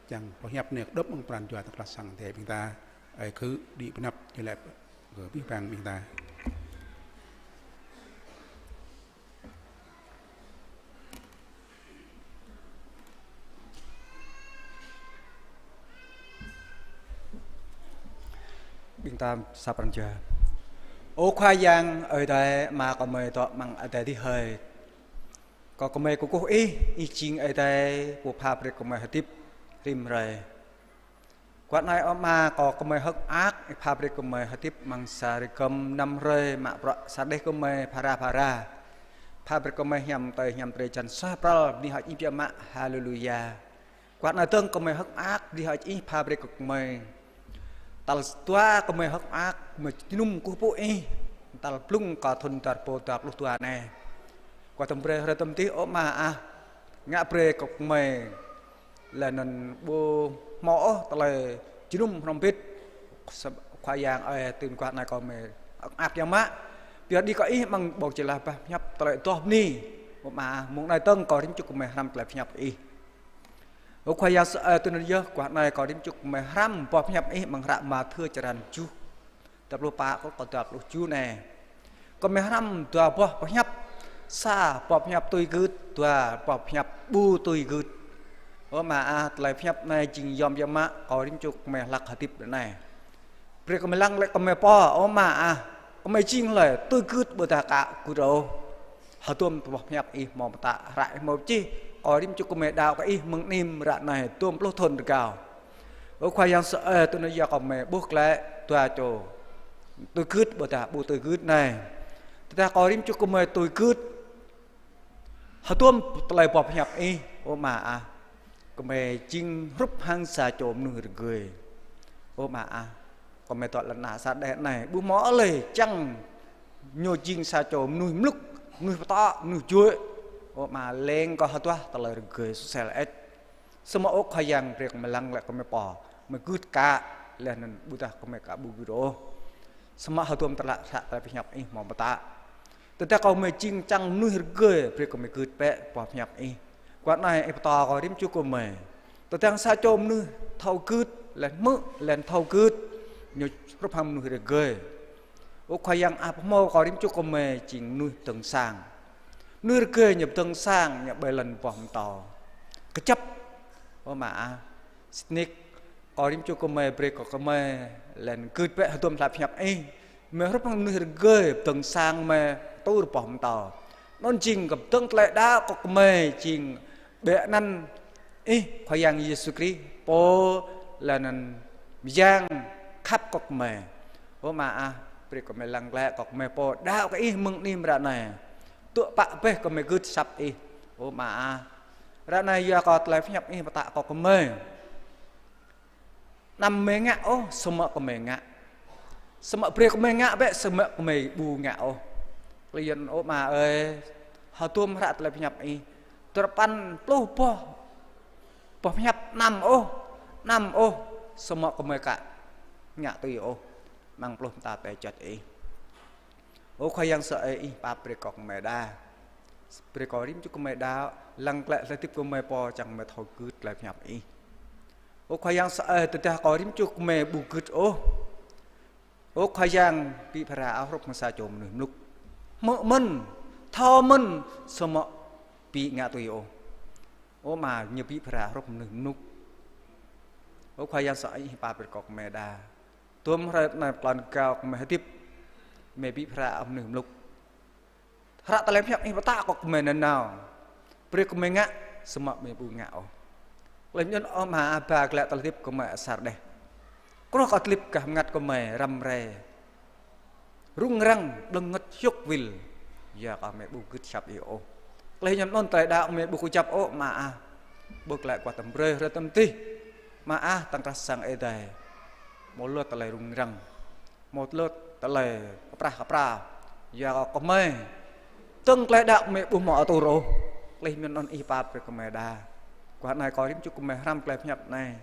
čang boh hiăp anai kơđŏp amăng pran jua tơplah sang Ơi Adai ƀing ta, ơi khư đĭ pơhiăp iâu laĭ kơ abih bang ƀing ta. Ƀing ta sa pran jua. Ơ Khua Yang, Ơi Adai Ama kơ gơmơi dŏ amăng adai adih hơi. Kơ gơmơi kơkuh Ih, Ih jing Ơi Adai pô pha brơi kơ gơmơi hơdip rĭm hrơi. Guah anai ơ Ama, kơ gơmơi hơ̆k mơak, Ih pha brơi kơ gơmơi hơdip amăng sa rơgơm năm hrơi, mă bruă sa đeh kơ gơmơi phara phara. Pha brơi kơ gơmơi hiam tơi hiam brơi čan suaih pral, bơni hơơč Ih biă mă. Haleluya. Guah anai dơ̆ng gơmơi hơ̆k mơak, bơni hơơč Ih pha brơi kơ gơmơi. Tal dua gơmơi hơ̆k mơak, gơmơi jơnum kơkuh pơpŭ Ih. Tal blung kơ thun dua rơbâo dua pluh dua anai. Kơ tơm brơi hrơi tơm dih ơ Ama ah. Ngă brơi kơ gơmơi. Laih anŭn ƀu hmâo ôh tơlơi jơnum hrŏm hơbĭt. Khua Yang ơi, tui guah anai kơ gơmơi hơ̆k mơak biă mă. Pioh đĭ kơ Ih amăng ƀong jơlah boh pơhiăp tơlơi adoh bơni. Ơ Ama ah, mơ̆ng anai dơ̆ng kơ rĭm čô gơmơi hrăm tơlơi pơhiăp Ih. Ơ Khua Yang sơ-, ơ, tui anŭn yơh, guah anai kơ rĭm čô gơmơi hrăm boh pơhiăp Ih amăng hră Mathiơ črăn tơjuh, dua pluh pă truh kơ dua pluh tơjuh anai. Gơmơi hrăm dua boh pơhiăp, sa boh pơhiăp tui gưt, dua boh pơhiăp ƀu tui gưt. Ơ Ama ah, tơlơi pơhiăp anai jing yom biă mă kơ rĭm čô gơmơi hlak hơdip ră anai. Brơi kơ gơmơi lăng glaĭ kơ gơmơi pô, ơ Ama ah. Gơmơi jing hlơi, tui gưt ƀôdah ka gưt ôh. Hơdôm boh pơhiăp Ih hmâo pơtă, hră Ih hmâo čih, kơ rĭm čô gơmơi đaŏ kơ Ih mơ̆ng anih ră anai dôm pluh thun rơgao. Ơ Khua Yang sơ-, ơ, tui anŭn yơh kơ gơmơi ƀuh glaĭ dua čô. Tui gưt ƀôdah ƀu tui gưt anai. Tơdah kơ rĭm čô gơmơi tui gưt, hơdôm tơlơi boh pơhiăp Ih, ơ Ama ah. Gơmơi jing hrup hăng sa čô mơnuih rơgơi. Ơ Ama ah. Gơmơi dŏ lŏn tơnah sa đeh anai. Ƀu hmâo hlơi čang ñu jing sa čô mơnuih mlŭk, mơnuih pơtô, mơnuih juăi. Ơ Ama leng kơ hơduah tơlơi rơgơi sosel ĕč. Samơ̆ ơ Khua Yang brơi kơ gơmơi lăng glaĭ kơ gơmơi pô. Gơmơi gưt ka, laih anŭn ƀôdah gơmơi ka ƀu gưt ôh. Samơ̆ hơdôm tơlă hră tơlơi pơhiăp Ih hmâo pơtă. Tơdah kơ gơmơi jing čang mơnuih rơgơi, brơi kơ gơmơi gưt bĕ boh pơhiăp Ih. Guah anai Ih pơtô kơ rĭm čô gơmơi. Tơdang sa čô mơnuih thâo gưt, laih hmư̆, laih thâo gưt, ñu hrup hăng mơnuih rơgơi. Ơ Khua Yang ah, pơhmô kơ rĭm čô gơmơi jing mơnuih pơdơ̆ng sang. Mơnuih rơgơi ñu pơdơ̆ng sang, ñu ƀơi lŏn boh pơtâo. Kơjăp, ơ Ama ah, sĭt nik, kơ rĭm čô gơmơi brơi kơ gơmơi, laih gưt bĕ hơdôm tơlơi pơhiăp Ih. Gơmơi hrup hăng mơnuih rơgơi, pơdơ̆ng sang gơmơi, tur boh pơtâo. Anŭn jing kơ pơdơ̆ng tơlơi đaŏ kơ gơmơi, jing ƀơi anăn Ih, Khua Yang Yêsu Krist, pô laih anŭn mơyang khăp kơ gơmơi. Ơ Ama ah, brơi kơ gơmơi lăng glaĭ kơ gơmơi pô đaŏ kơ Ih mơ̆ng anih ră anai. Tŭ pă bĕ gơmơi gưt asăp Ih. Ơ Ama ah. Ră anai yua kơ tơlơi pơhiăp Ih pơtă kơ gơmơi. Anăm gơmơi ngă ôh, samơ̆ gơmơi ngă. Samơ̆ brơi gơmơi ngă bĕ, samơ̆ gơmơi ƀu ngă ôh. Klin ơ Ama ơi, hơdôm hră tơlơi pơhiăp Ih. Tơpăn pluh boh. Boh pơhiăp anăm ôh, anăm ôh, samơ̆ gơmơi ka ngă tui ôh. amăng pluh mơta tơčet Ih. Ơ Khua Yang, sơai Ih pap brơi kơ gơmơi đa. Brơi kơ rĭm čô gơmơi đa, lăng glaĭ tơlơi hơdip gơmơi pô čang gơmơi thâo gưt tơlơi pơhiăp Ih. Ơ Khua Yang, sơai tơdah kơ rĭm čô gơmơi ƀu gưt ôh, Ơ Khua Yang, ƀĭ phara ôh hrup hăng sa čô mơnuih mluk. Hmư̆ mơ̆n, thâo mơ̆n, samơ̆ ƀu ngă tui ôh. Ơ Ama, ñu ƀĭ phara hrup mơnuih mluk. Ơ Khua Yang, sơai Ih pap brơi kơ gơmơi đa. Tơm hrơi anai pơkŏn rơgao gơmơi hơdip, gơmơi ƀĭ phara ôh mơnuih mluk. Hră tơlơi pơhiăp Ih pơtă kơ gơmơi nanao. Brơi gơmơi ngă, samơ̆ gơmơi ƀu ngă ôh. Tơlơi mơñum ôh Ama, ba glaĭ tơlơi hơdip gơmơi asar đeh. Kruh kơ tơlơi hơdip gah bơngăt gơmơi răm rai, rŭng răng, blơ̆ng ngơ̆t hiôk wil. Yua kơ gơmơi ƀu gưt pơhiăp Ih ôh. Tơlơi mơñum anŭn tơlơi đaŏ gơmơi ƀu kơjăp ôh Ama ah. Ƀu glaĭ kơ tơm brơi hrơi tơm tih Ama ah, tơ̆ng krah sang Ơi Adai. Hmâo lu tơlơi rŭng răng, hmâo lu tơlơi kơprah kơpra. Yua kơ gơmơi, tơ̆ng tơlơi đaŏ gơmơi ƀu hmâo atur ôh. Tơlơi mơñum anŭn Ih pap brơi gơmơi đa. Guah anai kơ rĭm čô gơmơi hrăm tơlơi pơhiăp anai.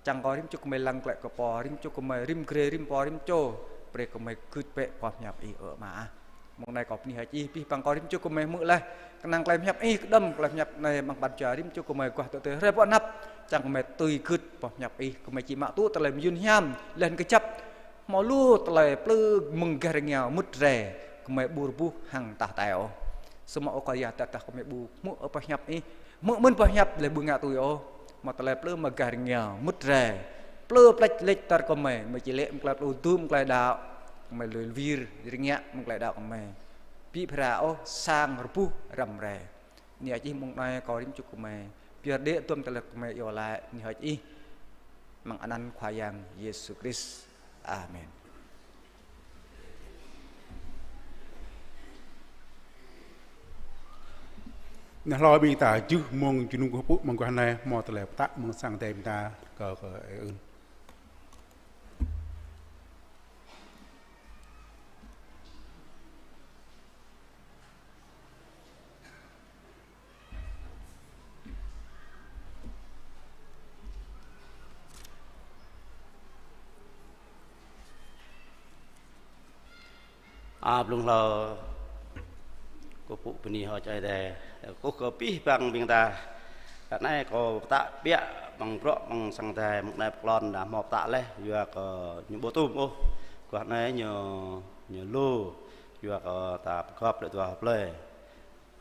Čang kơ rĭm čô gơmơi lăng glaĭ kơ pô, rĭm čô gơmơi, rĭm grê, rĭm pô, rĭm čô. Brơi gơmơi gưt bĕ pơhiăp Ih, ơ Ama ah. Mông anai kâo bơni hơơč Ih, abih bang kơ rĭm čô gơmơi hmư̆ laih. Kơnang tơlơi pơhiăp Ih, kơđŏm tơlơi pơhiăp anai amăng pran jua rĭm čô gơmơi guah tơ tơ rai pơ anăp, čang gơmơi tui gưt pơhiăp Ih, gơmơi či mă tŭ tơlơi mơyun hiam, laih anŭn kơjăp. Hmâo lu tơlơi plư mơ̆ng gah rơngiao mŭt rai, gơmơi ƀu rơbuh hăng tah hơtai ôh. Samơ̆ ơ Khua Yang, tơdah gơmơi ƀu hmư̆ pơhiăp Ih, hmư̆ mơ̆n pơhiăp laih ƀu ngă tui ôh, hmâo tơlơi plư mơ̆ng gah rơngiao mŭt rai, plư pleč leč tar gơmơi, gơmơi či lê̆ mơ̆ng tơlơi plư dŭm tơlơi đaŏ, gơmơi lui wir rơngiă mơ̆ng tơlơi đaŏ gơmơi. Ƀĭ phara ôh, sang rơbuh răm rai. Bơni hơơč Ih, mông anai kơ rĭm čô gơmơi pơyơr đĭ tơm tơlơi gơmơi iâu laĭ, bơni hơơč Ih. Amăng anăn Khua Yang Yêsu Krist. Amen. Anai hlâo ƀing ta jưh mông jơnum kơkuh pơpŭ mơguah anai, hmâo tơlơi pơtă mơ̆ng sang Ơi Adai ƀing ta kơ, kơ ơi ưn. A, blung hlâo kơkuh pơpŭ bơni hơơč Ơi Adai, kơkuh kơ abih bang ƀing ta. Ră anai kâo pơtă biă amăng bruă amăng sang Ơi Adai, mông anai pơklŏn dah hmâo pơtă laih, yua kơ ñu ƀu tŭm ôh. Guah anai ñu, ñu lu, yua kơ ta pơgop lĕ dua hlơi.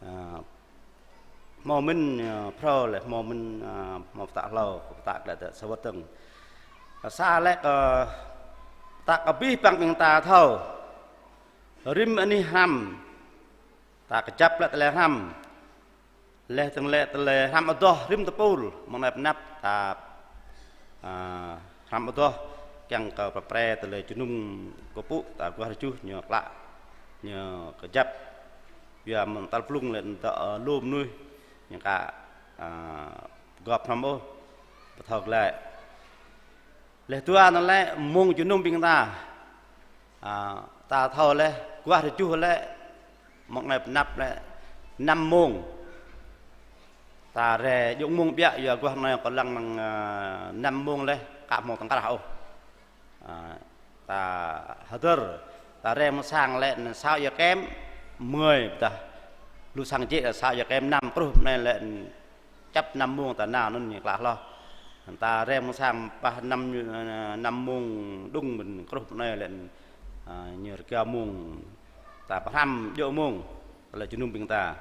A, hmâo mĭn, a, phrâo lĕ, hmâo mĭn, a, hmâo pơtă hlâo, pơtă glaĭ tơ sa wơ̆t dơ̆ng. Sa lĕ kơ pơtă kơ abih bang ƀing ta thâo. Rĭm anih hrăm, ta kơjăp lĕ tơlơi hrăm. Laih dơ̆ng lĕ tơlơi hrăm adoh rĭm tơpul, mông anai pơanăp ta, a, hrăm adoh, kiăng kơ pơpre tơlơi jơnum kơkuh pơpŭ, ta guah rơjuh ñu klă, ñu kơjăp. Yua mơ̆ng tal blung lĕ dŏ, ơ, lu mơnuih, ñu ka, a, gop hrŏm ôh, ƀu thâo glaĭ. Laih dua anŭn lĕ mông jơnum ƀing ta. A, ta thâo laih, guah rơjuh lĕ, mông anai pơanăp lĕ, năm mông. Ta rai djơ̆ mông biă, yua guah anai kâo lăng năng, a, năm mông laih, ka hmâo tơ̆ng krah ôh. A, ta hơdơr, ta rai mơ̆ng sang lĕ, sa jơkem, mơi, ƀôdah lu sang jĕ sa jơkem năm, kruh anai lĕ, čăp năm mông ta nao anŭn ñu klă hloh. Ta rai mơ̆ng sang pah năm, năm mông đŭng ƀing kruh anai lĕ, a, ñu rơgao mông. Ta pơhrăm djơ̆ mông, tơlơi jơnum ƀing ta.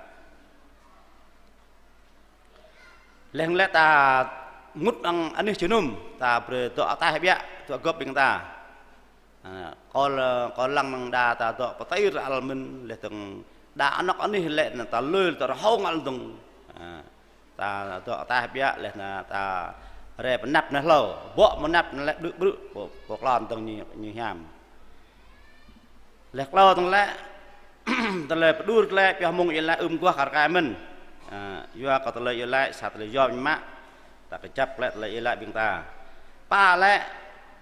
Laih lĕ ta mŭt amăng anih jơnum, ta brơi dŏ ataih biă, dŏ gop ƀing ta. A, kâo lăng, kâo lăng năng đa ta dŏ pơtơi rơal mĭn, laih dơ̆ng đa anŏk anih lĕ anŭn ta lui ta rơhông ăl dơ̆ng. A, ta dŏ ataih biă laih anŭn ta rai pơanăp anai hlâo, ƀô̆ pơanăp anai lĕ ƀrư̆ ƀrư̆, pô, pô klon dơ̆ng ñu, ñu hiam. Laih klâo dơ̆ng lĕ, tơlơi pơđur glaĭ pioh mông iâu laĭ ưm guah kar kaĭ mĭn. A, yua kơ tơlơi iâu laĭ sa tơlơi yom ñu mă. Ta kơjăp glaĭ tơlơi iâu laĭ ƀing ta. Pă lĕ,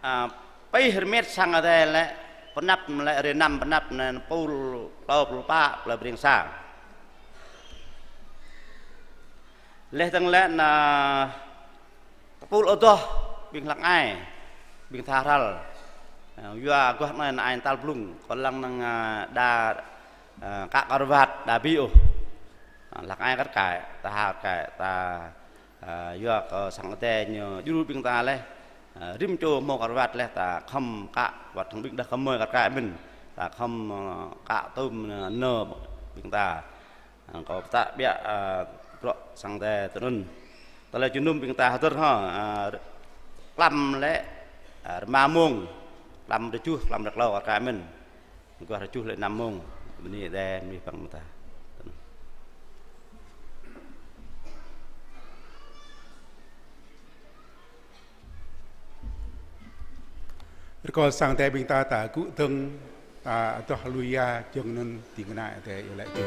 a, pih rơmet sang Ơi Adai lĕ, pơanăp lĕ hrơi năm pơanăp anai pul, klâo pluh pă, plơi Breng Sa. Laih dơ̆ng lĕ anŭn, tơpul adoh, ƀing hlăk ai, ƀing tha hrăl. Ơ, yua guah anai nă ai tal blung, kâo lăng năng, ơ, đa, ơ, kă kơrvat, đa ƀiă ôh. Ơ, lăk ai kăt kaĭ, ta hă kăt kaĭ, ta, ơ, yua kơ sang Adai ñu djru ƀing ta laih. Ơ, rĭm čô hmâo kơrvat laih, ta khŏm kă, wăt hăng ƀing đah kơmơi kăt kaĭ mơ̆n. Ta khŏm, ơ, kă tơm, ơ, nơ ƀing ta. Ơ, kâo pơtă biă, ơ, bruă sang Adai tui anŭn. Tơlơi jơnum ƀing ta hơdơr hŏ, ơ, klăm lĕ, ơ, rơma mông, klăm rơjuh, klăm rơklâo kăt kaĭ mơ̆n. Guah rơjuh lĕ năm mông, bơni Adai, bơni păng mơta. Rơkâo sang Adai ƀing ta, ta gŭ dơ̆ng, ta adoh Haleluya, jơ̆ng anŭn ding kơna Adai iâu laĭ čih.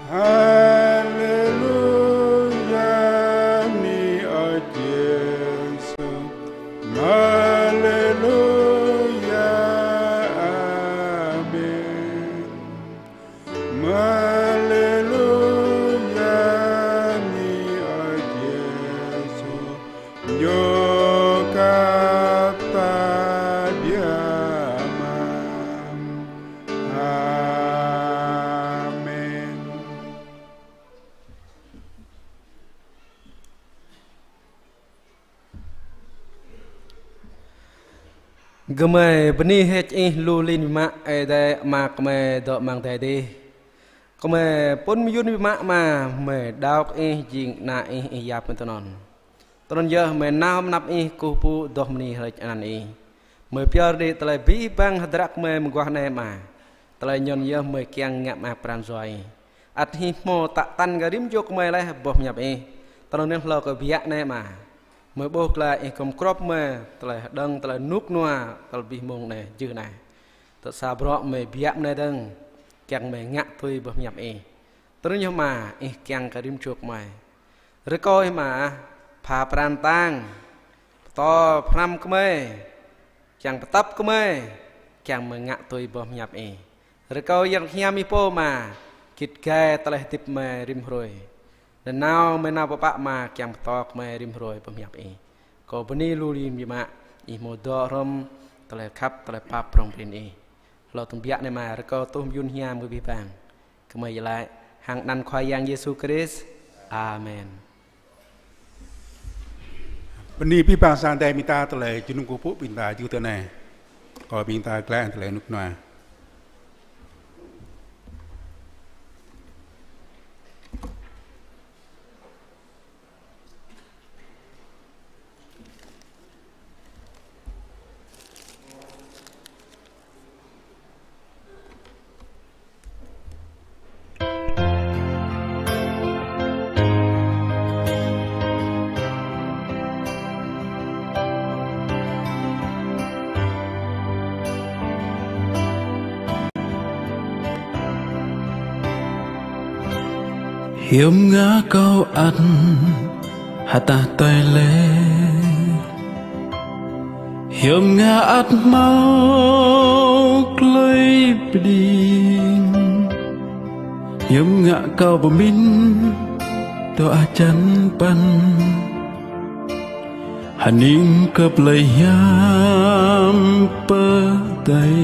Haleluya, bơni ơi Yêsu. Haleluya, amen. Haleluya, bơni ơi Yêsu, ñu khăp ta biă mă. Amen. Gơmơi bơni hơơč Ih lu lin biă mă, Ơi Adai Ama gơmơi dŏ amăng adai adih. Gơmơi pŭn mơyun biă mă Ama, gơmơi đaŏ kơ Ih jing Ană Ih, Ih yap gơmơi tui anŭn. Tui anŭn yơh gơmơi nao mơnăp Ih kơkuh pơpŭ adoh bơni hơơč anăn Ih. Gơmơi pơyơr đĭ tơlơi abih bang hơdră gơmơi mơguah anai Ama. Tơlơi anŭn yơh gơmơi kiăng ngă mơak pran jua Ih. Ăt Ih hmâo tă tăn kơ rĭm čô gơmơi laih boh pơhiăp Ih. Tui anŭn yơh hlâo kơ biă anai Ama, gơmơi ƀuh glaĭ Ih gum grŏp gơmơi tơlơi hơđơ̆ng, tơlơi rơnŭk rơnua, tơlơi abih mông anai, jưh anai. Tơl sa bruă gơmơi biă anai dơ̆ng, kiăng gơmơi ngă tui boh pơhiăp Ih. Tui anŭn yơh Ama, Ih kiăng kơ rĭm čô gơmơi. Rơkâo Ih Ama, pha pran kơtang, pơtô pơhrăm gơmơi, kiăng pơtăp gơmơi, kiăng gơmơi ngă tui boh pơhiăp Ih. Rơkâo Yang Hiam Ih pô Ama, git gai tơlơi hơdip gơmơi rĭm hrơi. Nanao gơmơi nao pơpă Ama, kiăng pơtô gơmơi rĭm hrơi boh pơhiăp Ih. Kâo bơni lu lin biă mă, Ih hmâo dŏ hrŏm tơlơi khăp, tơlơi pap prŏng prin Ih. Hlâo tơm biă anai Ama, rơkâo tuh mơyun hiam kơ abih bang. Gơmơi iâu laĭ hăng anăn Khua Yang Yêsu Krist. Amen. Bơni abih bang sang Adai, ƀing ta tơlơi jơnum kơkuh pơpŭ ƀing ta jưh tui anai. Kâo ƀing ta glaĭ tơlơi rơnŭk rơnua. Hiư̆m ngă kâo ăt hơtah tơi lĕ? Hiư̆m ngă ăt hmâo tơlơi pơđing? Hiư̆m ngă kâo pơmĭn dŏ hơjăn păn, hơning kơ plei hiam pơdai?